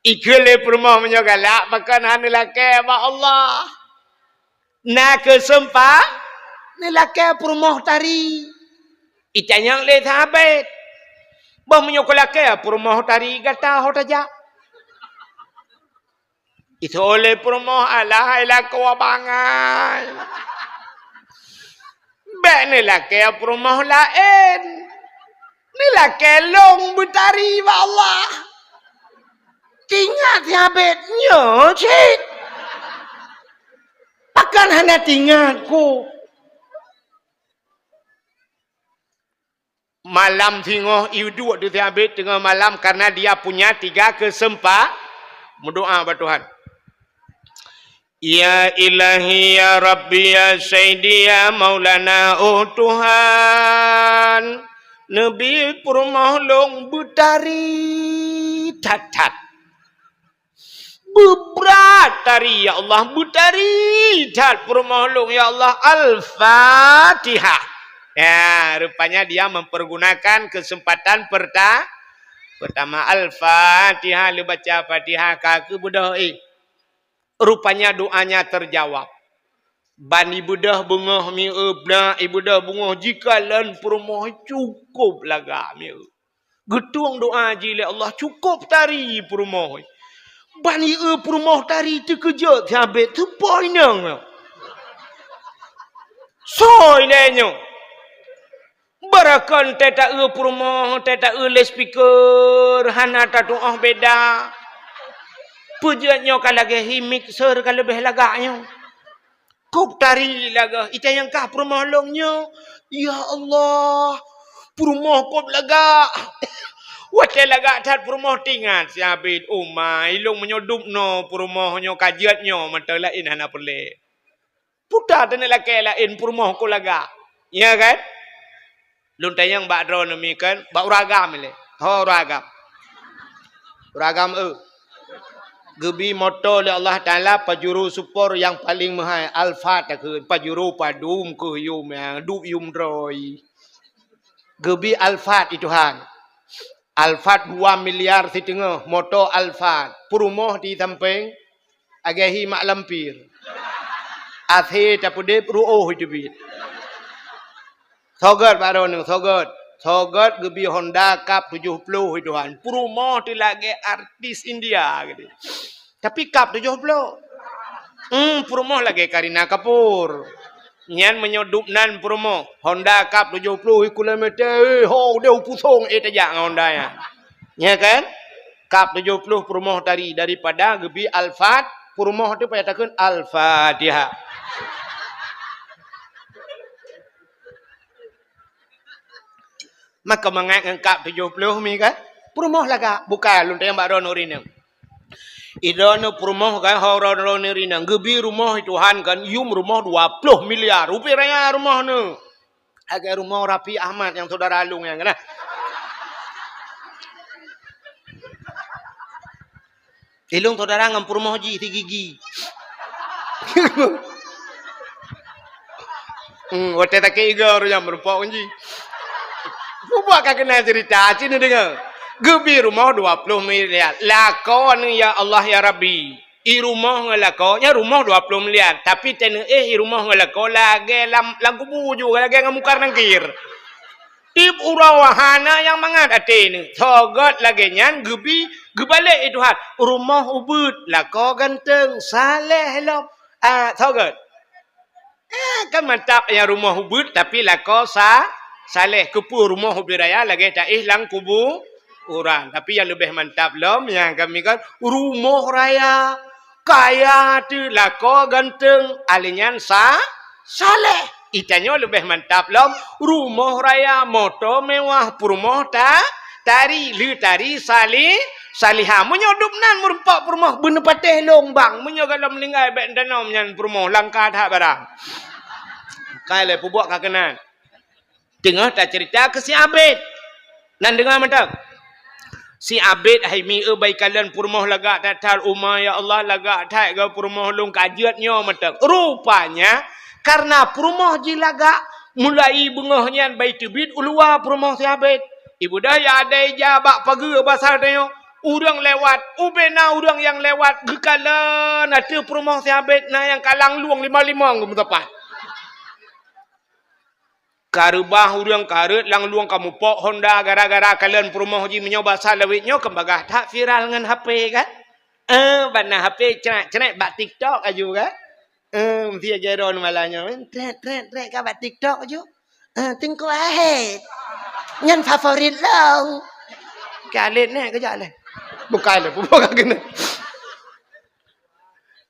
Ikheun lé peurumoh meunyoe galak, pakon hana lakée bak Allah. Na keuseumpa-, neulakée peurumoh tari. Itanyong lé sahabet. Bah meunyoe kulakée peurumoh tari gata ho tajak. Isoe lé peurumoh, "Alah hai lakoe bangai. Bék neulakée peurumoh laén. Neulakée lôn beutari bak Allah." Tingat siabet nyoe cit. Pakon hana tingat ku. Malam singoh iduek di siabet teungoh malam karena dia punya tiga keuseumpa-, meudoa bak Tuhan. Ya Ilahi, ya Rabbi, ya Sayyidi, ya Maulana, oh Tuhan, neubi peurumoh lôn beutari that-that. Beubrat tari, ya Allah, beutari that peurumoh lôn, ya Allah. Al-Fatihah. Ya, rupanya dia mempergunakan kesempatan perta-, pertama. Al-Fatihah, lheueh baca Fatihah, ka keubeudôh, eh. Rupanya doanya terjawab. Ban ibeudôh beungoh mieu, blah ibeudôh beungoh jikalon peurumoh cukôp lagak mieu. Geutueng doa jih lé Allah, cukôp tari peurumoh. Ban ié peurumoh tari teukeujot sabet, teupoh inong nyoe. Soe ilée nyoe? Barakon tée taeu peurumoh, tée taeu loudspeaker, hana tatuoh beda. Peujeuet nyoe ka lagée hi mixer ka leubeh lagak nyoe. Kôp tari lagak, itanyong kah peurumoh lôn nyoe? Ya Allah, peurumoh kôp lagak. Watée lagak that peurumoh teuingat si Abid, "Uma, ilong meunyoe dub noe peurumoh nyoe ka jeuet nyoe mantong laén hana peureulée." Puta teuneuk lakée laén peurumoh kon lagak. Ya kan? Lôn tanyong bak droeneuh mi kan, bak ureueng agam ilée. Ho ureueng agam. Ureueng agam, eh. Geubi moto lé Allah Taala Pajero Sport nyang paleng meuhai, Alphard takheun, Pajero padum keuh yum nyang duek yum droe. Geubi Alphard i Tuhan. Alphard dua miliar siteungoh, moto Alphard. Peurumoh di sampéng, agée hi mak lampir. Akhé tapeudeb ruoh teubiet. Soe gét bak droeneuh, soe gét. Soe gét geubi Honda Cup tujoh ploh i Tuhan. Peurumoh teuh lagée artis India geude. Tapi Cup tujoh ploh. Hmm, peurumoh lagée Kareena Kapoor. Nyan meunyoe dub nan peurumoh, Honda Cup tujoh ploh kilometer, eh, ho, udeh u pusong, eh, tajak ngon Honda nyan. Ya kan? Cup tujoh ploh peurumoh tari daripada geubi Alphard, peurumoh teuh payah takheun Al-Fatihah. Maka mangat ngon Cup tujoh ploh mi kan? Peurumoh lagak, bukan lôn tanyong bak droeneuh rineueng. Idroeneuh peurumoh kan, ho droeneuh rineueng. Geubi rumoh i Tuhan kan, yum rumoh dua ploh miliar. Ubit raya rumoh neuh. Agak rumoh Raffi Ahmad nyang saudara lôn nyan kan. Ilong saudara ngon peurumoh jih si Gigi. Hmm, watée sakét igoe ureueng nyan meurumpok ngon jih. Peubuet ka keunan cerita, ci neudeungoe. Geubi rumoh dua ploh miliar. Lakoe nyoe ya Allah ya Rabbi. I rumoh ngon lakoe, nyan rumoh dua ploh miliar. Tapi teuneuk éh i rumoh ngon lakoe lagée lam, lam kubu ju, lagée ngon Mungkar Nangkir. Tiep uroe hana nyang mangat até neuh. Soe gét lagée nyan geubi, geubalek i Tuhan. Rumoh ubit, lakoe ganteng, saleh lom. Ah, soe gét. Eh, kan mantap nyang rumoh ubit, tapi lakoe sa-, saleh. Keupeue rumoh ubit raya lagée taéh lam kubu urang. Tapi nyang leubeh mantap lom, nyang kami kan rumoh raya, kaya teuh, lakoe ganteng, alèh nyan sa-, saleh. Itanyoe leubeh mantap lom, rumoh raya, moto mewah, peurumoh ta-, tari, lé tari, sali-, saliha. Meunyoe dub nan meurumpok peurumoh, beuneupatéh lôn bang. Meunyoe gohlom meuninggai, bék tanom nyan peurumoh, langka that barang. Kai lé peubuet ka keunan. Teungoh taceurita keu si Abed. Nan deungoe mantong. Si Abed hai mi-e bai kalon peurumoh lagak that-that, uma ya Allah, lagak that goe peurumoh lôn ka jeuet nyoe mantong. Rupanya, kareuna peurumoh jih lagak, mulai beungoh nyan bai teubiet u luwa peurumoh si Abed. Ibu dah ya adai ja bak pageue basa tanyoe, ureuëng lewat, ubena ureuëng nyang lewat geukalon ateueh peurumoh si Abed na nyang ka langlueng lima-lima geumeusapat. Ka reubah ureuëng ka rhot langlueng ka mupok honda gara-gara kalon peurumoh jih meunyoe basa lawét nyoe kan bagah that viral ngon H P kan? Eh, bak na H P cret-cret bak TikTok aju kan? Eh, mesti aja droe malam nyoe. Tret, tret, tret ka bak TikTok aju. Eh, Teungku Ahed. Nyan favorit lôn. Kalet neh kejak leh. Bukan leh, bukan kena.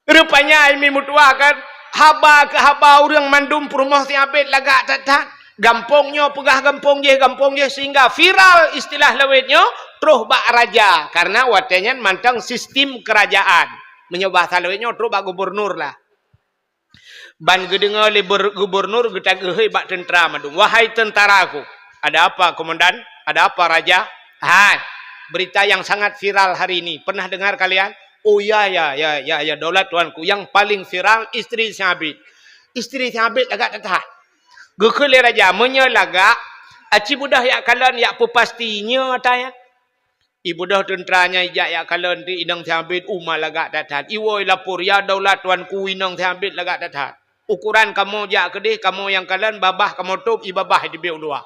Rupanya ai mi meutuah kan, haba keu haba ureuëng mandum peurumoh si Abed lagak that-that. Gampông nyoe peugah gampông jéh, gampông jéh, sehingga viral istilah lawét nyoe troh bak raja. Kareuna watée nyan mantong sistem keurajaan. Meunyoe basa lawét nyoe troh bak gubernur lah. Ban geudeungoe lé ber-, gubernur geutageuhôi bak teuntra mandum, "Wahai teuntaraku!" "Ada apa, komandan?" "Ada apa, raja?" "Hai, berita yang sangat viral hari ini. Pernah dengar kalian?" "Oh ya, ya, ya, ya, ya, daulat tuanku, yang paling viral istri si Abed." Istri si Abed lagak that-that. Geukheun lé raja, "Meunyoe lagak, aci beudôh jak kalon jak peupasti nyoe ata nyan." Ibu dah teuntra nyan ijak jak kalon di inong si Abed, uma lagak that-that. Iwoe lapor, "Ya daulat tuanku, inong si Abed lagak that-that. Ukuran kamoe jak keudeh, kamoe nyang kalon, babah kamoe tôb, i babah iteubiet u luwa."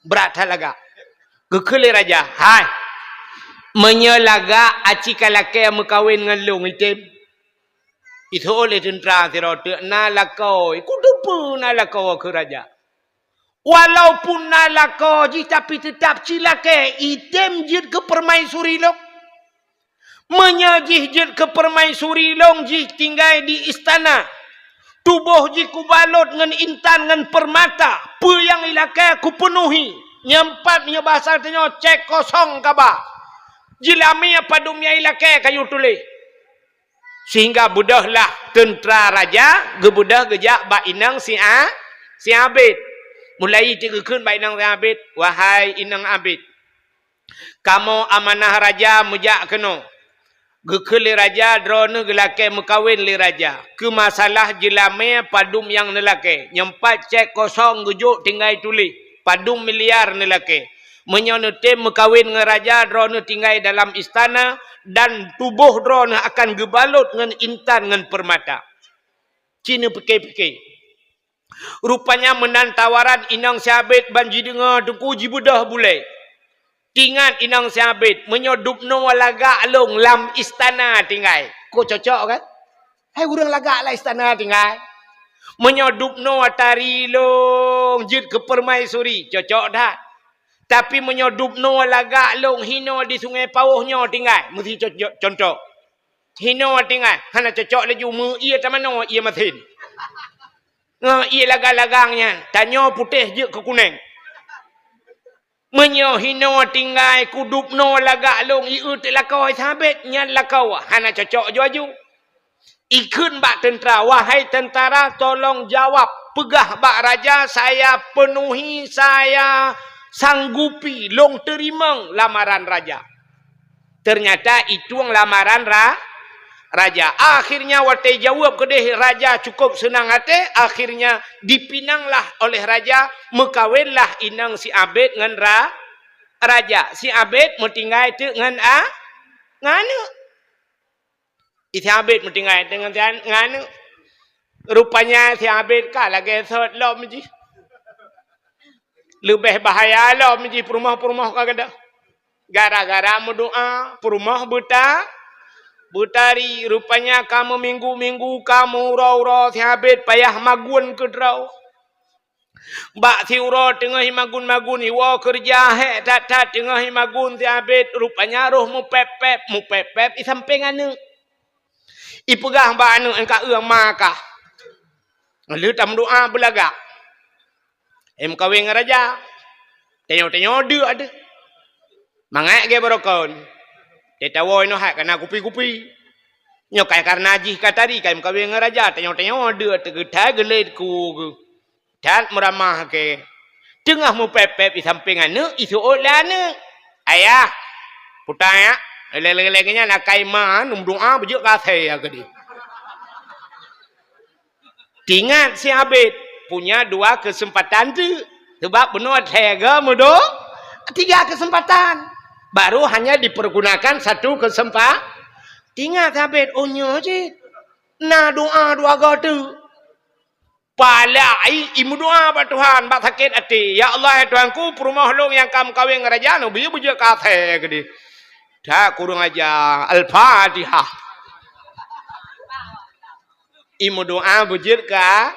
Brat that lagak. Geukheun lé raja, "Hai, meunyoe lagak aci ka lakée meukawen ngon lôn item." Iseuôt lé teuntra sidroe teuk, "Na lakoe." "Kuteupeue na lakoe," kheun raja. "Walaupun na lakoe jih, tapi teutap ci lakée item jeuet keu peurumaisuri lôn. Meunyoe jih jeuet keu peurumaisuri lôn, jih tinggai di istana. Tuboh jih kubalot ngon intan ngon peurmata, peue nyang ilakée kupeunuhi. Nyang pat meunyoe basa tanyoe cek kosong kaba. Jilamé padum nyang ilakée kayue tuléh. Sehingga beudôhlah teuntra raja geubeudôh geujak bak inong si A-, si Abed. Mulai teuk geukheun bak inong si Abed, "Wahai inong Abed, kamoe amanah raja meujak keunoe." Geukheun lé raja, droeneuh geulakée meukawen lé raja. Keu masalah jilamé padum nyang neulakée, nyang pat cek kosong geujok tinggai tuléh, padum miliar neulakée. Meunyoe neutem meukawen ngon raja, droeneuh tinggai dalam istana dan tuboh droeneuh akan geubalot ngon intan ngon peurmata. Ci neupike-pike. Rupanya meunan tawaran inong si Abed ban jideungoe teungku jibeudôh bulée. Tingat inong si Abed, meunyoe dubnoe lagak lôn lam istana tinggai. Ko cocok kan? Hai ureuëng lagak lam istana tinggai. Meunyoe dubnoe tari lôn jeuet keu permaisuri, cocok that. Tapi meunyoe dubnoe lagak lôn hinoe di Sungai Pawôh nyoe tinggai, meusti co-, co-, contoh. Hinoe tinggai, hana cocok laju meu ié tamanoe ié masin. Ngon ié lagang-lagang nyan, tanyoe putéh jeuet keu kuneng. Meunyoe hinoe tinggai kudubnoe lagak lôn ié teuk lakoe si Abed nyan lakoe hana cocok aju-aju. Ikheun bak teuntra, "Wahai tentara, tolong jawab, peugah bak raja saya penuhi, saya sanggupi, lôn teurimong lamaran raja." Ternyata itueng lamaran ra-, raja. Akhirnya watée jaweueb keudeh raja cukup seunang até, akhirnya dipinanglah oleh raja, meukawenlah inong si Abed ngon ra-, raja. Si Abed meutinggai teuk ngon a-, ngon aneuk. Si Abed meutinggai teuk ngon si an-, ngon aneuk. Rupanya si Abed ka lagée sot lom jih. Leubeh bahaya lom jih peurumoh-peurumoh ka gadôh. Gara-gara meudoá, peurumoh beuta-, beutari. Rupanya ka meuminggu-minggu, ka meuuroe-uroe si Abed payah magun keudroe. Bak siuroe teungoh imagun-magun, iwoe keureuja hék that-that teungoh imagun si Abed, rupanya roh mupép-pép, mupép-pép i sampéng aneuk. Ipeugah bak aneuk, "Engka eu ma kah." Lheueh tameudoá beulagak. Em kawén ngon raja. Tanyoe-tanyoe deuk deuh. Mangat gée barokon. Teuh tawoe inoe hai kana kupi-kupi. Nyoe kai karna jih ka tari kai meukawen ngon raja, tanyoe-tanyoe deuk teugeutai geulet ku geuh. That meuramah ke. Teungoh mupép-pép i sampéng aneuk, iseuôt lé aneuk. "Ayah, puta ya, lé-lé nyan akai ma, neumeudoá beujeuet keu asèe ya keudeh." Tingat si Abed punya dua keuseumpatan teuk. Sabab bunoe asèe geuh meudo-, tiga keuseumpatan. Baru hanya dipergunakan satu keuseumpa-, tingat si Abed, "Oh, nyoe cit na doá dua goe teuk." Palai imeudoá bak Tuhan, bak sakét até, "Ya Allah, ya Tuhanku, peurumoh lôn nyang ka meukawen ngon raja nyoe, beu beujeuet keu asèe keudeh." That kureueng aja. Al-Fatihah. Imeudoá beujeuet ka,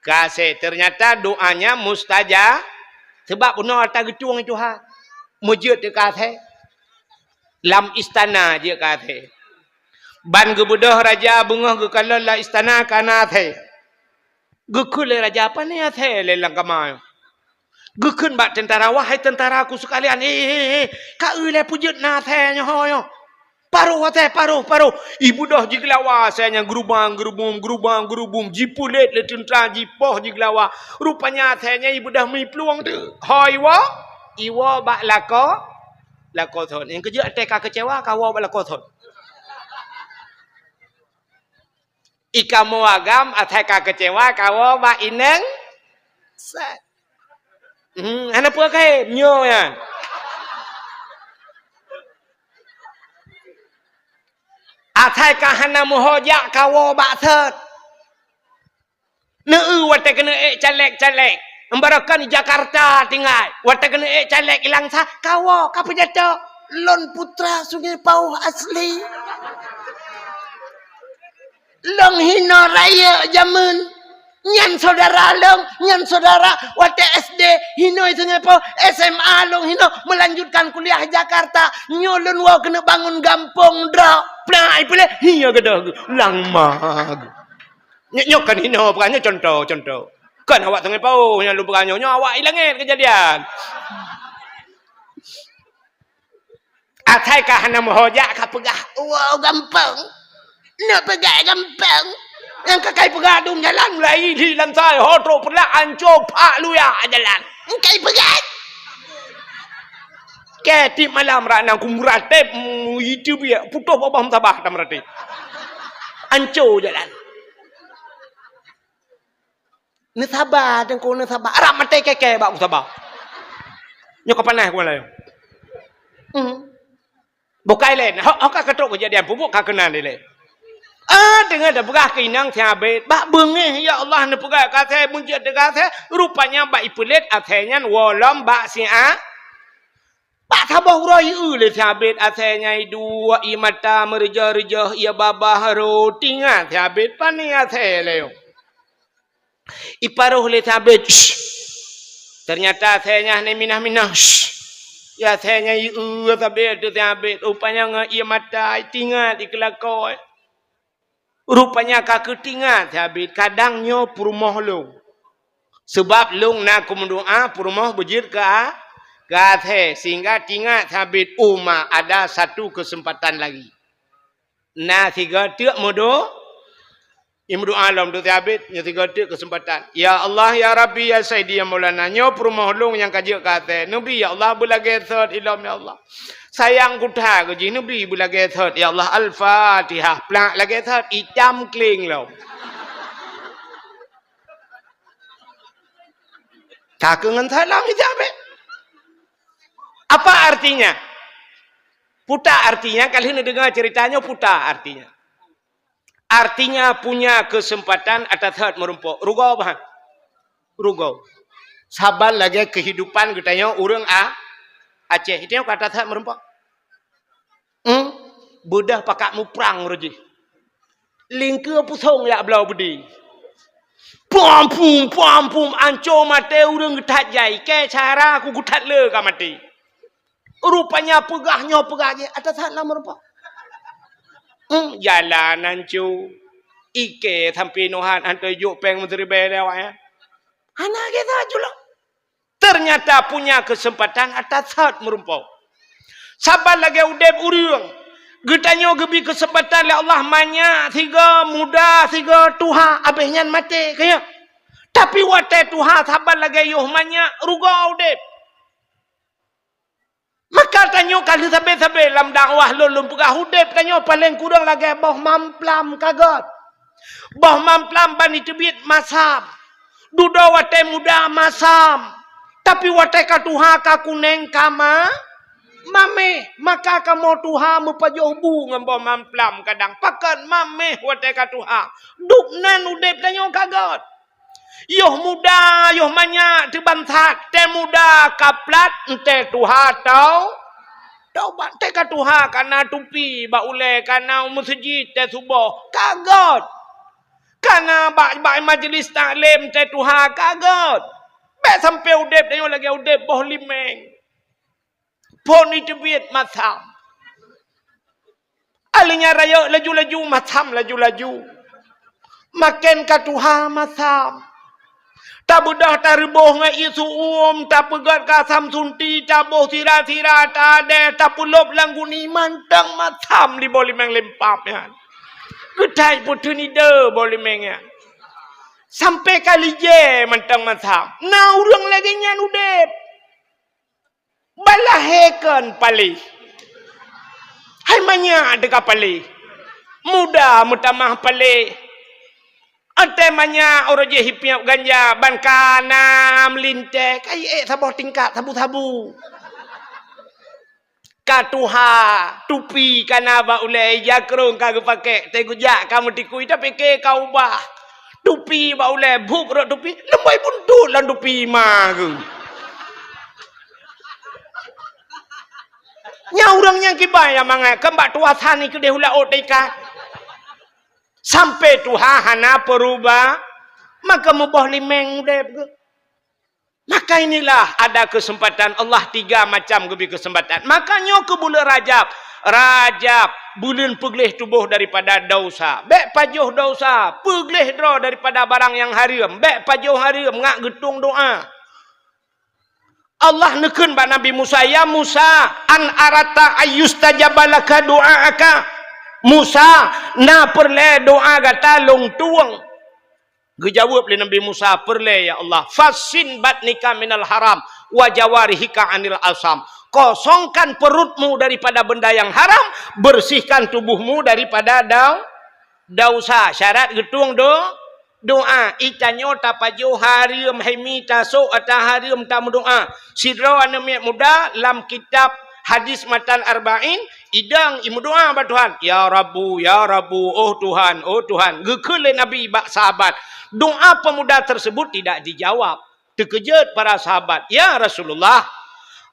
keu asèe. Ternyata doanya mustajab, sabab bunoe tageutueng Tuhan. Meujeuet keu asèe. Lam istana jeuet keu asèe. Ban geubeudôh raja beungoh geukalon lam istana kana asèe. Geukheun lé raja, "Pane asèe lé lam kama nyoe?" Geukheun bak teuntara, "Wahai teutaraku seukalian, he, he, he, ka eu lé peujeuet na asèe nyoe ho nyoe. Paroh asèe, paroh, paroh." Ibeudôh jigeulawa asèe nyan geurubang-geurubum, geurubang-geurubum, jipulet lé teuntara, jipoh jigeulawa. Rupanya asèe nyan ibeudôh miplueng teuk. Ho iwoe, iwoe bak lakoe, lakoe thon. Nyang keujeuet asèe ka keucewa, kawoe bak lakoe thon. Ikamoe agam asai ka keucewa kawoe bak inong sat. Hmm, hana peue kayém nyoe nyan. Asai ka hana meuhojak kawoe bak sot. Neu watée keuneuk ék caleg-caleg, barokon Jakarta tinggai. Watée keuneuk ék caleg ilang sa, kawoe ka peujato, "Lôn putra Sungai Pauh asli." Lôn hinoe rayeuk jameun. Nyan syedara lôn, nyan syedara watée S D hinoe Sungai Pauh, S M A lôn hinoe meulanjutkan kuliah Jakarta. Nyoe lôn woe keuneuk bangun gampông droe. Plak ipeuleh, hi ya gadôh geuh, lang ma geuh. Nyoe, nyoe kan hinoe, bukan nyoe contoh, contoh. Kan awak Sungai Pauh nyang lôn peugah nyoe, nyoe awak i langét keujadian. Asai ka hana meuho jak ka peugah, "Wow, gampông. Nak peugah gampông." Nyang ka kai peugah dum jalan mulai di lansai, ho trok peulak anco pak luya jalan. Engkai peugah. Ke tiep malam rak nang ku meuratéb, mm, itu biak, putôh babah meutabah tam meuratéb. Anco jalan. Neusaba, Teungku, neusaba. Arab maté kèe-kèe bak kusaba. Nyoe ka panas ku laén. Hmm. Bukai lé, ho, ho ka keutôk keujadian peubuet ka keunan dilèe. Ah, deungon tapeugah keu inong si Abed, bak beungéh, ya Allah, neupeugah keu asèe, meujeuet teuka asèe, rupanya bak ipeulet asèe nyan woe lom bak si A. Bak saboh uroe ieu lé si Abed asèe nyan iduek, ie mata meureujoh-reujoh, ie babah rhot, tingat si Abed, pane asèe lé nyoe. Iparoh lé si Abed, shh. Teunyata asèe nyan hana minah-minah, shh. Ya asèe nyan ieu sabe teuh si Abed, rupanya ngon ie mata itingat ikeulakoe. Rupanya ka keutingat si Abed, kadang nyoe peurumoh lôn. Seubab lôn na kumeudoa peurumoh beujeuet keu a-, keu asèe, sehingga tingat si Abed, uma ada satu kesempatan lagi. Na sigoe teuk meudo-, imeudoa lom tu si Abed, nyoe sigoe teuk keuseumpatan. Ya Allah, ya Rabbi, ya Saidi, ya Maulana, nyoe peurumoh lôn nyang ka jeuet keu asèe. Neubi, ya Allah, beulagèe sot ilom, ya Allah. Sayang kuta keu jih, neubi beulagèe sot, ya Allah. Al-Fatihah, plak lagèe sot, itam kling lom. Ka keu ngon salam ijak bèk. Apa artinya? Puta artinya, kali ni dengar ceritanya puta artinya. Artinya punya kesempatan ata that meurumpok. Rugoe bah. Rugoe. Saban lagèe kehidupan geutanyoe ureueng A-, Aceh. Itu yang kata that meurumpok. Hmm? Beudah pakat muprang roh jih. Lingkeue pusong yak bloe beudé. Pom pum, pom pum, anco maté ureueng geuthat jai. Kèe cara ku geuthat le ka maté. Rupanya peugah nyoe peugah jih, ata that lam rupa. Hmm, jalan anco. Ikèe sampoe nohat, hantom jok pèng meusiribèe lé awak nyan. Hana geuh that julok. Ternyata punya kesempatan ata that meurumpok. Saban lagèe udép ureueng. Geutanyoe geubri kesempatan lé Allah manyak sigoe, muda sigoe, tuha, abéh nyan maté, ka nyan. Tapi watèe tuha saban lagèe yoh manyak, rugoe udép. Maka tanyoe ka lheueh sabé-sabé lam dakwah lôn, lôn peugah udép tanyoe paleng kureueng lagèe boh mamplam ka göt. Boh mamplam ban jiteubiet masam. Dudoe watèe muda masam. Tapi watèe ka tuha ka kunèng ka ma-, maméh. Maka kamoe tuha meupajoh bu ngon boh mamplam kadang. Pakon maméh watèe ka tuha. Dubnan udép tanyoe ka göt. Yoh muda, yoh manyak teuh ban that, teuh muda ka plat, teuh tuha tau-, taubat, teuh ka tuha ka na tupi bak ulèe, ka na u meuseujid teuh suboh, ka göt. Ka na bak, bak majeulis taklim teuh tuha ka göt. Bèk sampoe udép tanyoe lagèe udép boh limeng. Phôn jiteubiet masam. Akhirnya rayeuk laju-laju masam laju-laju. Maken ka tuha masam. Tabeudôh tareuboh ngon ié su'um, tapeugöt keu asam sunti, taboh sira-sira, tadeh, tapeulop lam guni mantong masam di boh limeng lempap nyan. Geuthai peuteun ide boh limeng nyan. Sampoe ka lijée mantong masam. Na ureuëng lagée nyan udeb. Balahé kon paléh. Hai manyak teuka paléh. Muda meutamah paléh. Até manyak uroe jih hipiep ganja ban ka na meulintèe, ka jiék saboh tingkat sabu-sabu. Ka tuha, tupi ka na bak ulèe, ija krông ka geupakék, teugeujak ka meutikui, tapike ka ubah. Tupi bak ulèe, buet rot tupi, leumbôi buntut lam tupi ma geuh. Nyan ureuëng nyang kiban nyang mangat, keu bak tuha sani keudeh u laôt teuikat. Sampoe tuha hana peuruba, maka muboh limeng udeb geuh. Maka inilah ada kesempatan Allah, tiga macam geubri kesempatan. Maka nyoe keu buleuen Rajab. Rajab, buleuen peugleh tuboh daripada dosa. Bèk pajoh dosa, peugleh droe daripada barang nyang hareuem. Bèk pajoh hareuem, ngat geutueng doa. Allah neukheun bak Nabi Musa, "Ya Musa, an aratta ayyustajaba laka du'aaka?" "Musa, na peureulée doá gata lôn tueng?" Geujaweueb lé Nabi Musa, "Peureulée, ya Allah." "Fassin batnika minal haram, wa jawarihika anil asam." Kosongkan perutmu daripada benda yang haram, bersihkan tubuhmu daripada dau-, dausa. Syarat geutueng do-, doá. Itanyoe tapajoh hareuem, hai mi tasok ata hareuem tameudoá. Sidroe aneuk miet muda lam kitab hadis matan Arba'in, idong imeudoá bak Tuhan, "Ya Rabbu, ya Rabbu, oh Tuhan, oh Tuhan." Geukheun lé Nabi bak sahabat, doá pemuda tersebut tidak dijawab. Teukeujot para sahabat, "Ya Rasulullah,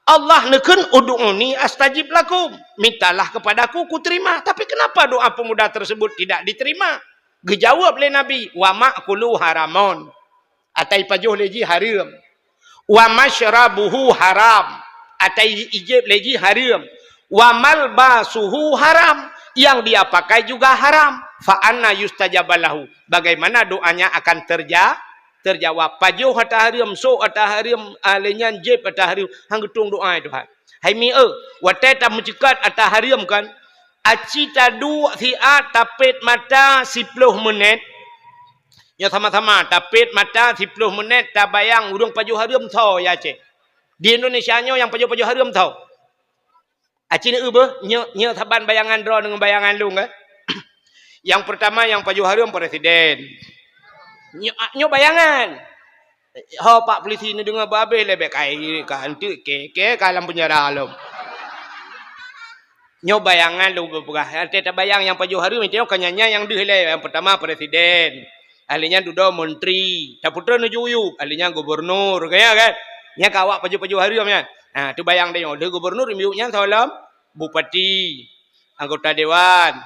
Allah neukheun, 'Ud'uni astajib lakum,' mintalah kepadaku, kuterima. Tapi kenapa doá pemuda tersebut tidak diterima?" Geujaweueb lé Nabi, "Wa ma'kuluhu haramun," ata ipajoh lé jih hareuem. "Wa masyrabuhu haram," ata i-, ijieb lé jih hareuem. "Wa malbasuhu haram," yang dia pakai juga haram. "Fa anna yustajabu lahu?" Bagaimana doanya akan terja-, terjawab? Pajoh ata hareuem, sok ata hareuem, ah, lé nyan jieb ata hareuem, han geutueng doá, "Ya Tuhan." Hai mi eu, watée tameuceukat ata hareuem kan, aci taduek siat tapet mata siploh menit. Nyoe sama-sama tapet mata siploh menit, tabayang ureuëng pajoh hareuem tho ya Aceh. Di Indonesia nyoe nyang pajoh-pajoh hareuem tho. Aci neu beuh, nyoe, nyoe saban bayangan droe deungon bayangan lôn, kan? Nyang pertama nyang pajoh hareuem presiden. Nyoe, nyoe bayangan. Ho pak polisi neudeungoe beu habéh lé, bék kai ka anteuk ke, ke ka lam peunjara lom. Nyoe bayangan lôn beupeugah. Watée tabayang nyang pajoh hareuem, nyoe ka nyan-nyan nyang deuh lé. Nyang pertama presiden. Ahli nyan dudoe menteri. Tapeutrön uju-uju. Ahli nyan gubernur. Ka nyan kan? Nyan ka awak pajoh-pajoh hareuem nyan. Ha, teubayang tanyoe. Lheueh gubernur, miyueb nyan soe lom? Bupati. Anggota dewan.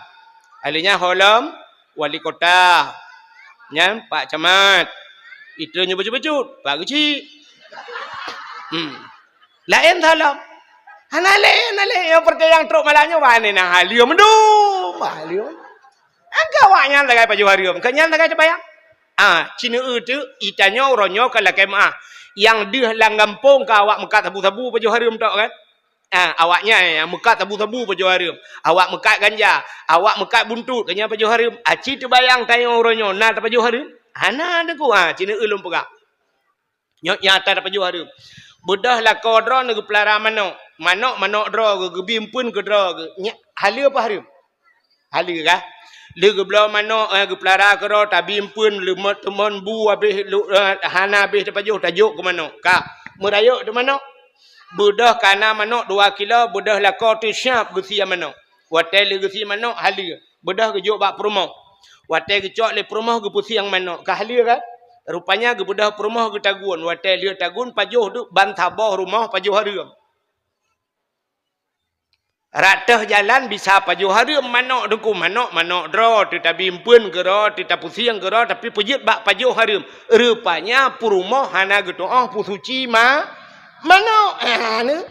Ahli nyan soe lom? Wali kota. Nyan pak camat. Itrön nyoe bacut-bacut. Pak geuchik. Hmm. Laén soe lom? Hana lé, hana lé. Nyang percaya nyang trok malam nyoe, wah, ni na hareuem dum, hareuem. Angka awak nyan sagai pajoh hareuem, keu nyan sagai teubayang. Ah, ci neu teuk, itanyoe uroe nyoe ka lakée meuáh. Nyang deuh lam gampông ka awak meukat sabu-sabu pajoh hareuem tok kan? Ah, awak nyan nyang meukat sabu-sabu pajoh hareuem. Awak meukat ganja, awak meukat buntut, keu nyan pajoh hareuem. Aci teubayang tanyoe uroe nyoe na tapajoh hareuem? Hana Teungku, ah, ci neu lôn peugah. Nyoe nyata tapajoh hareuem. Beudôh lakoe droeneuh geupeulara manök. Manök, manök droe geuh, geubi eumpeuen keu droe geuh. Nyak haleue peue hareuem? Haleue kah? Lheueh geubloe manök, eh, geupeulara keudroe, tabi eumpeuen, leumot teumon bu habéh lu-, eh, hana habéh tapajoh, tajok keu manök. Ka, meurayeuk teuh manök. Beudôh ka na manök dua kilo, beudôh lakoe teuh siab geusie manök. Watée lheueh geusie manök, haleue. Beudôh geujok bak peurumoh. Watée geucok lé peurumoh geupeusieng manök, ka haleue kan? Rupanya geubeudôh peurumoh geutagun. Watée lheueh tagun pajoh teuk ban saboh rumoh pajoh hareuem. Rot teuh jalan bisa pajoh hareuem manök Teungku, manök, manök droe, teuh tabi eumpeuen keudroe, teuh tapeusieng keudroe, tapi peujeuet bak pajoh hareuem. Rupanya peurumoh hana geutu'oh peusuci ma-, manök. Ah, neu.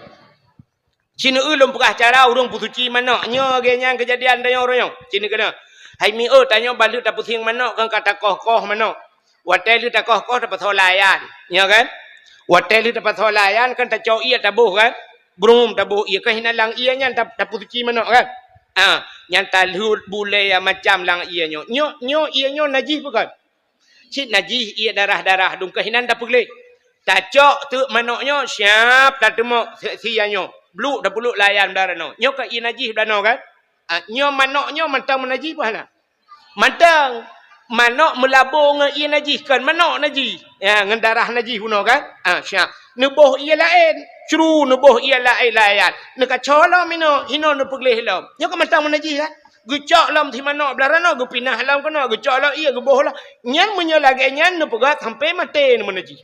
Ci neu lôn peugah cara ureuëng peusuci manök. Nyoe lagée nyan keujadian tanyoe uroe nyoe. Ci neu keunoe. Hai mi eu, tanyoe ban lheueh tapeusieng manök kan ka takoh-koh manök. Watée lheueh takoh-koh tapasoe lam ayan. Nyoe kan? Watée lheueh tapasoe lam ayan kan tacok ié taboh kan? Brum taboh ié kan hinan lam ié nyan tap-, tapeusuci manök kan? Ah, nyan talheuet bulée macam lam ié nyoe. Nyoe, nyoe ié nyoe najih bukan? Cit najih ié darah-darah dum keuh hinan tapeugléh. Tacok teuk manök nyoe siab tateumok si-, sia nyoe. Bluk tapeuluk lam ayan bak droeneuh. Nyoe ka ié najih bak droeneuh kan? Ah, nyoe manök nyoe mantong meunajih peue hana? Mantong. Manök meulabô ngon ié najih kon manök najih. Ya, ngon darah najih bunoe kan? Ah, siab. Neuboh ié laén. Cru neuboh ié laén lam ayan. Neukaco lom inoe, inoe neupeugléh lom. Nyoe ka mantong meunajih kan? Geucok lom si manök blah droeneuh, geupinah lom keunoe, geucok lom ié, geuboh lom. Nyan meunyoe lagée nyan neupeugah sampoe maté neumeunajih.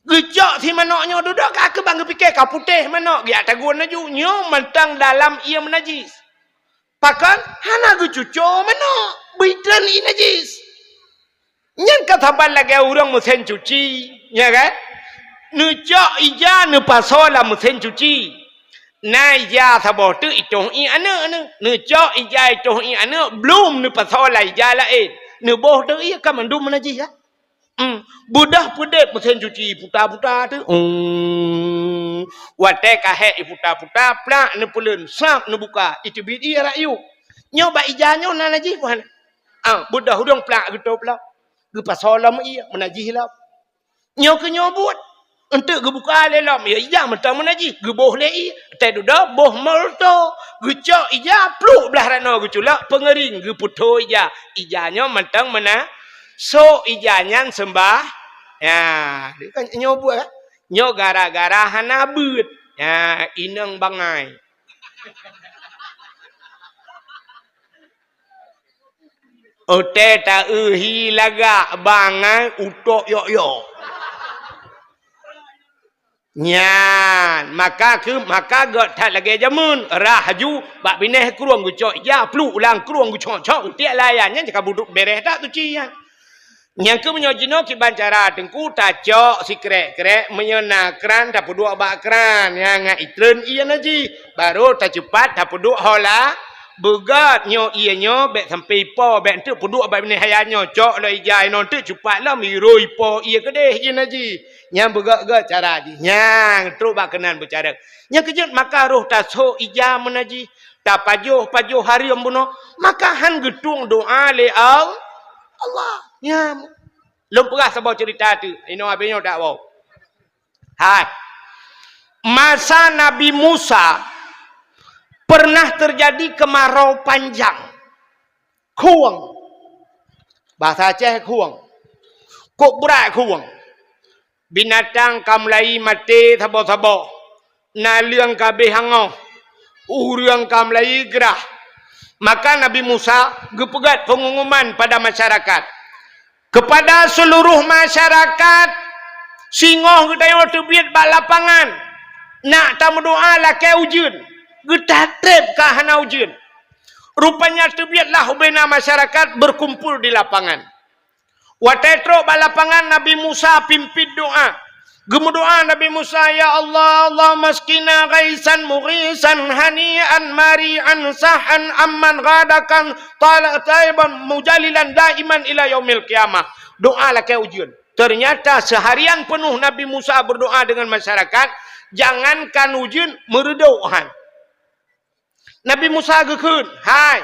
Geucok si manök nyoe dudoe ka keuh ban geupike ka putéh manök, geujak tagun laju. Nyoe mantong dalam ié meunajih. Pakon? Hana geucuco manök, beuitrön ié najih. Nyan ka saban lagée ureuëng meusén cuci, nya kan? Neucok ija neupasoe lam meusén cuci. Na ija saboh teuk itoh ié aneuëk neuh. Neucok ija itoh ié aneuëk, blum neupasoe lam ija laén. Neuboh teuk ié ka mandum meunajih, ya. Hmm. Beudôh peudép meusén cuci puta-puta tu. Hmm. Watée ka hék iputa-puta, plak neupeuleuen, sab neubuka, iteubiet ie rakyuk. Nyoe bak ija nyoe na najih kon? Ah, beudôh udong plak geutôb lom. Geupasoe lom ie, meunajih lom. Nyoe keuh nyoe buet. Eunteuk geubuka lé lom, ya ija mantong meunajih, geuboh lé ie. Teududoe boh molto, geucok ija, pluek blah ranoe geuculok, peungeuring, geupeutho ija. Ija nyoe mantong meuna, sok ija nyan seumbah. Ya, nyoe buet. Nyoe gara-gara hana beuet. Ya, inong bangai. Ote ta-eu hi lagak bangai utok yok-yok. Nyan, maka keu, maka gét that lagée jameun, rhah aju bak binéh krueng geucok ija, pluek ulang krueng geucok-cok, tiek layan nyan cakap buduk bereh that tuci nyan. Nyang keu meunyoe jinoe kiban cara teungku tacok sikrek-krek, meunyoe na kran tapeuduek bak kran, nyang ngat itreun ie najih, baru tacupat tapeuduek hola. Beugét nyoe ie nyoe bék sampai ipo, bék eunteuk peuduek bak binéh haya nyoe, cok lom ija inoe eunteuk cupat lom, iroi ipo ie keudeh ie najih. Nyang beugét-gét cara jih. Nyang trok bak keunan beucara. Nyang keujeuet maka roh tasok ija meunajih, tapajoh-pajoh hareuem bunoe, maka han geutueng doa lé Al-, Allah. Nyang lôn peugah saboh cerita tu, inoe abéh nyoe dak woe. Hai. Masa Nabi Musa pernah terjadi kemarau panjang. Khueng. Bahasa Aceh khueng. Kok brat khueng. Binatang ka mulai maté saboh-saboh. Naleueng ka abéh hangoh. Ureuëng ka mulai grah. Maka Nabi Musa geupeugét pengumuman pada masyarakat. Kepada seluruh masyarakat, singoh geutanyoe teubiet bak lapangan, nak tameudoa lakée ujeuen, geutatreb ka hana ujeuen. Rupanya teubietlah ubena masyarakat berkumpul di lapangan. Watée trok bak lapangan, Nabi Musa pimpin doa. Geumeudoa Nabi Musa, "Ya Allah, Allahumma askina ghaisan mughisan hani'an mari'an sahan amman ghadakan talak taiban mujalilan daiman ila yaumil qiyamah." Doa lakée ujeuen. Ternyata seharian penuh Nabi Musa berdoa dengan masyarakat, jangankan ujeuen, meureudok han. Nabi Musa geukheun, "Hai,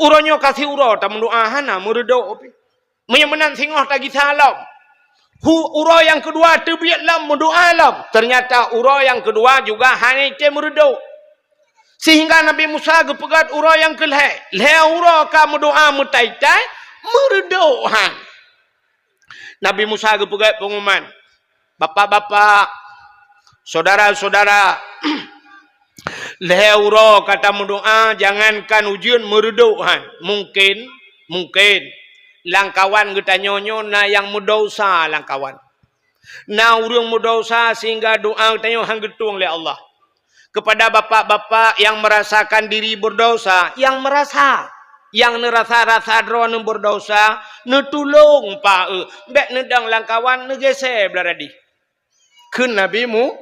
uroe nyoe ka siuroe tameudoa hana meureudok pih. Meunyoe meunan singoh tagisa lom." Hu-, uroe nyang keudua teubiet lom meudoa lom. Ternyata uroe nyang keudua juga hana item meureudok. Sehingga Nabi Musa geupeugét uroe nyang keulhée, lhée uroe ka meudoa meutai-tai, meureudok han. Nabi Musa geupeugét pengumuman, "Bapak-bapak, saudara-saudara, lhée uroe ka tameudoa, jangankan ujeuen meureudok han. Mungkin, mungkin lamkawan geutanyoe nyoe na nyang meudesya lamkawan. Na ureuëng meudesya sehingga doa geutanyoe han geutueng lé Allah." Kepada bapak-bapak yang merasakan diri berdosa, yang merasa, nyang neurasa-rasa droeneuh berdosa, neutulông, Pak, eh, bék neudong lamkawan, neugése blah radih. Kheun Nabi Mu-,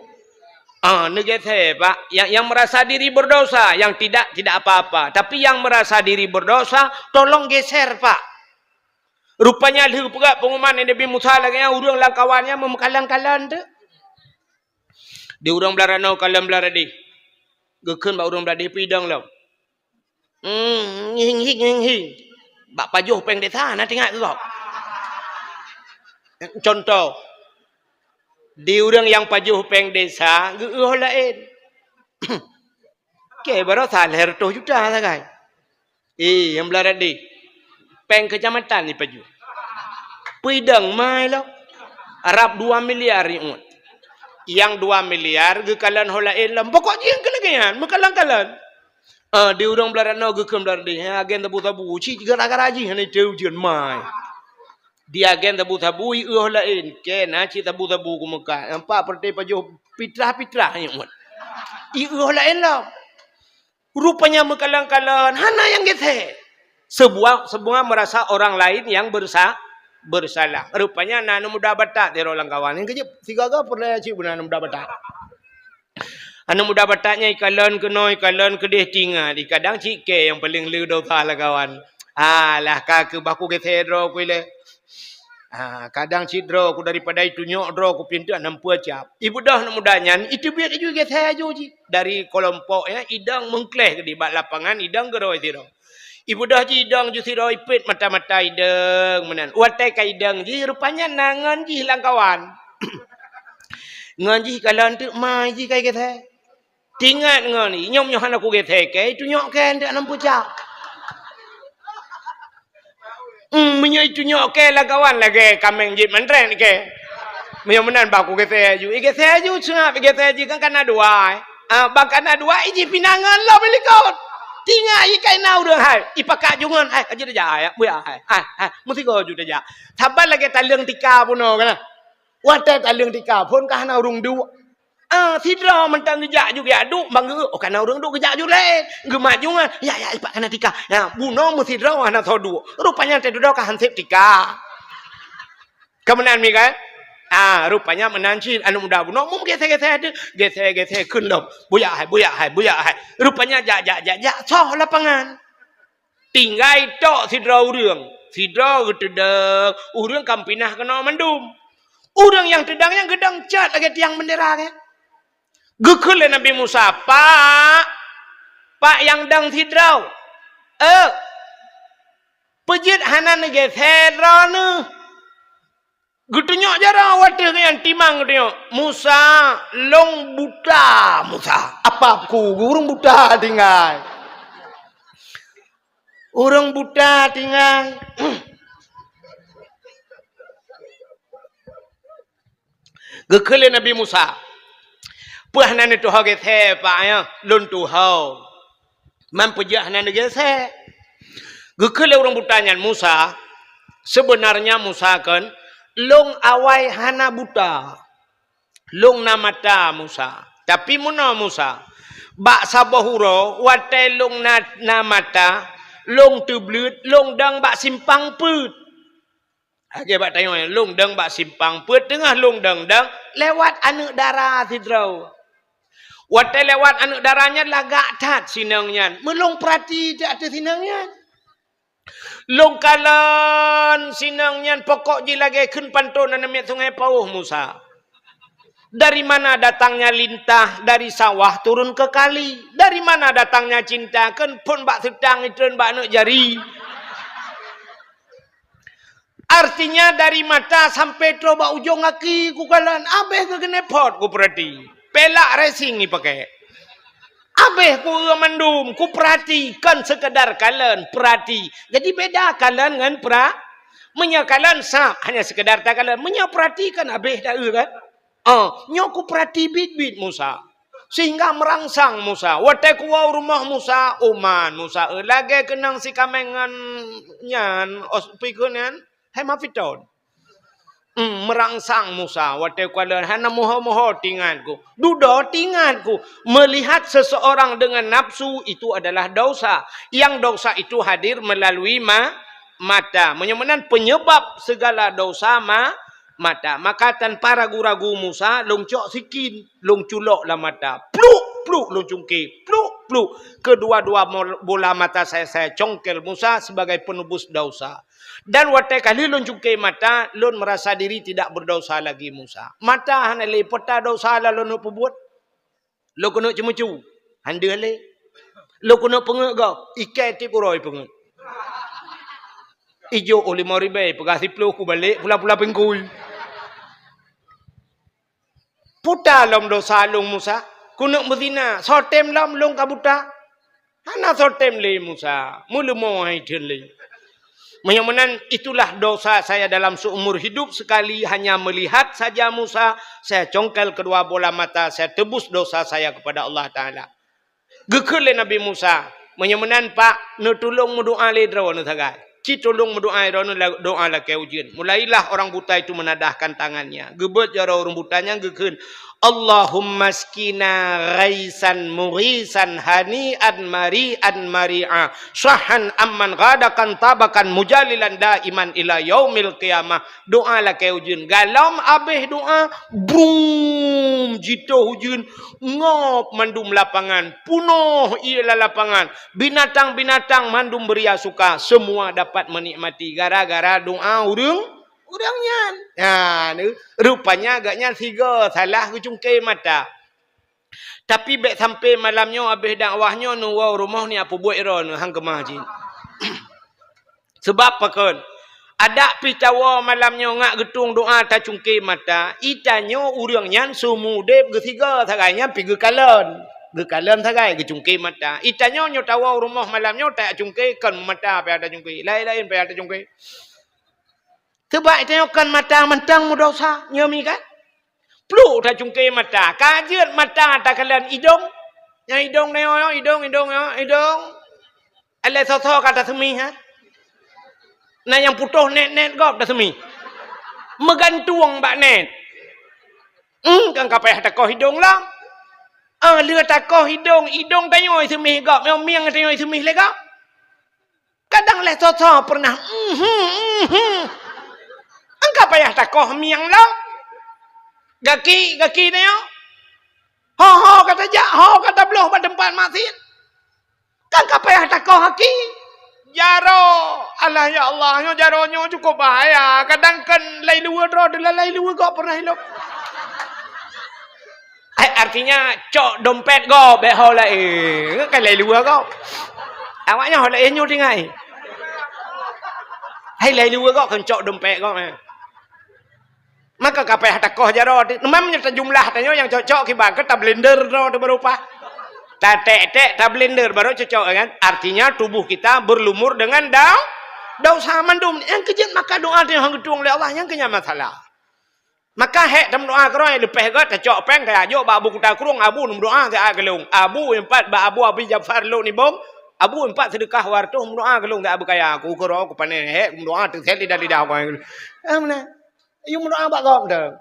ah, neugése, Pak. Yang, yang merasa diri berdosa, yang tidak, tidak apa-apa. Tapi yang merasa diri berdosa, tolong geser, Pak. Rupanya lheueh peugah pengumuman Nabi Musa lagée nyan, ureuëng lamkawan nyan meumeukalon-kalon teuk. Di ureuëng blah ranoe kalon blah radih. Geukheun bak ureuëng blah radih, "Peudong lom." Hmm, hing, hing, hing, hing. Bak pajoh péng desa na teuingat keu gob. Contoh, di ureuëng nyang pajoh péng desa geu-eu laén. Oke, baroe sa lhée reutôh juta sagai. Eh, nyang blah radih. Péng keucamatan jipajoh. Peudong mai lom. Rab dua miliar nyoe. Nyang dua miliar geukalon ho laén lom. Pokok jih keu lagée nyan, meukalon-kalon. Ah, di ureuëng blah ranoe geukheun blah radih. Agen sabu-sabu, cit gara-gara jih hana teu ujeuen mai. Di agen sabu-sabu, ieu ho laén. Keu na cit sabu-sabu keu Mekah. Nampak peureute pajoh pitrah-pitrah nyoe. Ieu ho laén lom. Rupanya meukalon-kalon, hana nyang geusé. Sebuah, semua merasa orang lain yang bersa-, bersalah. Rupanya na aneuk muda Batak sidroe lamkawan. Nyang keujeuet, sigaga peureulée cit beuna aneuk muda Batak. Aneuk muda Batak nyan ikalon keunoe, ikalon keudeh, teuingat, kadang cit kée nyang paleng le dosa lamkawan. Alah, ka keuh bah kugeusé droe ku ilée. Ha, kadang sidroe ku daripada itunyok droe ku pintoe hana meupeue cap. Ibeudôh aneuk muda nyan, iteubiet laju igeuseue laju jih. Dari keulompok nyan, idong meukleh keudeh bak lapangan, idong keudroe sidroe. Ibeudôh jih idong ju sidroe ipeuet mata-mata idong meunan. Watèe ka idong jih, rupanya na ngon jih lam kawan. Ngon jih kalon teuk mai jih ka igeuseue. Tingat ngon i, nyoe meunyoe hana kugeuseue kèe, itunyok kèe ndak nam pucak. Hmm, meunyoe itunyok kèe lagawan lagèe kaméng jeuet mantrek kèe. Meunyoe meunan bah kugeuseue laju. Igeuseue laju seungab, igeuseue laju kan kana dua, eh. Ah, bah kana dua, iji pinangan lom i likot. Tingat i kaina ureueng hai, ipakat jungon hai, aja tajak hai, buya hai. Hai, hai, meusigoe ju tajak. Saban lagèe taleueng tika bunoe kana. Watèe taleueng tika phon ka hana ureueng duek. Ah, sidroe mantong geujak ju geujak duek, bang geu, oh, kana ureueng duek geujak ju laén. Geumat jungan, ya, ya, ipat kana tika. Ya, bunoe meusidroe hana soe duek. Rupanya teududoe ka hansép tika. Ka meunan mi kan? Ah, rupanya meunan cit aneuk muda bunoe meugeusé-geusé tu. Geusé-geusé kheun lom. Buya hai, buya hai, buya hai. Rupanya jak, jak, jak, jak, soh lapangan. Tinggai tok sidroe ureueng. Sidroe geuteudong, ureueng ka meupinan keunoe mandum. Ureueng nyang teudong nyan geudong cot lagèe tiang beundera nyan. Geukheun lé Nabi Musa, "Pak, Pak nyang dong sidroe. Eh, peue jeuet hana neugeusé droeneuh?" Geutunyok jaroe watèe nyan timang geutunyok, "Musa, lôn buta, Musa." Apa ku, ureueng buta tinggai. Ureueng buta tinggai. Geukheun lé Nabi Musa, "Peue hana neutuho geusé, Pak, ya? Lôn tuho." Man peue jeuet hana neugeusé. Geukheun lé ureueng buta nyan, "Musa, seubeunarnya Musa kon, lôn awai hana buta. Lôn na mata, Musa. Tapi meunoe, Musa, bak saboh uroe watèe lôn na, na mata, lôn teubleuet, lôn dong bak simpang peuet." Lagèe bak tanyoe, lôn dong bak simpang peuet, teungoh lôn dong-dong, lewat aneuk dara sidroe. Watèe lewat aneuk dara nyan lagak that sinong nyan. Meulôn peurati that ateueh sinong nyan. Lôn kalon sinong nyan pokok jih lagèe kheun pantôn aneuk miet Sungai Pauh, Musa. Dari mana datangnya lintah, dari sawah turun ke kali. Dari mana datangnya cinta, kheun phôn bak seutang, itreun bak aneuk jari. Artinya dari mata sampai troh bak ujong gaki kukalon, abéh keuh keuneuk phot kupeurati. Pelak racing ipakai. Abéh kueu mandum, kupeurati, kon sekedar kalon, peurati. Jadi beda kalon ngon pera-, meunyoe kalon sab, hanya sekedar takalon. Meunyoe peurati kan abéh dah eu kan? Oh, nyoe kupeurati biet-biet Musa. Sehingga meurangsang Musa. Watèe kuwoe u rumoh Musa, uman Musa, eh, lagèe keunong sikaméng ngon nyan, os-, pi kheun nyan, hermafrodit. Hmm, meurangsang Musa. Watèe kukalon hana moho-moho tingat ku. Dudoe tingat ku. Melihat seseorang dengan nafsu itu adalah dosa. Yang dosa itu hadir melalui ma-, mata. Meunyoe meunan penyebab segala dosa ma-, mata. Maka tanpa ragu-ragu Musa lôn cok sikin, lôn culok lam mata. Pluk, pluk lôn cungké, pluk, pluk. Kedua-dua mol-, bola mata saya, saya congkel Musa sebagai penebus dosa. Dan watèe ka lheueh lôn cungké mata, lôn merasa diri tidak berdosa lagi Musa. Mata hana lé, peue ta dosa la lôn peubuet. Lôn keuneuk ceumeucue, han deuh lé. Lôn keuneuk peungeut gob, ikai tiep uroe peungeut. Ijok oh limong ribèe, peugah siplôh kubalek pula-pula pingkui. Peue ta lom dosa lôn Musa, keuneuk meuzina, soe tem lom lôn ka buta. Hana soe tem lé Musa, meuleumo hai theun lé. Meunyoe meunan, itulah dosa saya dalam seumur hidup, sekali hanya melihat saja Musa, saya congkel kedua bola mata, saya tebus dosa saya kepada Allah Taala. Geukheun lé Nabi Musa, "Meunyoe meunan, Pak, neutulông meudoa lé droeneuh sagai. Ci tulông meudoa droeneuh la-, doa lakèe ujeuen. Mulailah orang buta itu menadahkan tangannya." Geubeuet jaroe ureueng buta nyan geukheun, "Allahumma askina ghaisan mughisan hani'an mari'an mari'a, syahan amman ghadaqan tabakan mujalilan daiman ila yaumil qiyamah." Doa lakèe ujeuen. Galom abéh doa, brum, jitoh ujeuen, ngop mandum lapangan, punoh ie lam lapangan, binatang-binatang mandum beuria suka, semua dapat menikmati gara-gara doa ureueng. Ureuëng nyan. Ha, rupanya agak nyan sigo salah geucungke mata. Tapi bék sampai malam nyoe habéh dakwah nyoe neuwoe rumoh ni apa buet ro neuhang keumah jin. Sebab pakon? Adak pih tawoe malam nyoe ngak geutueng doa tacungke mata, itanyoe ureuëng nyan seumudeb geusigo sagai nyan pih geukalon. Geukalon sagai geucungke mata. Itanyoe nyoe tawoe rumoh malam nyoe tacungke kon mata payah tacungke. Laén-laén payah tacungke. Sebab itanyoe kon mata mantong meudosa, nyoe mi kan? Pluek tacungke mata, ka jeuet mata takalon idong. Nyang idong nyoe, idong, idong, idong. Alai soe-soe ka taseumih, ha? Na nyang putôh nét-nét gob taseumih. Meugantung bak nét. Hmm, kan ka payah takoh idong lom. Ah, lheueh takoh idong, idong tanyoe seumih gob, nyang mieng tanyoe seumih lé gob. Kadang lé soe-soe pernah, mhm, mhm. Engka payah takoh mieng lom. Gaki, gaki tanyoe. Ho-ho ka tajak, ho ka tabloh bak teumpat maksiet. Kan ka payah takoh aki. Jaroe. Alah, ya Allah, nyoe jaroe nyoe cukup bahaya. Kadang kan lai luwa droe, lai luwa gob pernah ilop. Hai, artinya cok dompet gob, bék ho laén. Kan lai luwa gob. Awaknyan ho laén nyoe tinggai. Hai, lai luwa gob kan cok dompet gob, eh. Maka ka payah takoh jaroe. Memang nyoe tajumlah tanyoe nyang cocok kiban ke tablender droe teuh baru paih. Tatek-tek tablender baru cocok kan. Artinya tubuh kita berlumur dengan dau-, dosa mandum. Nyang keujeuet maka doa tanyoe hana geutueng lé Allah, nyang keunyan masalah. Maka hék tameudoa keudroe leupeh gét tacok péng tajak jok bak Abu Kuta Krueng, Abu neumeudoa siat keu lôn. Abu empat bak Abu Abi Jafar Lok Nibong, Abu empat seudeukah dua ratus meudoa keu lôn siat beukaya. Ku keudroe ku pané hék meudoa teuh lidah-lidah ku. Ah, meunan. Yue meudoa bak gob teuh.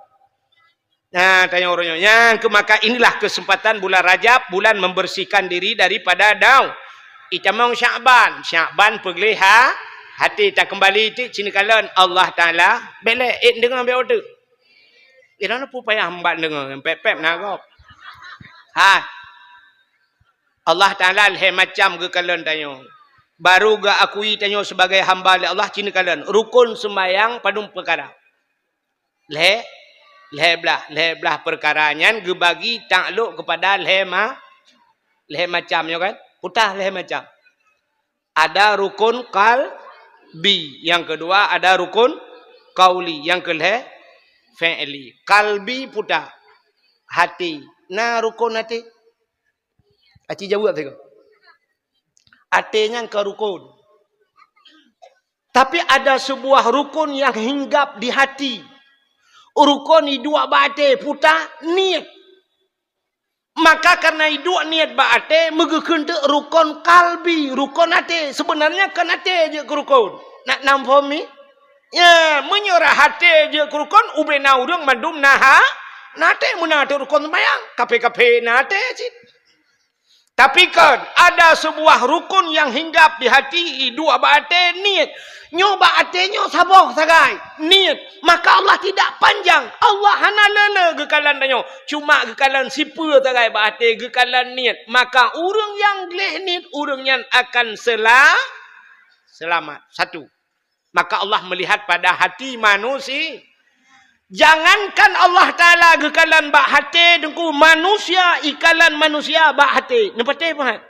Nah, tanyoe uroe nyoe. Nyang keu maka inilah kesempatan bulan Rajab, bulan membersihkan diri daripada dau-, itamong Syakban. Syakban peugleh ha-, hati takeumbali ti cinikalon Allah Taala. Bék lé, eh, deungoe bék uteuk. Iran pun payah mbak deungoe, pép-pép na gob. Ha. Allah Taala lhée macam geukalon tanyoe. Baru geuakui tanyoe sebagai hamba lé Allah, cinikalon. Rukon sembahyang padum peukara. Lhée, lhée blah, lhée blah peukara nyan geubagi taklok keupada lhée ma-, lhée macam nyoe kan? Peue teuh lhée macam. Ada rukun qalbi, nyang keudua ada rukun qauli, nyang keulhée fi'li. Qalbi peue teuh? Hati. Na rukun hati? Aci jaweueb sigoe. Até nyan ka rukun. Tapi ada sebuah rukun yang hinggap di hati. Rukun iduek bak até, peue teuh? Niet. Maka karena iduek niet bak até, meugeukheun teuk rukun kalbi, rukun até. Sebenarnya kan até jeuet keu rukun. Nak nam phom ni? Ya, meunyoe até jeuet keu rukun, ubena ureuëng mandum na ha-, na até, meunan teuk rukun sembahyang. Kaphé-kaphé na até cit. Tapi kan ada sebuah rukun yang hinggap di hati, iduek bak até, niet. Nyoe bak até nyoe saboh sagai, niet. Maka Allah tidak panjang. Allah hana le-le geukalon tanyoe. Cuma geukalon sipeue sagai bak até, geukalon niet. Maka ureuëng nyang gleh niet, ureuëng nyan akan sela-, selamat. Satu. Maka Allah melihat pada hati manusia. Jangankan Allah Taala geukalon bak até, Teungku, manusia ikalon manusia bak até. Neupatéh pahat?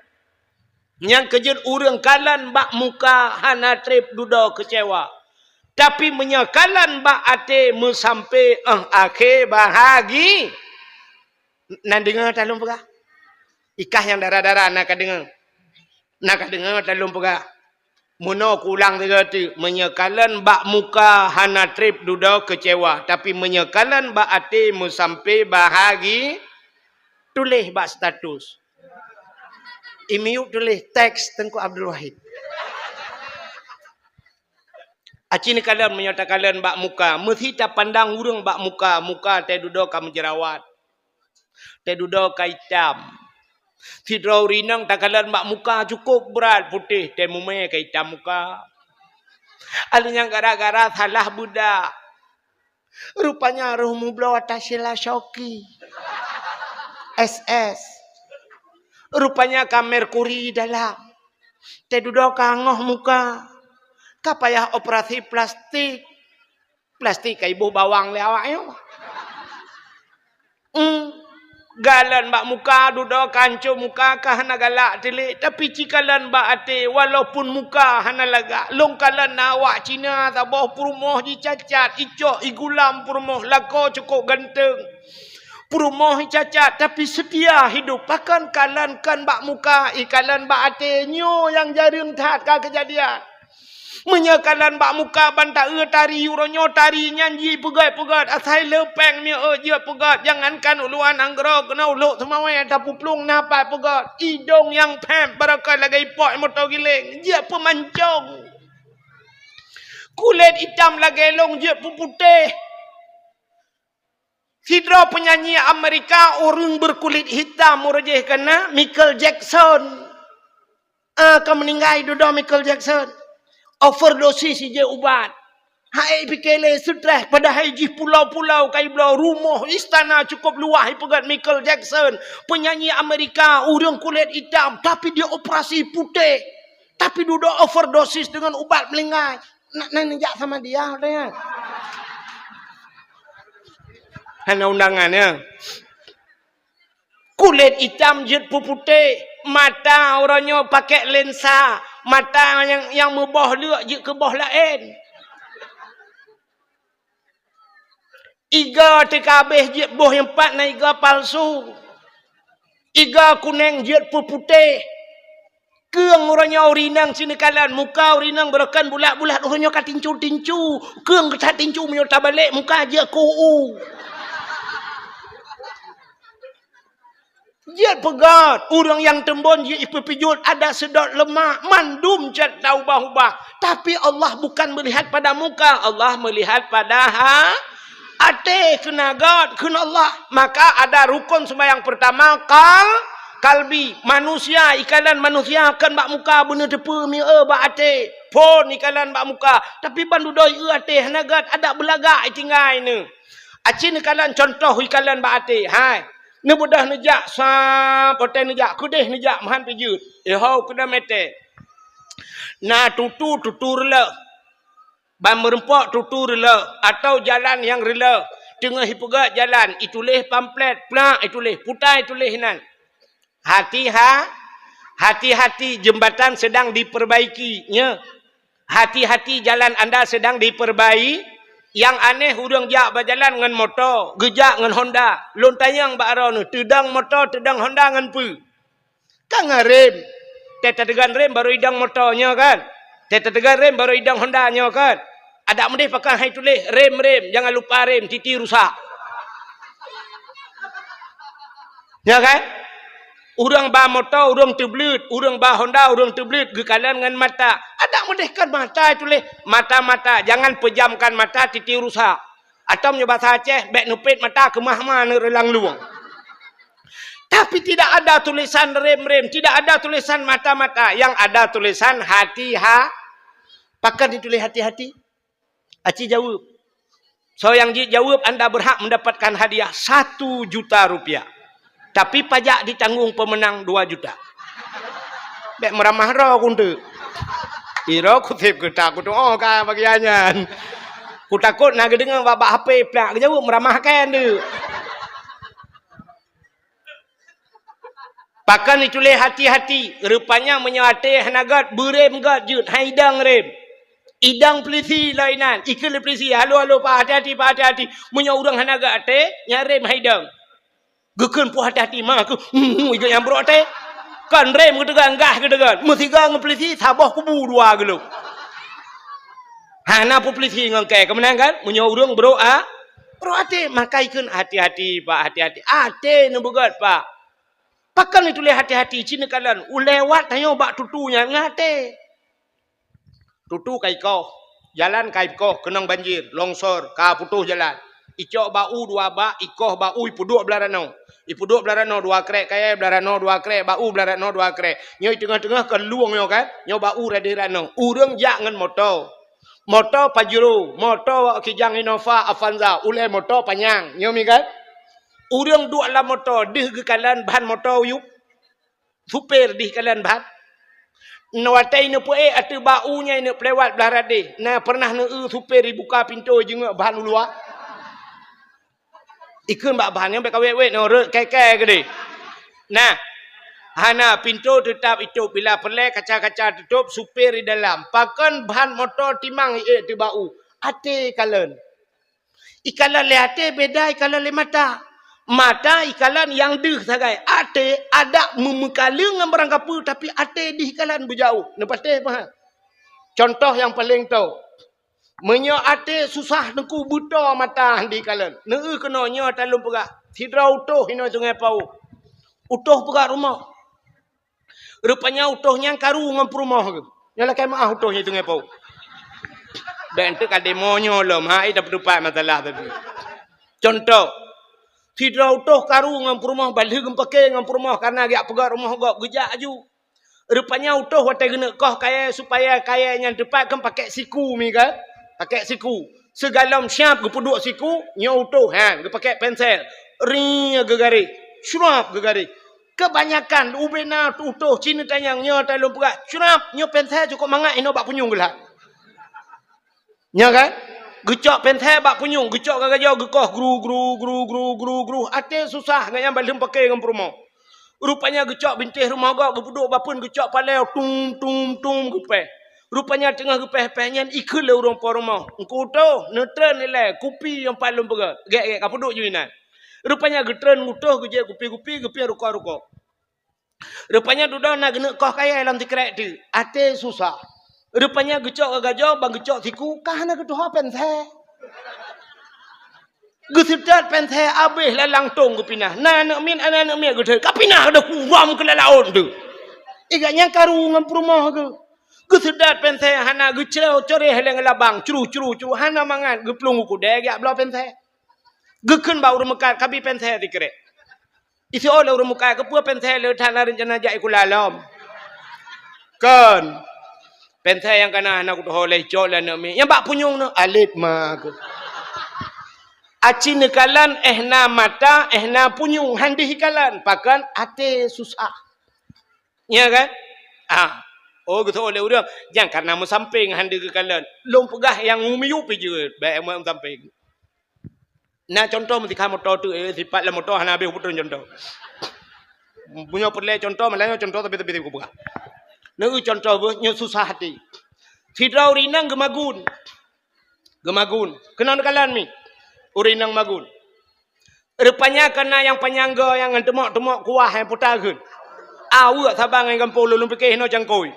Nyang keujeuet ureuëng kalon bak muka hana treb dudoe keucewa. Tapi meunyoe kalon bak até meusampé 'oh akhé bahagi. Na deungoe ta lôn peugah? Ikah nyang dara-dara na ka deungoe? Na ka deungoe ta lôn peugah? Meunoe kuulang sigoe teuk, meunyoe kalon bak muka hana treb dudoe keucewa, tapi meunyoe kalon bak até meusampé bahagi, tuléh bak status. I miyueb tuléh teks Teungku Abdul Wahid. Aci neukalon meunyoe takalon bak muka, meusi tapandang ureuëng bak muka, muka teududoe ka meujerawat. Teududoe ka itam. Sidroe ureuëng inong takalon bak muka cukôp brat putéh, teumumé ka itam muka. Alheuh nyan gara-gara salah beudak. Rupanya roh mubloe ata sila shoki. S S. Rupanya ka merkuri dalam. Teududoe ka ngoh muka. Ka payah operasi plastik. Plastik ka iboh bawang lé awak nyoe. Hmm. Kalon bak muka, dudoe ka hanco muka, ka hana galak tilik, tapi ci kalon bak até, walaupun muka hana lagak. Lôn kalon na awak Cina saboh, peurumoh jicacat, icok igulam peurumoh, lakoe cukôp ganteng. Peurumoh jicacat, tapi seutia hidup. Pakon kalon kon bak muka, i kalon bak até, nyoe nyang jareueng that ka keujadian. Meunyoe kalon bak muka ban taeu tari, uroe nyoe tari nyan jipeugét-peugét, asai le péng mieu jeuet peugét, jangankan uluan nanggroe, keunoe u Lhokseumawe tapuplueng na pat peugét. Idong nyang phép barokon lagée ipok moto giléng, jeuet peumancong. Kulét itam lagée lông jeuet peuputéh. Sidroe peunyanyi Amerika ureuëng beukulit hitam, uroe jih ka na, Michael Jackson. Ah, ka meuninggai dudoe Michael Jackson. Overdosis ijeh ubat. Hai pike lé stres, padahai jih pulau-pulau ka ibloe, rumoh, istana cukôp luwah ipeugét Michael Jackson. Peunyanyi Amerika, ureuëng kulét itam, tapi dia operasi putéh. Tapi dudoe overdosis dengan ubat meuninggai. Nak, nak neujak sama dia, katanya. Hana undangan, ya. Kulét itam jeuet peuputéh, mata uroe nyoe pakai lensa, mata nyang, nyang meuboh leuk jeuet keu boh laén. Iga teuka habéh jeuet boh nyang pat na iga palsu. Iga kuneng jeuet peuputéh. Keueng uroe nyoe ureuëng inong sineuk kalon, muka ureuëng inong barokon bulat-bulat, uroe nyoe ka tincu-tincu. Keueng ka tincu meunyoe tabalek muka jeuet keu u. Jeuet peugét, ureuëng nyang teumbon jeuet ipeupijuet adak seudot leumak, mandum cit taubah-ubah. Tapi Allah bukan melihat pada muka, Allah melihat pada ha-, até keunagat kheun Allah. Maka ada rukun sembahyang pertama kal-, kalbi. Manusia, ikalon manusia kon bak muka beuneuteupeu mieu bak até. Phon ikalon bak muka, tapi ban dudoe ieu até hana gét, adak beulagak itinggai neu. Aci neukalon contoh ikalon bak até. Hai. Neubeudôh neujak, sab, watée neujak, keudeh neujak, meuhan pijeuet. Iho keudeh mete. Na tutu, tutu reuleu. Ban meureumpok tutu reuleu, atau jalan nyang reuleu. Teungoh ipeugét jalan, ituléh pamflet, plak ituléh, puta ituléh nan. Hati-ha-, hati-hati, jembatan sedang diperbaiki, nyoe. Hati-hati, jalan anda sedang diperbai-, nyang aneh ureuëng jak bak jalan ngon moto, geujak ngon Honda. Lôn tanyong bak droeneuh, teudong moto, teudong Honda ngon peue? Kan ngon rem. Tée tateugon rem baru idong moto nyoe kan? Tée tateugon rem baru idong Honda nyoe kan? Adak meudeh pakon hai tuléh rem-rem, jangan lupa rem, titi rusak. Nyoe kan? Ureuëng ba moto, ureuëng teubleuet, ureuëng ba Honda, ureuëng teubleuet, geukalon ngon mata. Adak meudeh kan mata tuléh, mata-mata, jangan pejamkan mata, titi rusak. Atau meunyoe basa Aceh, bék neupet mata keumah ma neureulang lueng. Tapi tidak ada tulisan rem-rem, tidak ada tulisan mata-mata, yang ada tulisan hati-ha-, pakon dituléh hati-hati? Aci jaweueb. Soe nyang jijaweueb, anda berhak mendapatkan hadiah satu juta rupiah. Tapi pajak ditanggung pemenang dua juta. Bék meuramah droe kunteuk. Iro kuseb keuta kutuoh ka bagian nyan. Kutakot na geudeungoe bak-bak H P plak geujaweueb meuramah kan tu. Pakon ituléh hati-hati, rupanya meunyoe até hana gét, beurem gét jeuet, hai idang rem. Idang peulisi lom inan, ikheun lé peulisi, "Halo, halo, Pak, hati-hati, Pak, hati-hati." Meunyoe ureuëng hana gét até, nyan rem hai idang. Geukheun peue hati-hati ma keuh, hmm, hmm, igeuek nyang brok até. Kon rem geuteugon, gas geuteugon. Meusigoe ngon peulisi, saboh kubu dua geulong. Hana peue peulisi ngon kée, keumeunang kan? Meunyoe ureuëng brok a-, brok até, maka ikheun, "Hati-hati, Pak, hati-hati." Até neubeugét, Pak. Pakon ituléh hati-hati, ci neukalon. Ulée wat tanyoe bak tutu nyan ngon até. Tutu ka ikoh, jalan ka ikoh, keunong banjir, longsor, ka putôh jalan. Icok bak u dua bak, ikoh bak u, ipeuduek blah ranoe. Ipeuduek blah ranoe dua krek kayée, blah ranoe dua krek, bak u blah ranoe dua krek. Nyoe teungoh-teungoh kon lueng nyoe kan? Nyoe bak u radeh ranoe. Ureuëng jak ngon moto. Moto Pajero, moto Kijang Innova, Avanza, ulée moto panyang. Nyoe mi kan? Ureuëng duek lam moto, deuh geukalon ban moto u yup. Supir dih kalon ban. Watèe ineuk peuék ateueh bak u nyan ineuk peulewat blah radeh. Na pernah neueu supir ibuka pintoe jingeuk bahan u luwa? Ikheun bak bahan nyan bèk kawét-wét nyoe rhot kèe-kèe keudéh. Nah, hana, pintoe teutap itôp, bila peureulèe kaca-kaca teutôp, supir di dalam. Pakon bahan moto timang iék ateueh bak u? Até ikalon. Ikalon lé até beda ikalon lé mata. Mata ikalon nyang deuh sagai. Até adak meumeukalon ngon barang kapeue, tapi até deuh ikalon beujaweueb. Neupatéh paha. Contoh nyang paleng tô. Meunyoe até susah teungku beutoe mata hana ikalon. Neueu keunoe nyoe ta lôn peugah. Sidroe utôh inoe Sungai Pao. Utôh peugah rumoh. Rupanya utôh nyan karu ngon peurumoh geuh. Nyoe lakèe meu'ah utôh nyan Sungai Pao. Bèk eunteuk ka demo nyoe lom, hai tapeuteupat masalah tadi. Contoh, sidroe utôh karu ngon peurumoh, bah lheueh geupake ngon peurumoh, karena geujak peugöt rumoh gob, geujak aju. Rupanya utôh watèe geuneuk koh kayèe supaya kayèe nyan teupat kan pakèk siku mi kan? Pakèk siku. Sigohlom siap geupeuduek siku, nyoe utôh, ha, geupakèk pensel. Ring geugaréh, syurup geugaréh. Keubanyakan ubena utôh cit neutanyong nyoe ta lôn peugah, syurup, nyoe pensel cukôp mangat inoe bak punyueng geulah. Nyo kan? Geucok pensel bak punyueng, geucok gagajoe geukoh gru, gru, gru, gru, gru, gru. Até susah ngon nyang bah lheueh pake ngon peurumoh. Rupanya geucok bintéh rumoh gob, geupeuduek bak peuet, geucok palèe, tum, tum, tum, geupèh. Rupanya teungoh geupèh-pèh nyan ikheun lé ureueng po rumoh. Teungku utôh, neutreun ilèe, kupi nyang pat lôn peugöt. Gèt-gèt, kapeuduek ju inan. Rupanya geutreun utôh, geujép kupi-kupi, geupiep rukok-rukok. Rupanya dudoe na geuneuk koh kayèe lam sikrek teuk. Até susah. Rupanya geucok gagajoe, ban geucok siku, ka hana geutuho pensel. Geuseutôt pensel abéh lalang tông geupinah. Na aneuk miet, na aneuk miet geuseutôt. Kapinah deuh kuram keu lalaôt teuh. Igat nyan karu ngon peurumoh geuh. Geuseutôt pensel hana geucreu coreh lé ngon labang. Cru, cru, cru. Hana mangat geuplueng u keudè geujak bloe pensel. Geukheun bak ureueng meukat, "Kabi pensel sikrek." Isiôh lé ureueng meukat, "Keupeue pensel le that na reuncana jak sikula lom?" Kon. "Pensel nyang kana hana kutuho lé, cok lé aneuk miet. Nyang bak punyueng nyoe, alet ma keuh." Aci neukalon, eh na mata, eh na punyueng, han deuh ikalon. Pakon? Até susah. Nya kan? Ah. Oh, geutôh lé ureueng, "Nyan karena meusampéng han deuh geukalon." Lôn peugah nyang miyueb pi jeuet, bèk meusampéng. Na contoh meusikha moto teuk, eh, sipat lam moto hana habéh kupeutrön contoh. Meunyoe peureulèe contoh, malah nyoe contoh tapi-tapi kupeugah. Neu contoh beuh, nyoe susah até. Sidroe ureueng inong geumagun. Geumagun. Keunoe neukalon mi. Ureueng inong magun. Rupanya kana nyang panyang goe nyang ngon teumok-teumok kuah nyang puta kheun. Aweuek saban ngon gampông lôn, lôn pike hinoe cangkôi.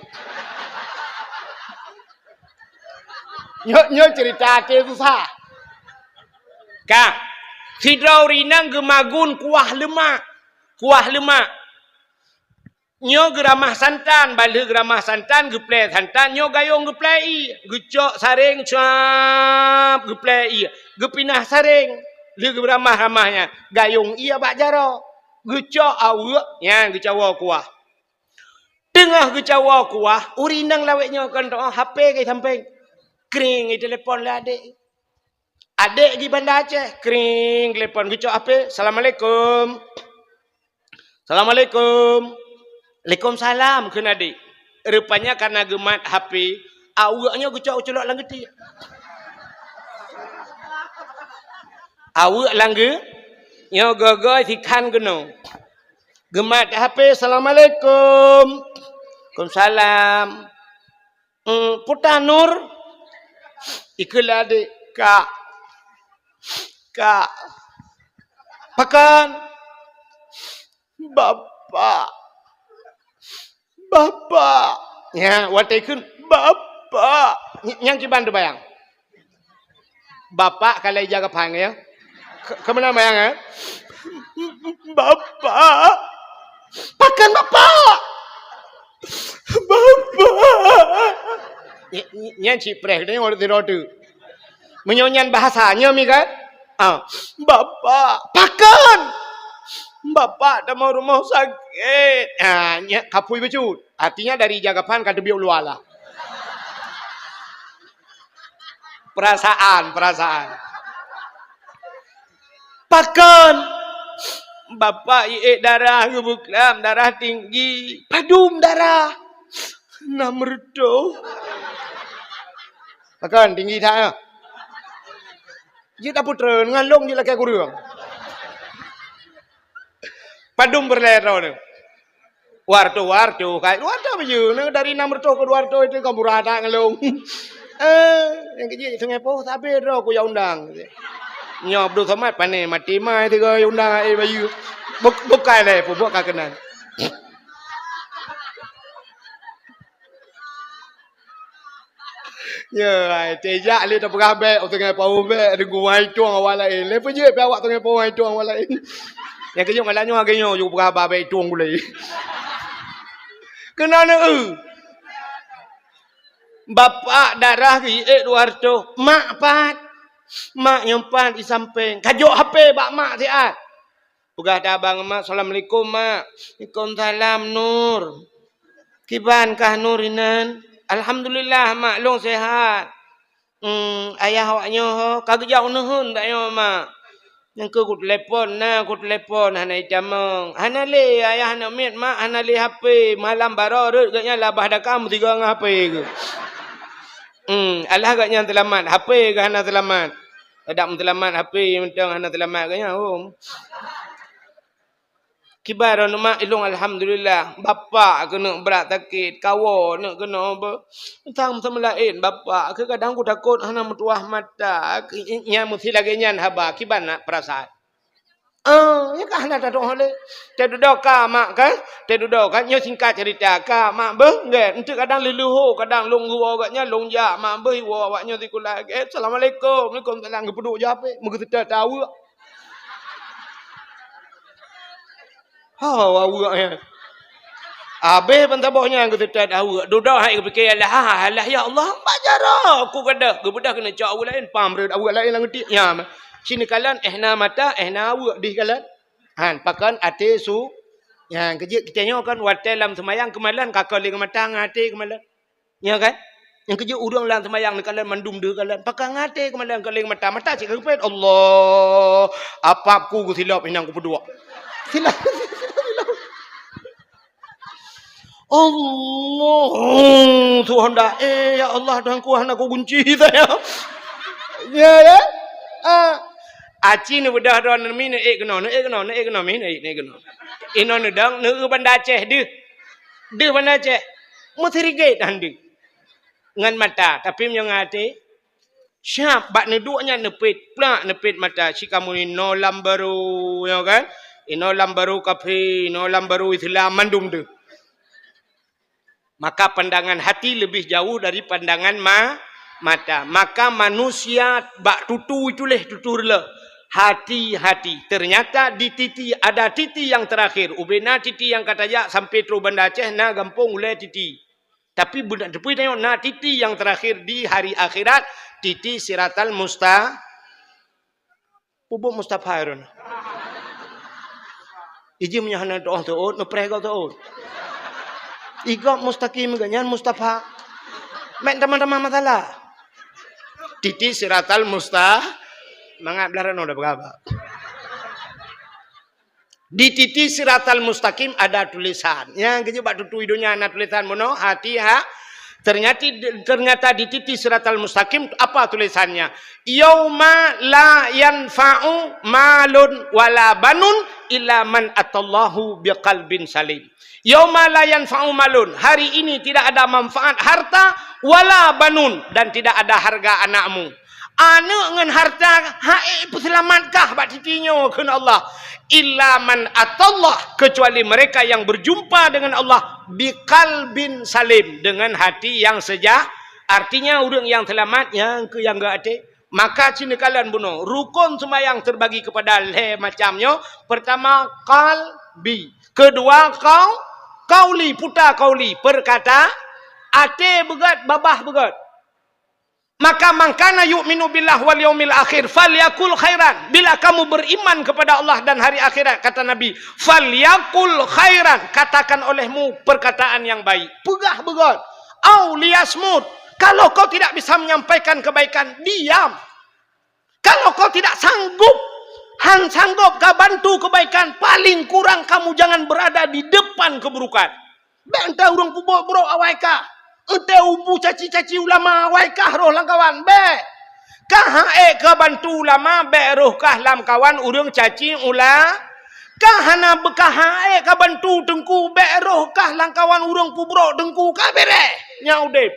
Nyoe, nyoe cerita até susah. Ka, sidroe ureueng inong geumagun kuah leumak. Kuah leumak. Nyoe geuramah santan, bah lheueh geuramah santan, geuplè santan, nyoe gayông geuplè ié, geucok saréng, cuap, geuplè ié, geupinah saréng, lheueh geuramah-ramah nyan, gayông ié bak jaroe, geucok aweuek, nyan geucawoe kuah. Teungoh geucawoe kuah, ureueng inong lawét nyoe kon teu'oh, H P ka isampéng. Kring, itelepon lé adék. Adék di Banda Aceh, kring, telepon, geucok H P, "Assalamualaikum." "Assalamualaikum." "Waalaikumsalam," kheun adék. Rupanya karena geumat H P, aweuek nyoe geucok geuculok lam geutiek. Aweuek lam geu-, nyoe goe-goe sikhan keunoe. Geumat H P, "Assalamualaikum." "Waalaikumsalam." "Hmm, Puta Nur?" Ikheun lé adék, "Kak. Kak." "Pakon?" "Bapak. Bapak." Nyan, watèe ikheun, "Bapak." Ny-, nyan kiban teubayang. Bapak ka lheueh ija gapan, ya. Ke-, keumeunang bayang, ya? "Bapak." "Pakon bapak?" "Bapak." Ny-, ny-, nyan cit preh, nyoe ureueng sidroe teuk. Meunyoe nyan bahasa nyoe mi kan? Ah, "Bapak." "Pakon?" "Bapak tamong rumoh sakét." Ah, nyan kapui bacut. Artinya dari ija gapan ka teubiet u luwa lah. Perasaan, perasaan. "Pakon?" "Bapak iék darah geubeuklam, darah tinggi." "Padum darah?" Nam reutôh. Pakon tinggi that nyoe? Jeuet tapeutreun ngon lôn jeuet lakée kureueng. Padum peureulée droeneuh? Dua reutôh, dua reutôh, kai dua reutôh baju. Nah, dari nam reutôh keu dua reutôh itu kan murah that ngon lôn. Eh, nyang keu jih Sungai Poh sabé droe ku jak undang. Nyoe Abdul Somad pané mati mai tiga undang ai baju. Buk-, bukai lé peubuet ka keunan. Ya, ai, tejak lé tapeugah bék, oh, teungoh pawong bék, deungon wai tueng awak laén. Lé peujeuet pih awak teungoh pawong wai tueng awak laén. Nyang keujeuet malam nyoe lagée nyoe, yue peugah haba bék tueng gulé. Keunoe neu-eu. Bapak darah geuék dua reutôh, mak pat. Mak nyang pat di sampéng. Kajok H P bak mak siat. Peugah tabang mak, "Assalamualaikum, Mak." "Waalaikumsalam, Nur. Kiban kah Nur inan?" "Alhamdulillah, Mak, lôn sehat." "Hmm, ayah awak nyoe ho?" "Ka geujak u neuheun tanyoe, Mak." "Nyang keu kutelepon na, kutelepon hana itamong." "Hana lé, ayah aneuk miet, Mak, hana lé H P. Malam baroe rhot geuhnyan labah daka meusigoe ngon H P geuh." Hmm, alah geuhnyan seulamat, H P geuh hana seulamat. Adak meuseulamat H P mantong hana seulamat geuhnyan, hom. Kiban droeneuh mak, ilôn alhamdulillah. Bapak keuneuk brat sakét, kawoe neuk keunoe beu. Sang seumeu laén bapak, keu kadang kutakot hana meutuwah mata. Nyan meusi lagée nyan haba, kiban na peurasaan. Eh, nyan ka hana tateu'oh lé. Teududoe ka mak kan? Teududoe kan? Nyoe singkat cerita. Ka mak beuh, gét. Enteuk kadang leuluho, kadang lôn geuwoe geuhnyan, lôn jak mak beuh, iwoe awak nyoe sikula. Gét, "Assalamualaikum." "Waalaikumsalam." Geupeuduek jak pih, meugeuseutôt aweuek. Ho, aweuek nyan. Abéh ban saboh nyan geuseutôt aweuek. Dudoe hai geupike, "Alah, alah, ya Allah, bak jaroe ku gadôh." Geubeudôh keuneuk cok aweuek laén, pam rhot aweuek laén lam geutik. Nyan. Sini kalon, éh na mata, éh na aweuek dih kalon. Han, pakon até su. Nyan, keujeuet kitényoe kan watée lam seumayang keumalon, ka kon lé ngon mata ngon até keumalon. Nyo kan? Nyang keujeuet ureuëng lam seumayang neukalon mandum deuh kalon. Pakon ngon até keumalon, kalon mata, mata cit ka geupet. Allah, apap ku geusilop inong kupeuduek. Silop. Allah, Tuhan dah. Eh, ya Allah, Tuhan ku hana ku gunci saya. Ya, ya. Ah. Aci neubeudôh droe neumi neuék keunoe, neuék keunoe, neuék keunoe, mi neuék, neuék keunoe. Inoe neudong, neueu Banda Aceh deuh. Deuh Banda Aceh. Meusirigét han deuh. Ngon mata, tapi meunyoe ngon até, siab bak neuduek nyan neupet, plak neupet mata, si kamoe inoe lam barô, nyoe kan? Inoe lam barô kafé, inoe lam barô Islam, mandum deuh. Maka pandangan hati lebih jauh dari pandangan ma-, mata. Maka manusia bak tutu itulah tutu reuloh. Hati-hati. Ternyata di titi, ada titi yang terakhir. Ubena titi nyang ka tajak sampai trok Banda Aceh na gampông ulée titi. Tapi beuna teupeu tanyoe na titi nyang terakhir di hari akhirat, titi siratal musta-, peubuet Mustafa Harun. Iji meunyoe hana teuôt, neupreh gob teuôt. Igob mustaqim geuhnyan Mustafa. Mek tamah-tamah masalah. Titi siratal musta-, mangat blah rano dah berapa. Di titi siratal mustaqim ada tulisan. Nyang keujeuet bak tutu donya na tulisan bunoe, hati ha. Ternyata, ternyata di titi siratal mustaqim apa tulisannya? "Yauma la yanfa'u malun wala banun illa man atallahu biqalbin salim." "Yauma la yanfa'u malun." Hari ini tidak ada manfaat harta, wala banun, dan tidak ada harga anakmu. Aneuk ngon harta hana peuseulamat kah bak titi nyoe kheun Allah. "Illa man atallah," kecuali mereka yang berjumpa dengan Allah, "biqalbin salim," dengan hati yang seja-, artinya ureuëng nyang seulamat nyang keu nyang geuaté. Maka cina kalon bunoe, rukon seumayang terbagi kepada lhée macam nyoe. Pertama, qalbi. Kedua, qau-, qauli, puta qauli, perkata-, até beugét, babah beugét. Maka, "Man kana yu'minu billahi wal yaumil akhir falyakul khairan." Bila kamu beriman kepada Allah dan hari akhirat, kata Nabi, "falyakul khairan," katakan olehmu perkataan yang baik. Peugah beugét. "Au liyasmut." Kalau kau tidak bisa menyampaikan kebaikan, diam. Kalau kau tidak sanggup, han sanggup ka bantu kebaikan, paling kurang kamu jangan berada di depan keburukan. Bék enta ureuëng peubuet brok awai ka. Euteu'oh bu caci-caci ulama, wai kah roh lam kawan, bèk. Kah han ék keu bantu ulama, bèk roh kah lam kawan ureueng caci ula-, kah hana beukah han ék keu bantu teungku, bèk roh kah lam kawan ureueng peubrok teungku, ka beureh nyang udeb.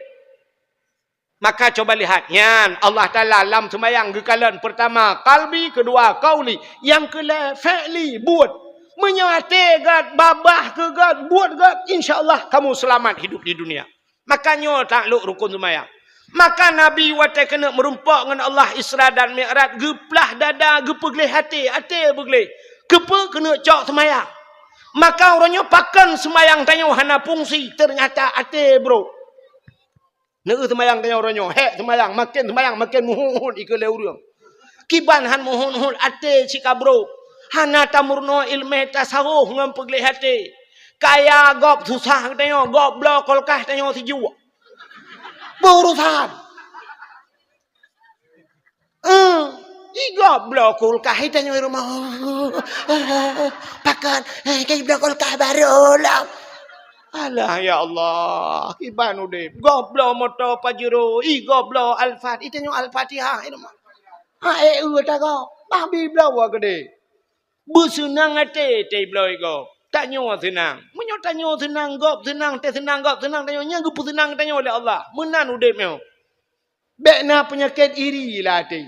Maka cuba lihat, nyan Allah Taala lam seumayang geukalon, peurtama qalbi, keudua qauli, nyang keulhèe fi'li, buet. Meunyoe até gèt, babah keu gèt, buet gèt, insya Allah kamu seulamat hidup di dunia. Maka nyoe taklok rukon seumayang. Maka Nabi watèe keuneuk meurumpok ngon Allah Isra dan Mi'raj, geuplah dada, geupeugleh até, até beugleh. Keupeue? Keuneuk cok seumayang. Maka uroe nyoe pakon seumayang tanyoe hana fungsi, teunyata até brok. Neu seumayang tanyoe uroe nyoe, hék seumayang, maken seumayang maken meuhut-hut ikeue lé ureueng. Kiban han meuhut-hut até cit ka brok. Hana tameurunoe ileumèe tasawuf ngon peugleh até. Kaya gob susah geutanyoe, gob bloe kulkas tanyoe sijuek. Beurusan. Eh, igob bloe kulkas tanyoe di rumoh. Pakon, eh, ka ibloe kulkas barô lom. Alah, ya Allah, kiban udeb. Gob bloe moto Pajero, igob bloe Alphard, tanyoe Al-Fatihah di rumoh. Ha, eh, eu tagob. Bah bi bloe wa geude. Beuseunang até teuh bloe gob. Tanyoe seunang. Meunyoe tanyoe seunang, gob seunang, teuh seunang, gob seunang, tanyoe nyan geupeuseunang tanyoe lé Allah. Meunan udeb nyoe. Bèk na peunyakét iri lam até.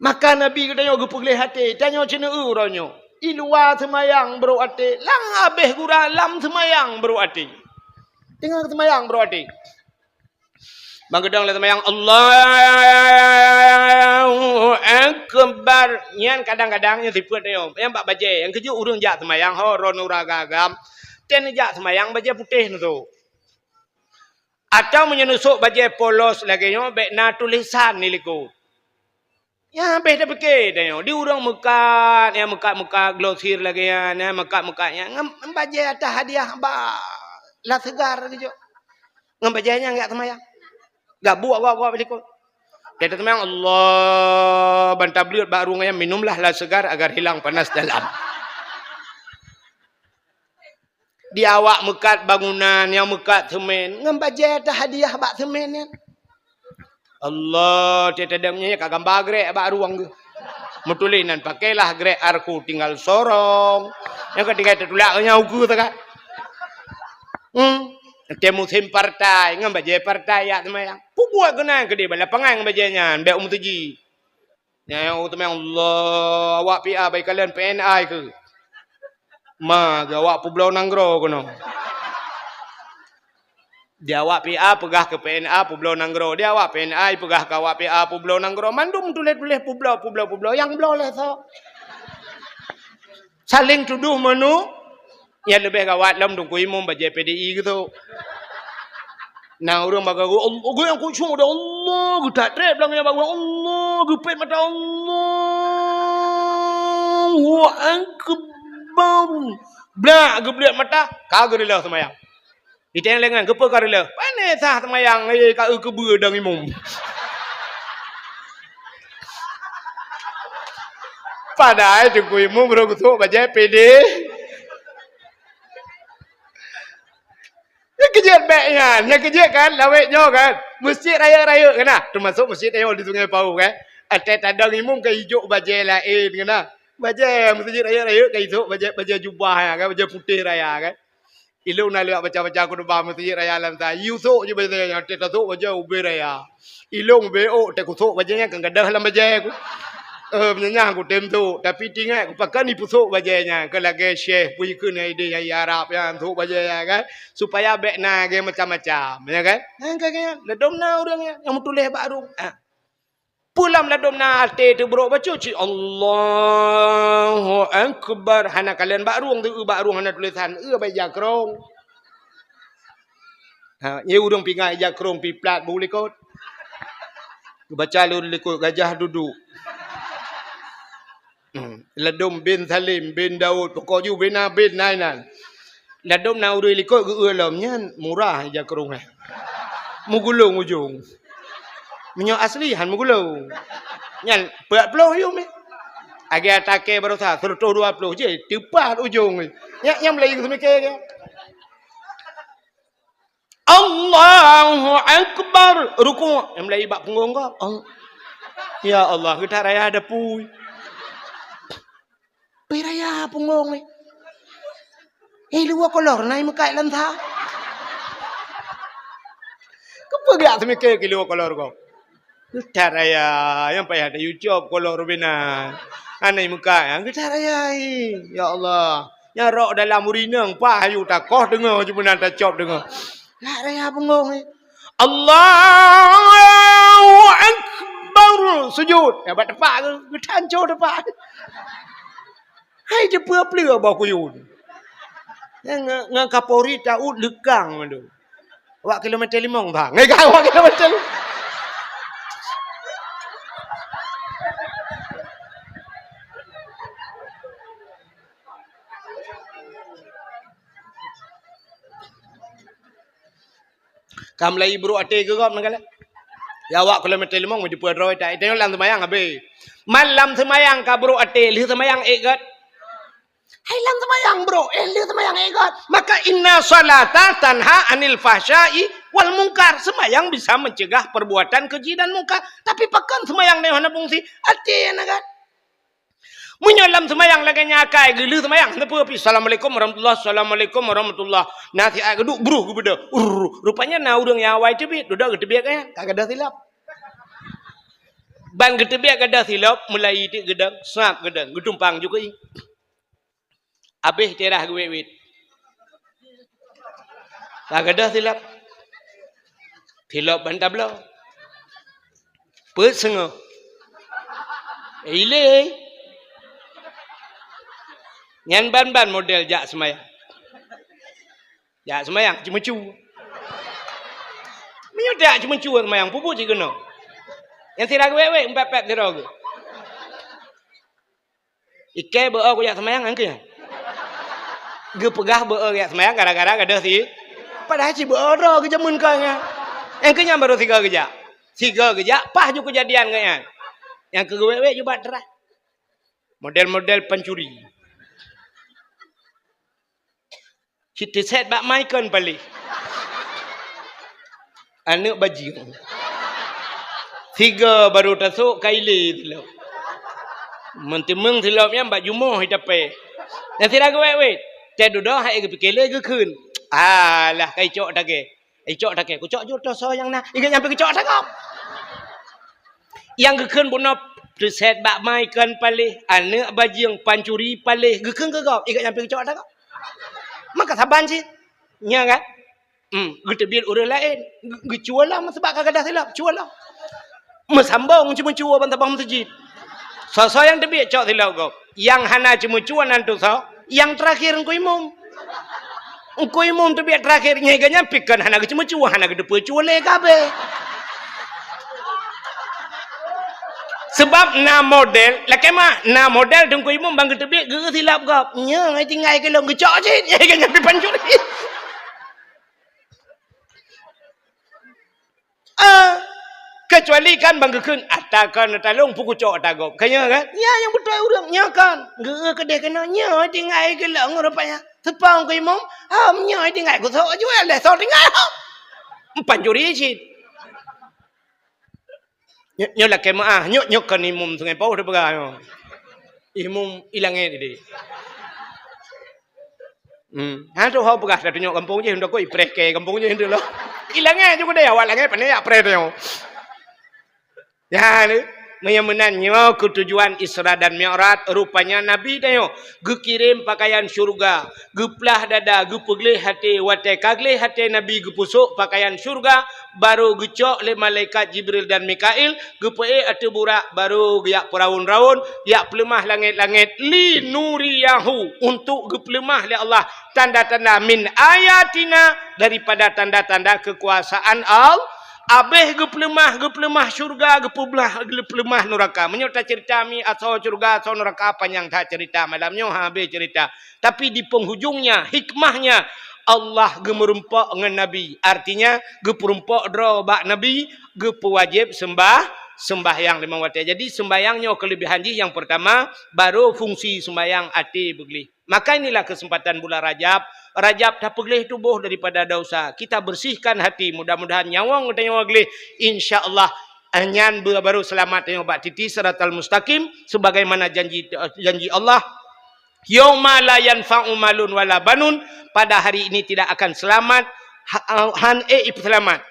Maka Nabi geutanyoe geupeugleh até, tanyoe ceuneueu uroe nyoe. I luwa seumayang brok até, lam abéh gura lam seumayang brok até. Teungoh seumayang brok até. Meukeudong lé seumayang, Allahu Akbar. Nyan kadang-kadang nyan sifeuet tanyoe. Nyan bak bajèe. Nyang keujeuet ureueng jak seumayang, ho, droeneuh ureueng agam-agam. Teuh jak seumayang bajèe putéh neusok. Atawa meunyoe neusok bajèe polos lagèe nyoe, bèk na tulésan di likot. Nyan habéh tapike tanyoe. Di ureueng meukat, nyang meukat-meukat glosir lagèe nyan, nyang meukat-meukat nyan, ngon bajèe ata hadiah bak La Segar geujok. Ngon bajèe nyan jak seumayang. Gabuek gob-gob di likot. Teuh seumayang, Allah, ban tableuet bak rueng nyan, minumlah La Segar agar hilang panas dalam. Di awak meukat bangunan, nyang meukat seumén, ngon bajèe ata hadiah bak seumén nyan. Allah, teuh tadong nyan ka gamba grek bak rueng geuh. Meutuléh nan, "Pakailah grek Arku tinggal sorong." Nyang ka tinggai tatulak nyan ukeue sagai. Hmm. Teuh musém partai, ngon bajèe partai jak seumayang. Peubuet keunan keudéh bak lapangan ngon bajèe nyan, bèk u meuseujid. Nyan nyang teumanyong, Allah, awak P A bak ikalon P N I keuh. Ma, geu awak peubloe nanggroe keunoe. Di awak P A peugah keu P N A peubloe nanggroe. Di awak P N I peugah keu awak P A peubloe nanggroe. Mandum tuléh-tuléh peubloe, peubloe, peubloe. Nyang bloe lé soe? Saléng tudoh meunoe. Nyang leubeh gawat lom Teungku Imum bajèe P D I geusok. Na ureueng bak geuh, Allah, geuh nyang khusyuk, Allah, geutak trép lam nyang bak geuh, Allah, geupét mata, Allahu Akbar. Blak geubleuet mata, ka geureuleuh seumayang. Iteng lé ngon, keupeue ka reuleuh? Pane sah seumayang, eh, ka eu keubeue dong imum. Padahai Teungku Imum rhot geusok bajèe P D. Nyang keujeuet bèk nyan, nyang keujeuet kan, lawét nyoe kan. Meuseujid rayeuk-rayeuk kan nah, teumasok meuseujid nyoe di Sungai Pauh kan. Até tadong imum ka ijok bajèe laén kan nah. Bajèe meuseujid rayeuk-rayeuk ka ijok bajèe, bajèe jubah nyan kan, bajèe putéh raya kan. Ilôn na lheueh baca-baca khutubah meuseujid raya lam sa, yue sok jih bajèe nyan, teuh tasok bajèe ubé raya. Ilôn ubé ôk, teuh kusok bajèe nyan, kan gadôh lam bajèe ku. Eh, meunyo nyan kutem sok, tapi teuingat ku pakon ipeusok bajèe nyan, keu lagèe syèh peue jikheun nyan idéh nyang i Arab nyan, sok bajèe nyan kan, supaya bèk na lagèe macam-macam, ya kan? Nyan kan, kan? Ladôm na ureueng nyan, nyang meutuléh bak rueng. Ah. Peue lam ladôm na até teubrok bacut cit, Allahu Akbar. Hana kalon bak rueng, teu bak rueng hana tulésan, eu bak ija krông. Ha, nyan ureueng pingai ija krông pih plat bu likot. Baca lôn likot, Gajah Duduk. Hmm. Ladôm bin Salim, bin Daud, pokok ju bin na bin nai nan. Ladôm na ureueng likot geu-eu lom nyan, murah ija krông nyan. Meugulong ujong. Meunyoe asli han meugulong. Nyan peuet ploh yum nyan. Lagèe ata kèe baroesa, seratus dua puluh jih, teupat ujong nyan. Nyan, nyan meulayeue seumike nyan. Allahu Akbar. Rukuk. Nyang mulai bak punggong kah? Allah. Ya Allah, geuthat raya dapui. Pih raya punggong ni. Eh, luwa kolor na imeukat lam sa. Keupeue geujak seumike keu luwa kolor gob? Geuthat raya, nyang payah tayue cop kolor binan. Hana imeukat, geuthat raya, eh. Ya Allah. Nyang rok dalam urineueng, pah ayu takoh deungoe, cuma na tacop deungoe. Geuthat raya punggong, eh. Allahu Akbar. Sujud. Ya, bak tepak ke? Geutanco tepak. Hai, jeupeu-peue boh kuyun. Nyan nge-, ngon Kapolri taut leukang mandum. Awak kilometer limong bang. Ngai ka awak kilometer limong. Ka mulai brok até keu gob neukalon. Ya, awak kilometer limong meujeupeue droe, tak, itu lam seumayang habéh. Man lam seumayang ka brok até, lheueh seumayang ék gét. Hai lam seumayang brok, eh, lheueh seumayang ék gét. Maka inna salata tanha anil fahsya'i wal munkar. Seumayang bisa mencegah perbuatan keji dan mungkar. Tapi pakon seumayang nyoe hana fungsi? Até nyang na gét. Meunyoe lam seumayang lagée nyan akai geulheueh seumayang, teupeue pih, "Assalamualaikum warahmatullah, assalamualaikum warahmatullah." Na siat geuduek, bruh geubeudôh. Urr, rupanya na ureuëng nyang awai teubiet, dudoe geuteubiet keu nyan, ka gadôh silop. Ban geuteubiet gadôh silop, mulai tiek geudong, srap geudong, geutumpang ju keu ié. Abéh teurah geuwét-wét. Ka gadôh silop. Silop ban tabloe. Peuet seungoh. Ilée. Nyan ban-ban model jak seumayang. Jak seumayang, ceumeucue. Meunyoe jak ceumeucue seumayang, pubuet cit keunoe. Nyang sira geuwét-wét, empat-empat sidroe geuh. Ikée beu-o kujak seumayang, nyang keuh. Geupeugah beu-o kujak seumayang gara-gara gadôh si. Padahai cit beu-o droe geujameun keu nyan. Nyang keuh nyan barô sigoe geujak. Sigoe geujak, pah ju keujadian keu nyan. Nyang keuh geuwét-wét ju bak teurah. Model-model pancuri. Cit teuset bak mai kon paléh. Aneuëk bajeueng. Sigoe barô tasôk ka ilée silop. Meuteumeung silop nyan bak jumoh itapée. Nyang sira geuwét-wét. Teududoe hai geupike lé geukheun. Alah, ka icok takée. Icok takée, kucok ju toh soe nyang na. Igét nyang pih geucok takop. Nyang geukheun bunoe teuset bak mai kon paléh, aneuëk bajeueng pancuri paléh, geukheun keu gob, igét nyang pih geucok takop. Maka saban cit. Nya kan? Hmm, geuteubiet ureuëng laén. Geu-, geucue lom seubab ka gadôh silop, cue lom. Meusambong ceumeucue ban tabang meuseujid. Soe-soe nyang teubiet cok silop gob. Nyang hana ceumeucue nan tu soe? Nyang teurakhir Teungku Imum. Teungku Imum teubiet teurakhir, nyan geuh nyan pih kon hana geuceumeucue, hana geuteupeue cue lé ka abéh. Seubab na model, lakée meu'ah, na model Teungku Imum ban geuteubiet geu silop gob. Nyoe tinggai keu lôn geucok cit, nyan geuh nyan pih pancuri. Ah, keucuali kan ban geukheun, "Ata kon ata lôn, peukucok ata gob." Ka nyoe kan? Nyan nyang beutôi ureuëng. Nyoe kan? Geu keudeh keunoe, nyoe tinggai keu lôn rupanya. Seupong keu Imum, hom nyoe tinggai keu soe jual lé, soe tinggai hom. Pancuri cit. Nyoe, nyoe lakée meu'ah, nyoe, nyoe kon Imum Sungai Pauh teupeugah nyoe. Imum ilangét ideh. Hmm. Hana teuho peugah tatunyok gampông jih, untuk ipreh kée gampông jih dulu. Ilangét juga deh, awak langét pandai jak preh tanyoe. Ya, ni. Meunyoe meunan nyoe keu tujuan Isra dan Mi'raj, rupanya Nabi tanyoe geukirém pakaian syurga, geuplah dada, geupeugleh até, watée ka gleh até Nabi geupusok pakaian syurga, barô geucok lé malaikat Jibril dan Mikail, geupeuék ateueh burak, barô geujak peuraun-raun, jak peuleumah langét-langét, li nuriyahu, untuk geupeuleumah lé Allah tanda-tanda min ayatina, daripada tanda-tanda keukuasaan Allah. Abéh geupeuleumah, geupeuleumah syurga, geupeuleumah, geupeuleumah nuraka. Meunyoe taceurita mi asoe syurga, asoe nuraka, panyang that ceurita malam nyoe, ha, abéh ceurita. Tapi di penghujungnya, hikmahnya, Allah geumeurumpok ngon Nabi. Artinya, geupeurumpok droe bak Nabi, geupeuwajéb seumbah, seumbahyang limong watée. Jadi, seumbahyang nyoe keulebihan jih nyang peurtama, barô fungsi seumbahyang até beugleh. Maka inilah kesempatan bulan Rajab Rajab tapeugleh tuboh daripada dosa. Kita bersihkan hati. Mudah-mudahan nyawöng tanyoe gleh. Insya Allah, nyan baru seulamat tanyoe bak titi siratal mustaqim. Sebagaimana janji, janji Allah, "Yauma la yanfa'u malun wala banun," pada hari ini tidak akan selamat, ha-, han ék ipeuseulamat.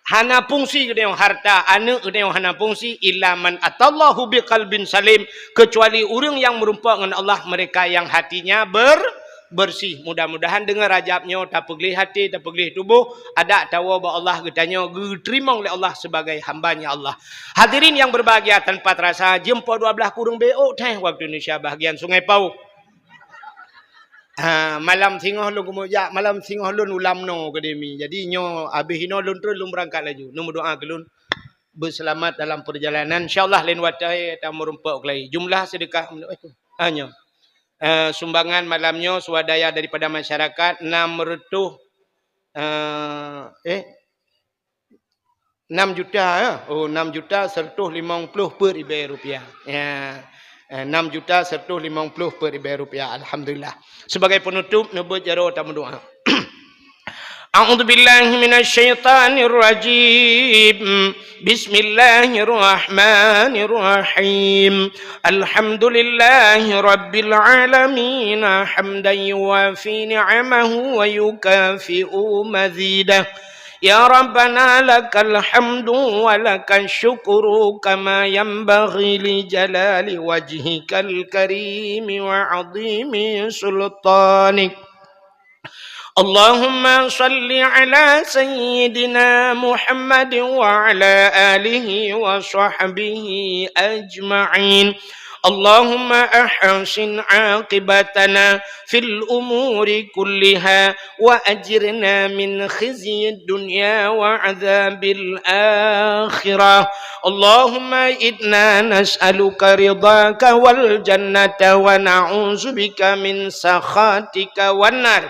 Hana fungsi geutanyoe harta, aneuëk geutanyoe hana fungsi, "illa man atallahu biqalbin salim," kecuali ureuëng yang meurumpok ngon Allah, mereka yang hatinya ber-, bersih. Mudah-mudahan deungon Rajab nyoe tapeugleh até, tapeugleh tuboh, adak tawoe bak Allah, geutanyoe geuteurimong lé Allah sebagai hamba-Nya Allah. Hadirin yang berbahagia, tanpa terasa jeuem poh dua blaih kureueng bacut teuh waktu Indonesia bahagian Sungai Pauh. Ha, malam singoh lôn keumeujak, malam singoh lôn ulam noe keudeh mi. Jadi nyoe abéh inoe lôn treun lôn beurangkat laju. Neumeudoa keu lôn beuseulamat dalam peurjalanan. Insya Allah laén watée tameurumpok keulai. Jumlah seudeukah, eh, nyoe. Eh, sumbangan malam nyoe swadaya daripada masyarakat enam reutôh, eh, eh, enam juta, ya. Oh, enam juta seratus limong puluh peuet ribée rupiah. Ya. Eh, enam juta seratus limong puluh peuet ribée rupiah. Alhamdulillah. Sebagai penutup, neubeuet jaroe tameudoa. A'udzubillahi minasyaitonirrajim. Bismillahirrahmanirrahim. Alhamdulillahi rabbil alamin. Hamdan yuwafi ni'amahu wa yukafi'u mazidah. Ya Rabbana lakal hamdu wa lakal syukru kama yanbaghi li jalali wajhikal karimi wa azimi sultanik. Allahumma salli ala sayyidina Muhammadin wa ala alihi wa sahbihi ajma'in. Allahumma ahsin aqibatana fil umuri kulliha wa ajirna min khizyid dunya wa adzabil akhirah. Allahumma inna nas'aluka ridhaka wal jannata wa na'udzubika min sakhatika wan nar.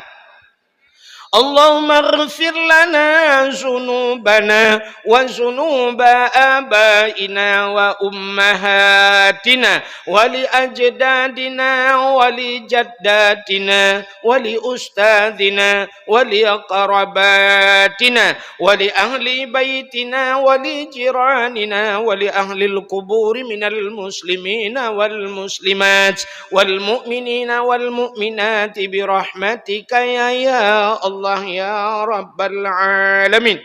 Allahumma ighfir lana dzunubana wa dzunuba abaina wa ummahatina wa li ajdadina wa li jaddatina wa li ustadzina wa li aqrabatina wa li ahli baitina wa li jiranina wa li ahlil quburi minal muslimina wal muslimat wal mu'minina wal mu'minati bi rahmatika ya, ya Allah ya Rabbal alamin.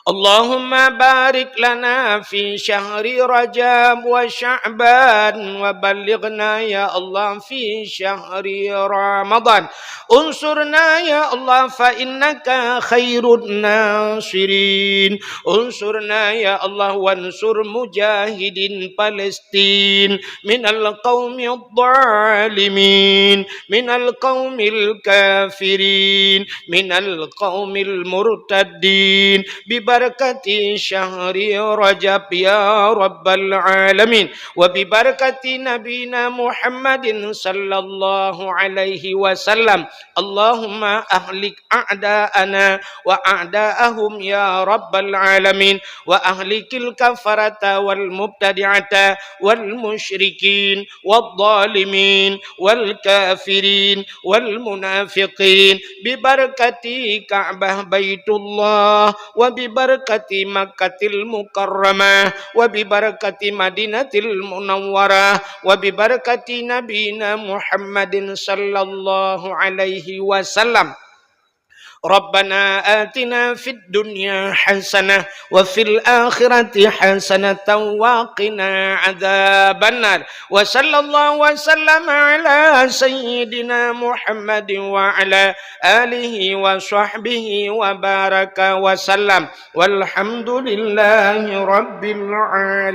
Allahumma barik lana fi syahri Rajab wa Sya'ban wa ballighna ya Allah fi syahri Ramadan. Unsurna ya Allah fa innaka khairun nasirin. Unsurna ya Allah wansur mujahidin Palestin minal qaumidh dhalimin, minal qaumil kafirin, minal qaumil murtaddin, bi barakati syahri Rajab ya Rabbal alamin, wa bi barakati nabina Muhammadin sallallahu alaihi wasallam. Allahumma ahlik a'da'ana wa a'da'ahum ya Rabbal alamin, wa ahlikil kafarata wal mubtadi'ata wal musyrikin wal zalimin wal kafirin wal munafiqin, bi barakati Ka'bah Baitullah, wa bi barakati Makkatil Mukarramah, wa bi barakati Madinatil Munawwarah, wa bi barakati nabina Muhammadin sallallahu alaihi wasallam. Rabbana atina fid dunya hasanah wa fil akhirati hasanatan wa qina adzabannar. Wa sallallahu wa sallama ala sayyidina Muhammadin wa ala alihi wa sahbihi wa baraka wa sallam. Walhamdulillahi rabbil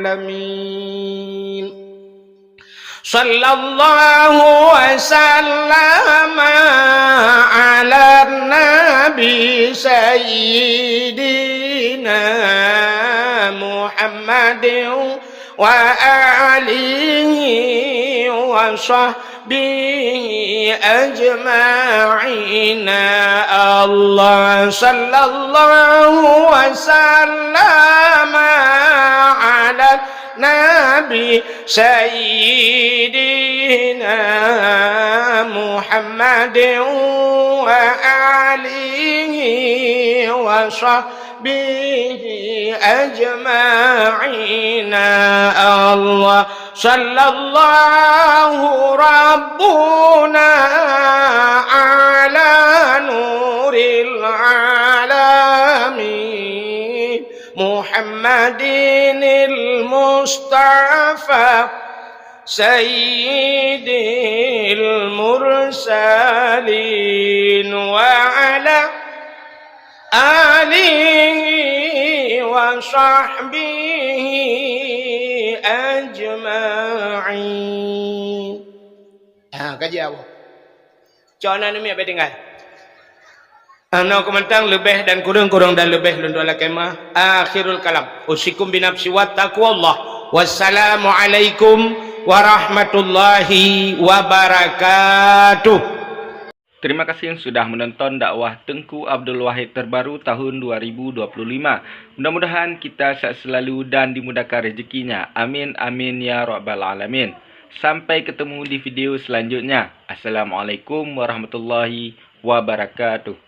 alamin. Sallallahu wa sallama ala nabi sayyidina Muhammadin wa alihi wa sahbihi ajma'in. Allah sallallahu wa sallama ala nabi sayyidina Muhammadin وآله وصحبه أجمعين. الله صلى الله ربنا على نور العالمين محمد المصطفى سيد المرسلين وعلى آله وصحبه أجمعين. Ha, kaji apa? Cok na namiet bak tinggai. Anoe keumantang leubeh dan kureueng, kureueng dan leubeh lôn tuan lakée meu'ah. Akhirul kalam. Usikum binafsi wa taqwallah. Wassalamualaikum warahmatullahi wabarakatuh. Terima kasih sudah menonton dakwah Teungku Abdul Wahid terbaru tahun dua ribu dua puluh lima. Mudah-mudahan kita sehat selalu dan dimudahkan rezekinya. Amin, amin, ya rabbal alamin. Sampai ketemu di video selanjutnya. Assalamualaikum warahmatullahi wabarakatuh.